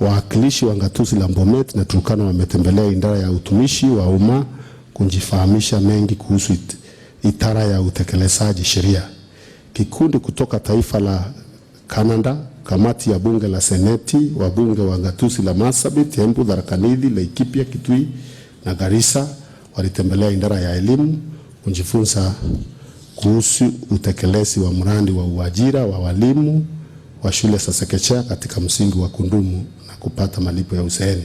wawakilishi wa gatuzi la Bomet na Turkana wametembelea idara ya utumishi wa umma kujifahamisha mengi kuhusu idara ya utekelezaji sheria. Kikundi kutoka taifa la Canada, kamati ya bunge la Seneti, wabunge wa gatuzi la Marsabit, Embu, Tharaka Nithi, Laikipia, Kitui na Garissa walitembelea idara ya elimu kujifunza kuhusu utekelezi wa mradi wa uajira wa walimu wa shule za chekechea katika msingi wa kudumu na kupata malipo ya uzeeni.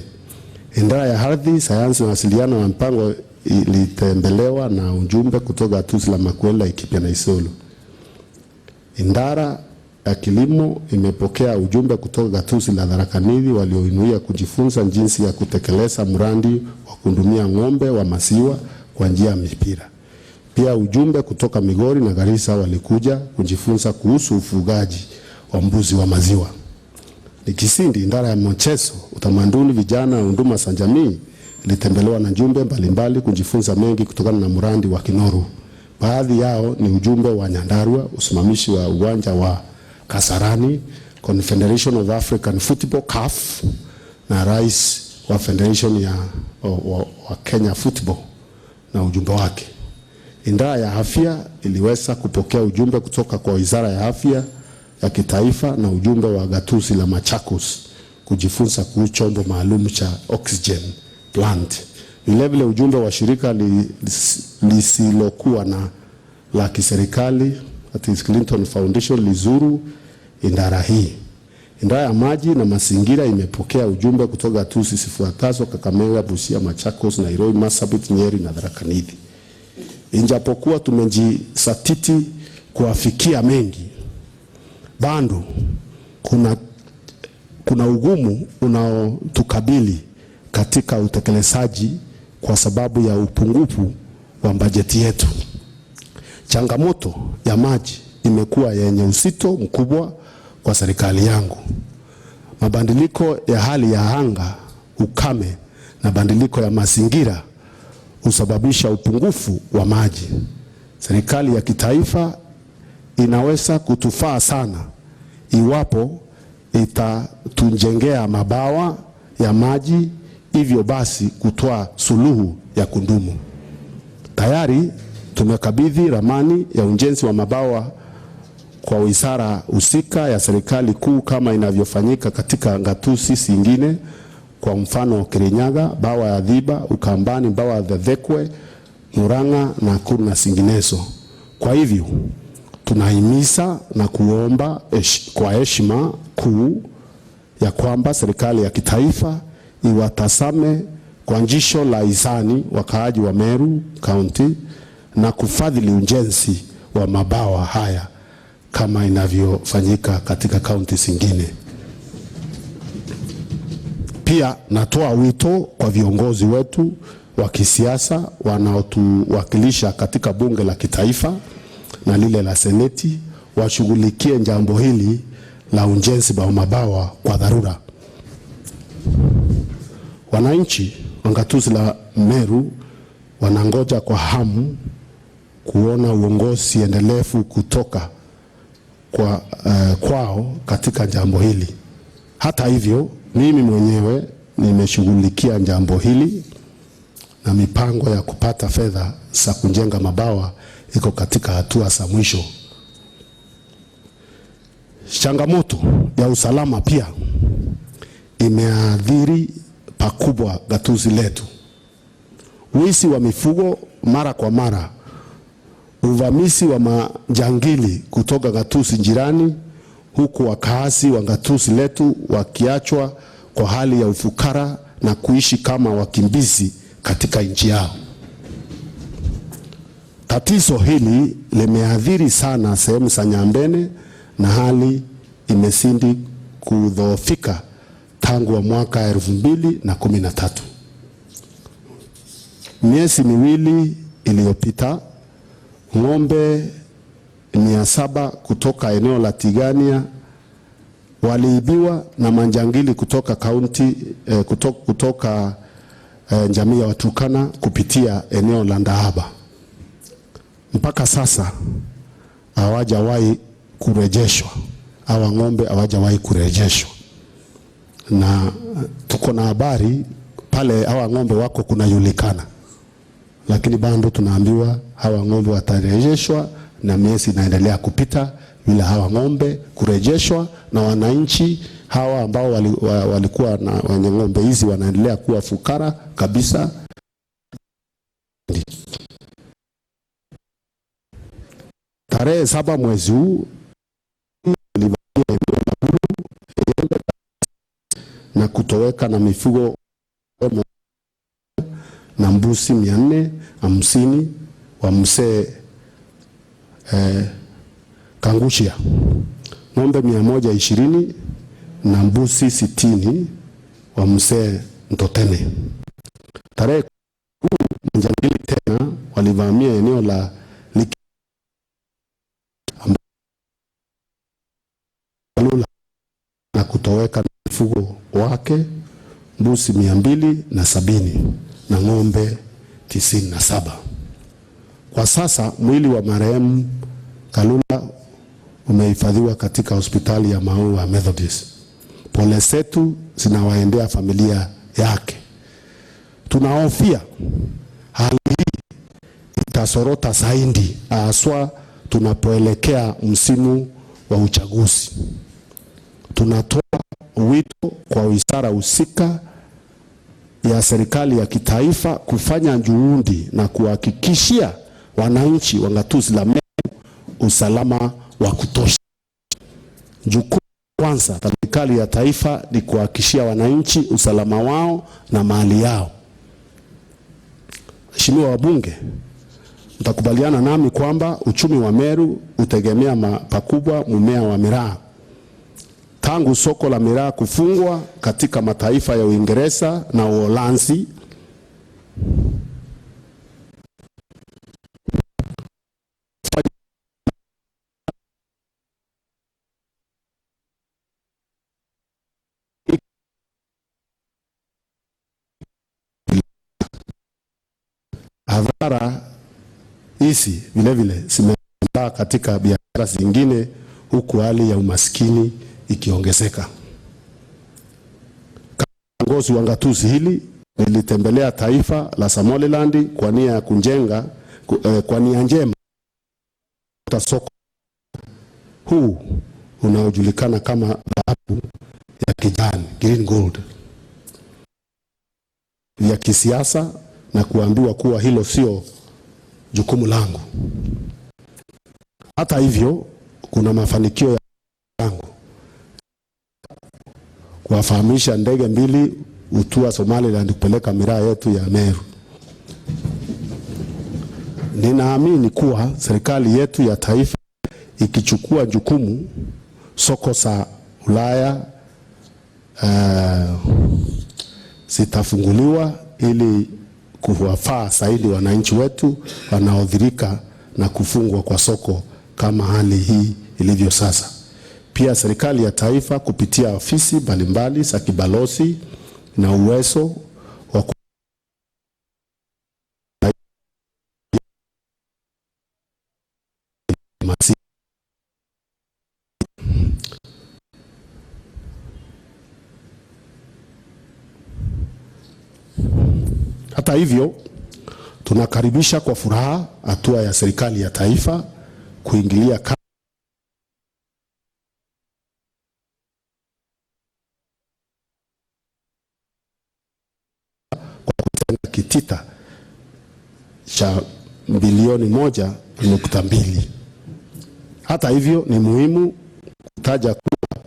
Idara ya ardhi, sayansi na mawasiliano na mpango ilitembelewa na ujumbe kutoka gatuzi la Makueni, Laikipia na Isiolo. Idara ya kilimo imepokea ujumbe kutoka gatuzi la Tharaka Nithi walioinuia kujifunza jinsi ya kutekeleza mradi wa kuhudumia ng'ombe wa maziwa kwa njia ya mipira. Pia ujumbe kutoka Migori na Garissa walikuja kujifunza kuhusu ufugaji wa mbuzi wa maziwa. Nikisindi, idara ya michezo, utamaduni, vijana na huduma za jamii ilitembelewa na jumbe mbalimbali kujifunza mengi kutokana na mradi wa Kinoru. Baadhi yao ni ujumbe wa Nyandarua, usimamishi wa uwanja wa Kasarani, Confederation of African Football CAF, na rais wa Federation ya wa Kenya Football na ujumbe wake. Idara ya afya iliweza kupokea ujumbe kutoka kwa Wizara ya Afya ya Kitaifa na ujumbe wa gatuzi la Machakos kujifunza kuhusu chombo maalum cha oxygen plant. Vilevile ujumbe wa shirika lisilokuwa na la kiserikali that is Clinton Foundation lizuru idara hii. Idara ya maji na mazingira imepokea ujumbe kutoka gatuzi zifuatazo: Kakamega, Busia, Machakos, Nairobi, Marsabit, Nyeri na Tharaka Nithi. Ijapokuwa tumejisatiti kuafikia mengi, bado kuna ugumu unaotukabili katika utekelezaji kwa sababu ya upungufu wa bajeti yetu. Changamoto ya maji imekuwa yenye uzito mkubwa kwa serikali yangu. Mabadiliko ya hali ya anga, ukame na mabadiliko ya mazingira husababisha upungufu wa maji. Serikali ya kitaifa inaweza kutufaa sana iwapo itatujengea mabawa ya maji, hivyo basi kutoa suluhu ya kudumu. Tayari tumekabidhi ramani ya ujenzi wa mabawa kwa wizara husika ya serikali kuu kama inavyofanyika katika gatuzi zingine, kwa mfano Kirinyaga, bawa ya Dhiba, Ukambani, bawa ya Dhekwe, Murang'a na Nakuru na zinginezo. Kwa hivyo tunahimiza na kuomba kwa heshima kuu ya kwamba serikali ya kitaifa iwatazame kwa jicho la hisani wakaaji wa Meru County na kufadhili ujenzi wa mabawa haya kama inavyofanyika katika kaunti zingine. Pia natoa wito kwa viongozi wetu wa kisiasa wanaotuwakilisha katika bunge la kitaifa na lile la seneti washughulikie jambo hili la ujenzi wa mabawa kwa dharura. Wananchi wa gatuzi la Meru wanangoja kwa hamu kuona uongozi endelevu kutoka kwao katika jambo hili. Hata hivyo, mimi mwenyewe nimeshughulikia jambo hili na mipango ya kupata fedha za kujenga mabawa iko katika hatua za mwisho. Changamoto ya usalama pia imeathiri pakubwa gatuzi letu. Wizi wa mifugo mara kwa mara, uvamizi wa majangili kutoka gatuzi jirani, huku wakazi wa gatuzi letu wakiachwa kwa hali ya ufukara na kuishi kama wakimbizi katika nchi yao. Tatizo hili limeathiri sana sehemu za Nyambene na hali imezidi kudhoofika tangu wa mwaka 2013. Miezi miwili iliyopita ng'ombe 700 kutoka eneo la Tigania waliibiwa na manjangili kutoka kaunti kutoka jamii ya Waturkana kupitia eneo la Ndahaba. Mpaka sasa hawajawahi kurejeshwa, hawa ng'ombe hawajawahi kurejeshwa, na tuko na habari pale hawa ng'ombe wako kunajulikana, lakini bado tunaambiwa hawa ng'ombe watarejeshwa, na miezi inaendelea kupita bila hawa ng'ombe kurejeshwa, na wananchi hawa ambao walikuwa na wenye ng'ombe hizi wanaendelea kuwa fukara kabisa. Tarehe 7 mwezi huu walivamia eneo la Buru na kutoweka na mifugo na mbuzi 450 wa mzee Kangushia, ng'ombe 120 na mbuzi 60 wa mzee Ntotene. Tarehe majangili tena walivamia eneo la Lula na kutoweka na mifugo wake mbuzi 270 na ng'ombe 97. Kwa sasa mwili wa marehemu Kalula umehifadhiwa katika hospitali ya Maua Methodist. Pole zetu zinawaendea familia yake. Tunahofia hali hii itasorota zaidi, haswa tunapoelekea msimu wa uchaguzi. Tunatoa wito kwa wizara husika ya serikali ya kitaifa kufanya juhudi na kuhakikishia wananchi wa gatuzi la Meru usalama wa kutosha. Jukumu kwanza la serikali ya taifa ni kuhakikishia wananchi usalama wao na mali yao. Waheshimiwa wabunge, mtakubaliana nami kwamba uchumi wa Meru hutegemea pakubwa mmea wa miraa. Tangu soko la miraa kufungwa katika mataifa ya Uingereza na Uholanzi, hadhara hizi vilevile zimesambaa katika biashara zingine, huku hali ya umaskini ikiongezeka. Kiongozi wa gatuzi hili nilitembelea taifa la Somaliland kwa nia ya kujenga kwa nia njema soko huu unaojulikana kama dhahabu ya kijani, green gold, ya kisiasa na kuambiwa kuwa hilo sio jukumu langu. Hata hivyo, kuna mafanikio yangu kuwafahamisha ndege mbili hutua Somaliland kupeleka miraa yetu ya Meru. Ninaamini kuwa serikali yetu ya taifa ikichukua jukumu, soko za Ulaya zitafunguliwa ili kuwafaa zaidi wananchi wetu wanaodhirika na kufungwa kwa soko kama hali hii ilivyo sasa. Pia serikali ya taifa kupitia ofisi mbalimbali za kibalozi na uwezo wa Hata hivyo, tunakaribisha kwa furaha hatua ya serikali ya taifa kuingilia kwa kutenga kitita cha bilioni 1.2. Hata hivyo, ni muhimu kutaja kuwa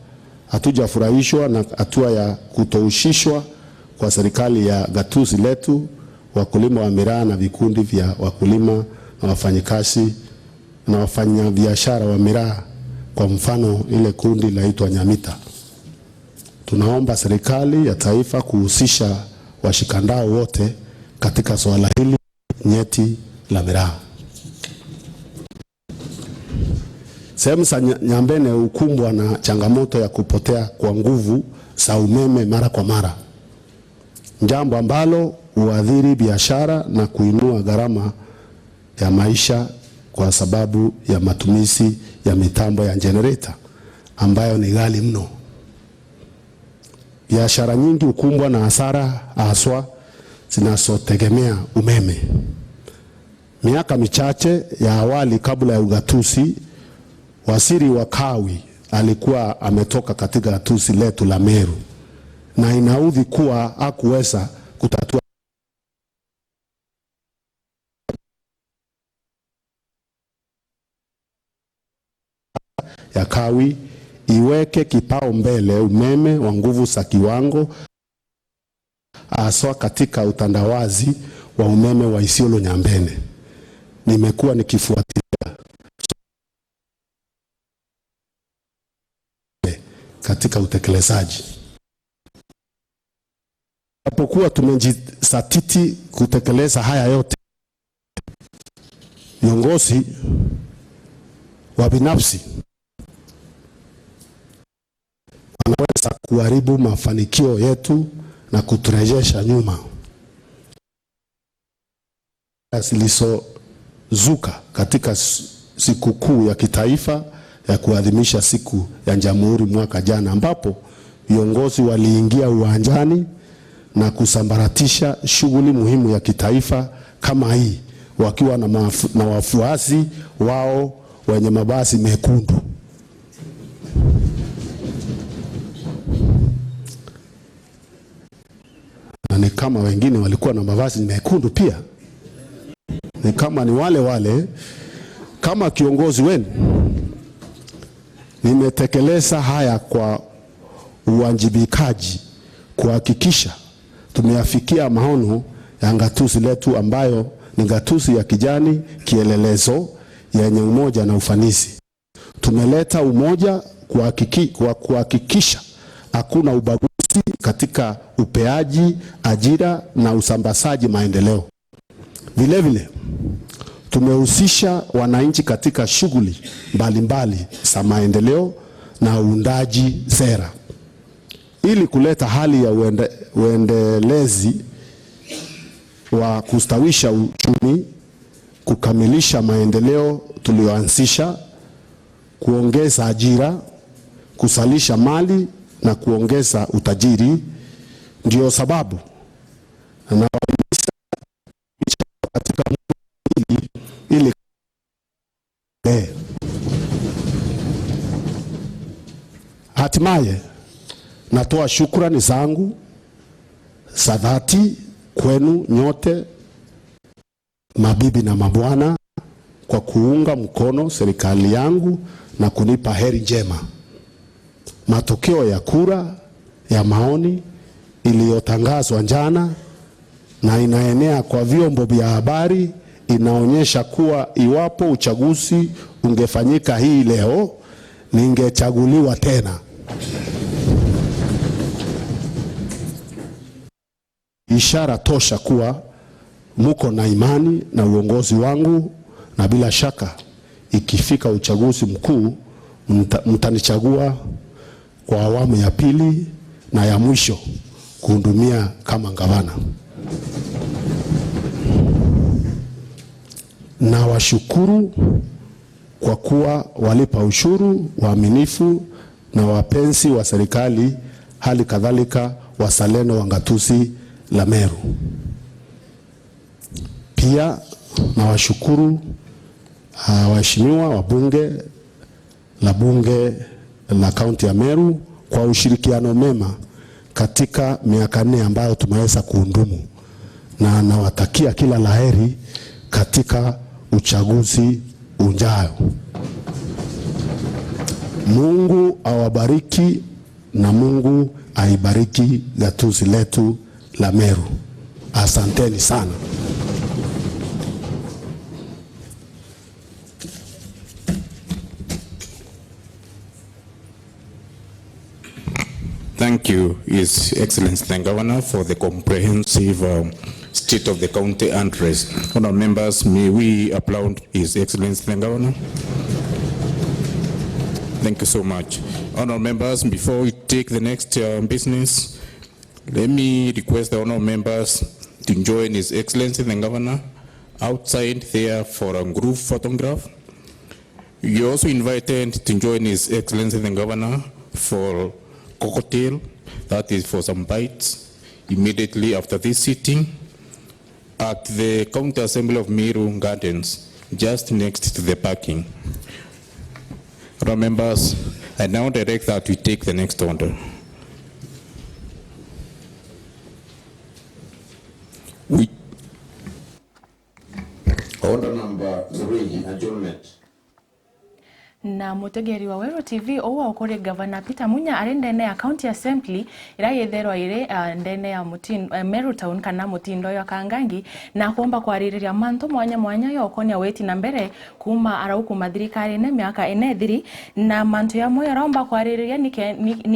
hatujafurahishwa na hatua ya kutohusishwa kwa serikali ya gatuzi letu, wakulima wa miraa na vikundi vya wakulima na wafanyikazi na wafanyabiashara wa miraa Kwa mfano ile kundi laitwa Nyamita. Tunaomba serikali ya taifa kuhusisha washikandao wote katika suala hili nyeti la miraa. Sehemu za Nyambene hukumbwa na changamoto ya kupotea kwa nguvu za umeme mara kwa mara, jambo ambalo huathiri biashara na kuinua gharama ya maisha kwa sababu ya matumizi ya mitambo ya generator ambayo ni ghali mno. Biashara nyingi hukumbwa na hasara haswa zinazotegemea umeme. Miaka michache ya awali kabla ya ugatuzi, waziri wa kawi alikuwa ametoka katika gatuzi letu la Meru, na inaudhi kuwa hakuweza kutatua ya kawi iweke kipao mbele umeme wa nguvu za kiwango haswa katika utandawazi wa umeme wa Isiolo Nyambene. Nimekuwa nikifuatilia katika utekelezaji. Japokuwa tumejizatiti kutekeleza haya yote, viongozi wa binafsi wanaweza kuharibu mafanikio yetu na kuturejesha nyuma. Zilizozuka katika sikukuu ya kitaifa ya kuadhimisha siku ya Jamhuri mwaka jana, ambapo viongozi waliingia uwanjani na kusambaratisha shughuli muhimu ya kitaifa kama hii wakiwa na wafuasi wao wenye mabasi mekundu. Na ni kama wengine walikuwa na mavazi mekundu pia, ni kama ni wale wale. Kama kiongozi wenu nimetekeleza haya kwa uwajibikaji kuhakikisha tumeafikia maono ya gatuzi letu ambayo ni gatuzi ya kijani kielelezo yenye umoja na ufanisi. Tumeleta umoja kwa kuhakikisha hakuna ubaguzi katika upeaji ajira na usambazaji maendeleo. Vilevile tumehusisha wananchi katika shughuli mbalimbali za maendeleo na uundaji sera ili kuleta hali ya uendelezi wa kustawisha uchumi, kukamilisha maendeleo tuliyoanzisha, kuongeza ajira, kuzalisha mali na kuongeza utajiri. Ndio sababu nawahimiza katika hili ili hatimaye natoa shukrani zangu za dhati kwenu nyote mabibi na mabwana kwa kuunga mkono serikali yangu na kunipa heri njema. Matokeo ya kura ya maoni iliyotangazwa jana na inaenea kwa vyombo vya habari inaonyesha kuwa iwapo uchaguzi ungefanyika hii leo, ningechaguliwa tena. Ishara tosha kuwa muko na imani na uongozi wangu, na bila shaka ikifika uchaguzi mkuu mtanichagua kwa awamu ya pili na ya mwisho kuhudumia kama gavana. Na washukuru kwa kuwa walipa ushuru waaminifu na wapenzi wa serikali, hali kadhalika wazalendo wa gatuzi la Meru. Pia nawashukuru waheshimiwa wabunge la bunge la kaunti ya Meru kwa ushirikiano mema katika miaka 4 ambayo tumeweza kuhudumu, na nawatakia kila laheri katika uchaguzi ujao. Mungu awabariki na Mungu aibariki gatuzi letu la Meru. Asanteni sana. Thank you, His Excellency the Governor, for the comprehensive State of the County address. Honourable members, may we applaud His Excellency the Governor? Thank you so much. Honourable members, before we take the next business, let me request the honourable members to join His Excellency the Governor outside there for a group photograph. You're also invited to join His Excellency the Governor for cocktail, that is for some bites, immediately after this sitting at the County Assembly of Meru Gardens, just next to the parking. Honourable members, I now direct that we take the next order. We Order number 3, adjournment. Na mutegeri wa Wero TV ouwa ukore Governor Peter Munya ari ndene ya County Assembly ira yetherwa ire ndene ya Meru Town kana mutindo ya Kangangi na kuomba kwaririria mantu mwanya mwanya yo konia weti na mbere kuma araukuma thirikari ne miaka ene thiri na mantu ya moyo araomba kwaririria ni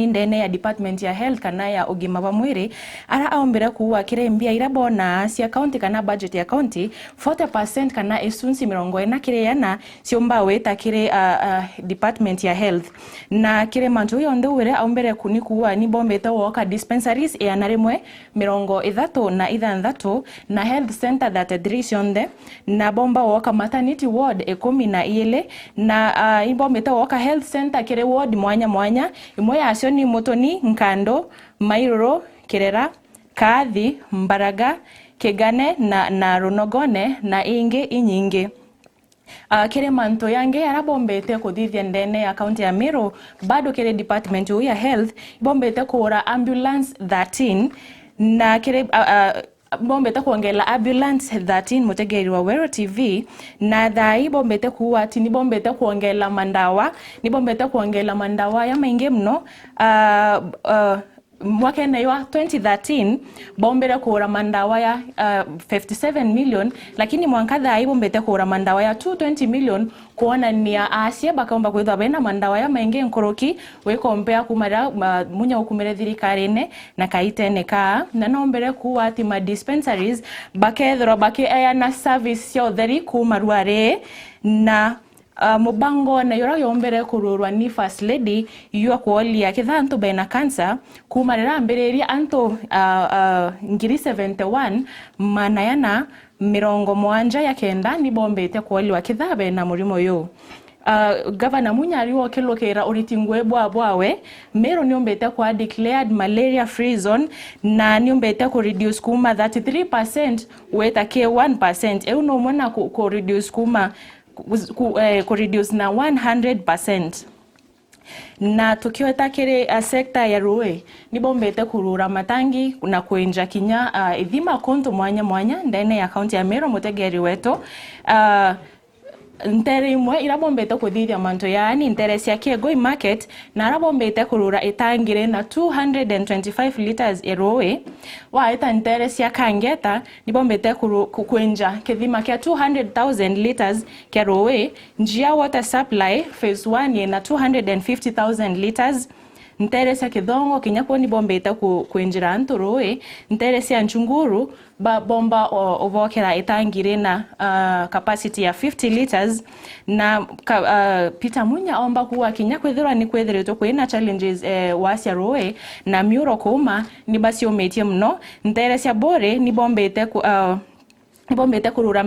ndene ya Department ya Health kana ya ugima wa mwiri ara aombire kuwa kire mbia ira bona cia county kana budget ya county 40% kana isunsi 40 kire yana ciomba weta kire Department ya Health na kire mantu yonthe wire aumbere kuni kuwa ni bombete woka dispensaries 136 na health center 33 cionthe na bomba woka maternity ward 12 na ibombete woka health center kire ward mwanya mwanya imwe yacio ni Mutoni, Nkando, Mairuro, Kirera, Kathi, Mbaraga, Kigane na Runogone na ingi inyingi. Kire manto yange arabombete kuthithia ndene ya county ya Meru bado kire department ya health bombete kuura ambulance 13 na kire bombete kuongela ambulance 13 mutegeri wa Wero TV na thai bombete kuwa ati ni bombete kuongela mandawa ni bombete kuongela mandawa ya maingi mno mwaka ene wa 2013 bombere kuura mandawa ya 57 million lakini mwanka thai bombete kuura mandawa ya 220 million kuonania acia bakaomba kwithwa bena mandawa ya maingi nkuruki wikompea kumara munya ukumire thirikari-ini na kaitene ka na nombere kuwa ati ma dispensaries bakethirwa bakieyana service cia utheri kuma rwari na mubango na yora yombere kururwa ni first lady yua kuolia kitha antu bena cancer kuma rira ambiriria antu 71 manayana 79 ni bombete kuoliwa kitha bena murimo yu. Governor Munya ariwo kilukira uritingwe bwa bwawe Meru niombete kwa declared malaria free zone na niombete ku reduce kuma 33% weta ke 1% eu no mona ku reduce kuma ku reduce na 100%. Na tukiweta kire sekta ya ruwe ni bombete kurura matangi na kuenja kinya ithima konto mwanya mwanya ndene ya county ya Meru mutegeri wetu ntere imwe irabombete kuthithia mantu yaani ntere cia Kiengoi market na arabombete kurura itangire na 225 liters erowe waita ntere cia Kangeta nibombete kwenja kithima kia 200,000 liters kia rowe njia water supply phase 1 na 250,000 liters ntere cia Kithongo kinya kuo nibombete kwenjira antu rowe ntere cia Nchunguru ba bomba obokera itangire na capacity ya 50 liters na Peter Munya omba kuwa kinya kwithirwa ni kwithiritwo kwina challenges wacia rowe na miuro kuma ni baciumitie muno ntere cia Bore ni bombete bombete kurura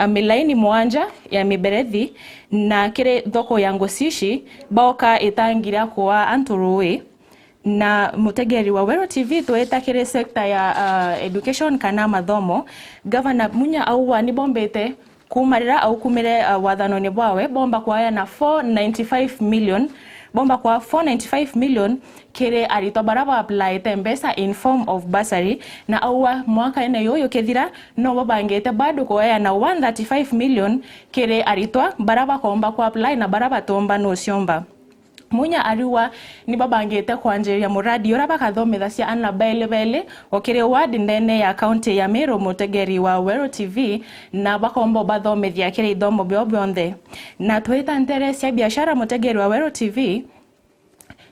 milaini mwanja ya miberethi na kire thoko ya Ngocici boka itangira kwa antu rowe na mutegeri wa Wero TV tweta kire sekta ya education kana mathomo Governor Munya auwa ni bombete kumarira au kumire wathano-ini bwawe bomba kwaya na 495 million bomba kwa 495 million kire aritwa bara apply mbesa in form of bursary na auwa mwaka ene yoyo kethira no babangete bado kwaya na 135 million kire aritwa bara bakomba kwa apply na bara batomba no siomba. Munya ariwa ni babangete kwanjeria muradi ura bakathomithacia ana bele bele okire ward ndene ya county ya Meru mutegeri wa Wero TV na bakombo bathomithia kire ithomo bio bionthe na twita ntere cia biashara mutegeri wa Wero TV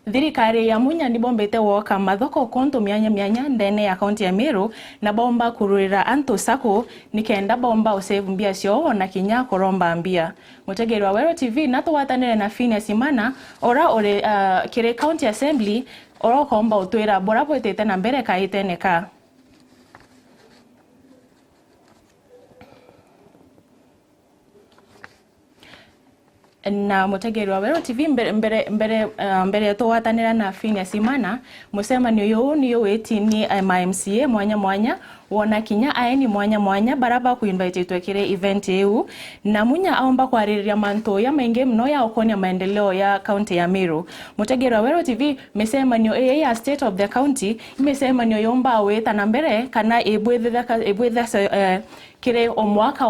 Thirikari ya Munya nibombete woka mathoko konto myanya myanya ndene ya kaunti ya Meru na bomba kururira antu sako nikenda bomba usave mbia cio na kinya kuromba mbia. Mutegeri wa Wero TV natuwatanire na Phineas Imana ora ore kire county assembly ora komba utwira bora bwetete na mbere kaiteneka. Na mutegeri wa Wero TV mbere mbere mbere mbere tuwatanira na Phineas Imana mucemanio uyu niyo witi ni MCA mwanya mwanya wona kinya aeni mwanya mwanya baraba kuinvite kire event eu na Munya aomba kwaririria mantu ya maingi mno ya ukonia maendeleo ya county ya Meru. Mutegeri wa Wero TV micemanio ii ya state of the county micemanio yomba wita na mbere kana ibwithe kire o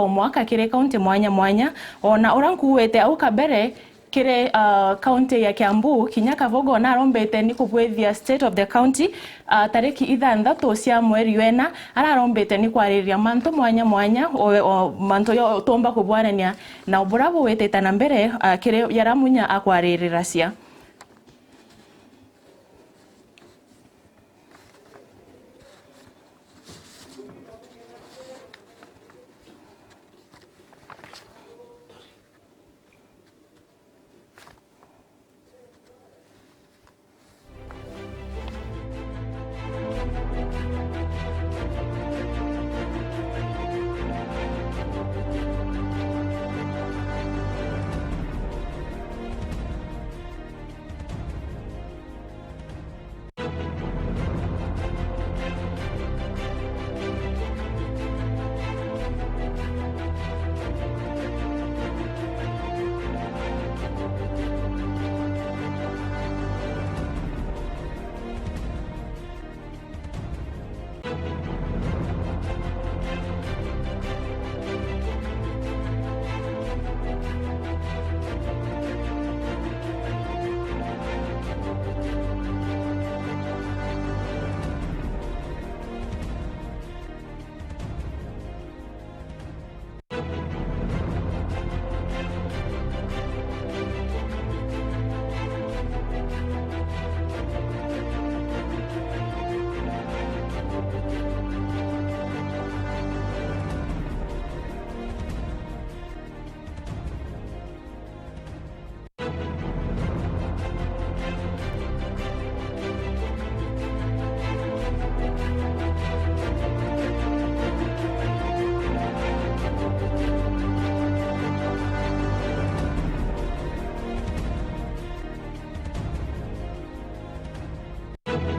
mwaka kire county mwanya mwanya ona ora nkuwete au kabere kire county ya Kiambu kinya Kavogo na arombete ni kubwethia state of the county tariki 6 cia mweri wena ararombete ni kwariria mantu mwanya mwanya o mantu yo tomba kubwanania na uburabo weteta na mbere kire yaramunya akwaririra cia.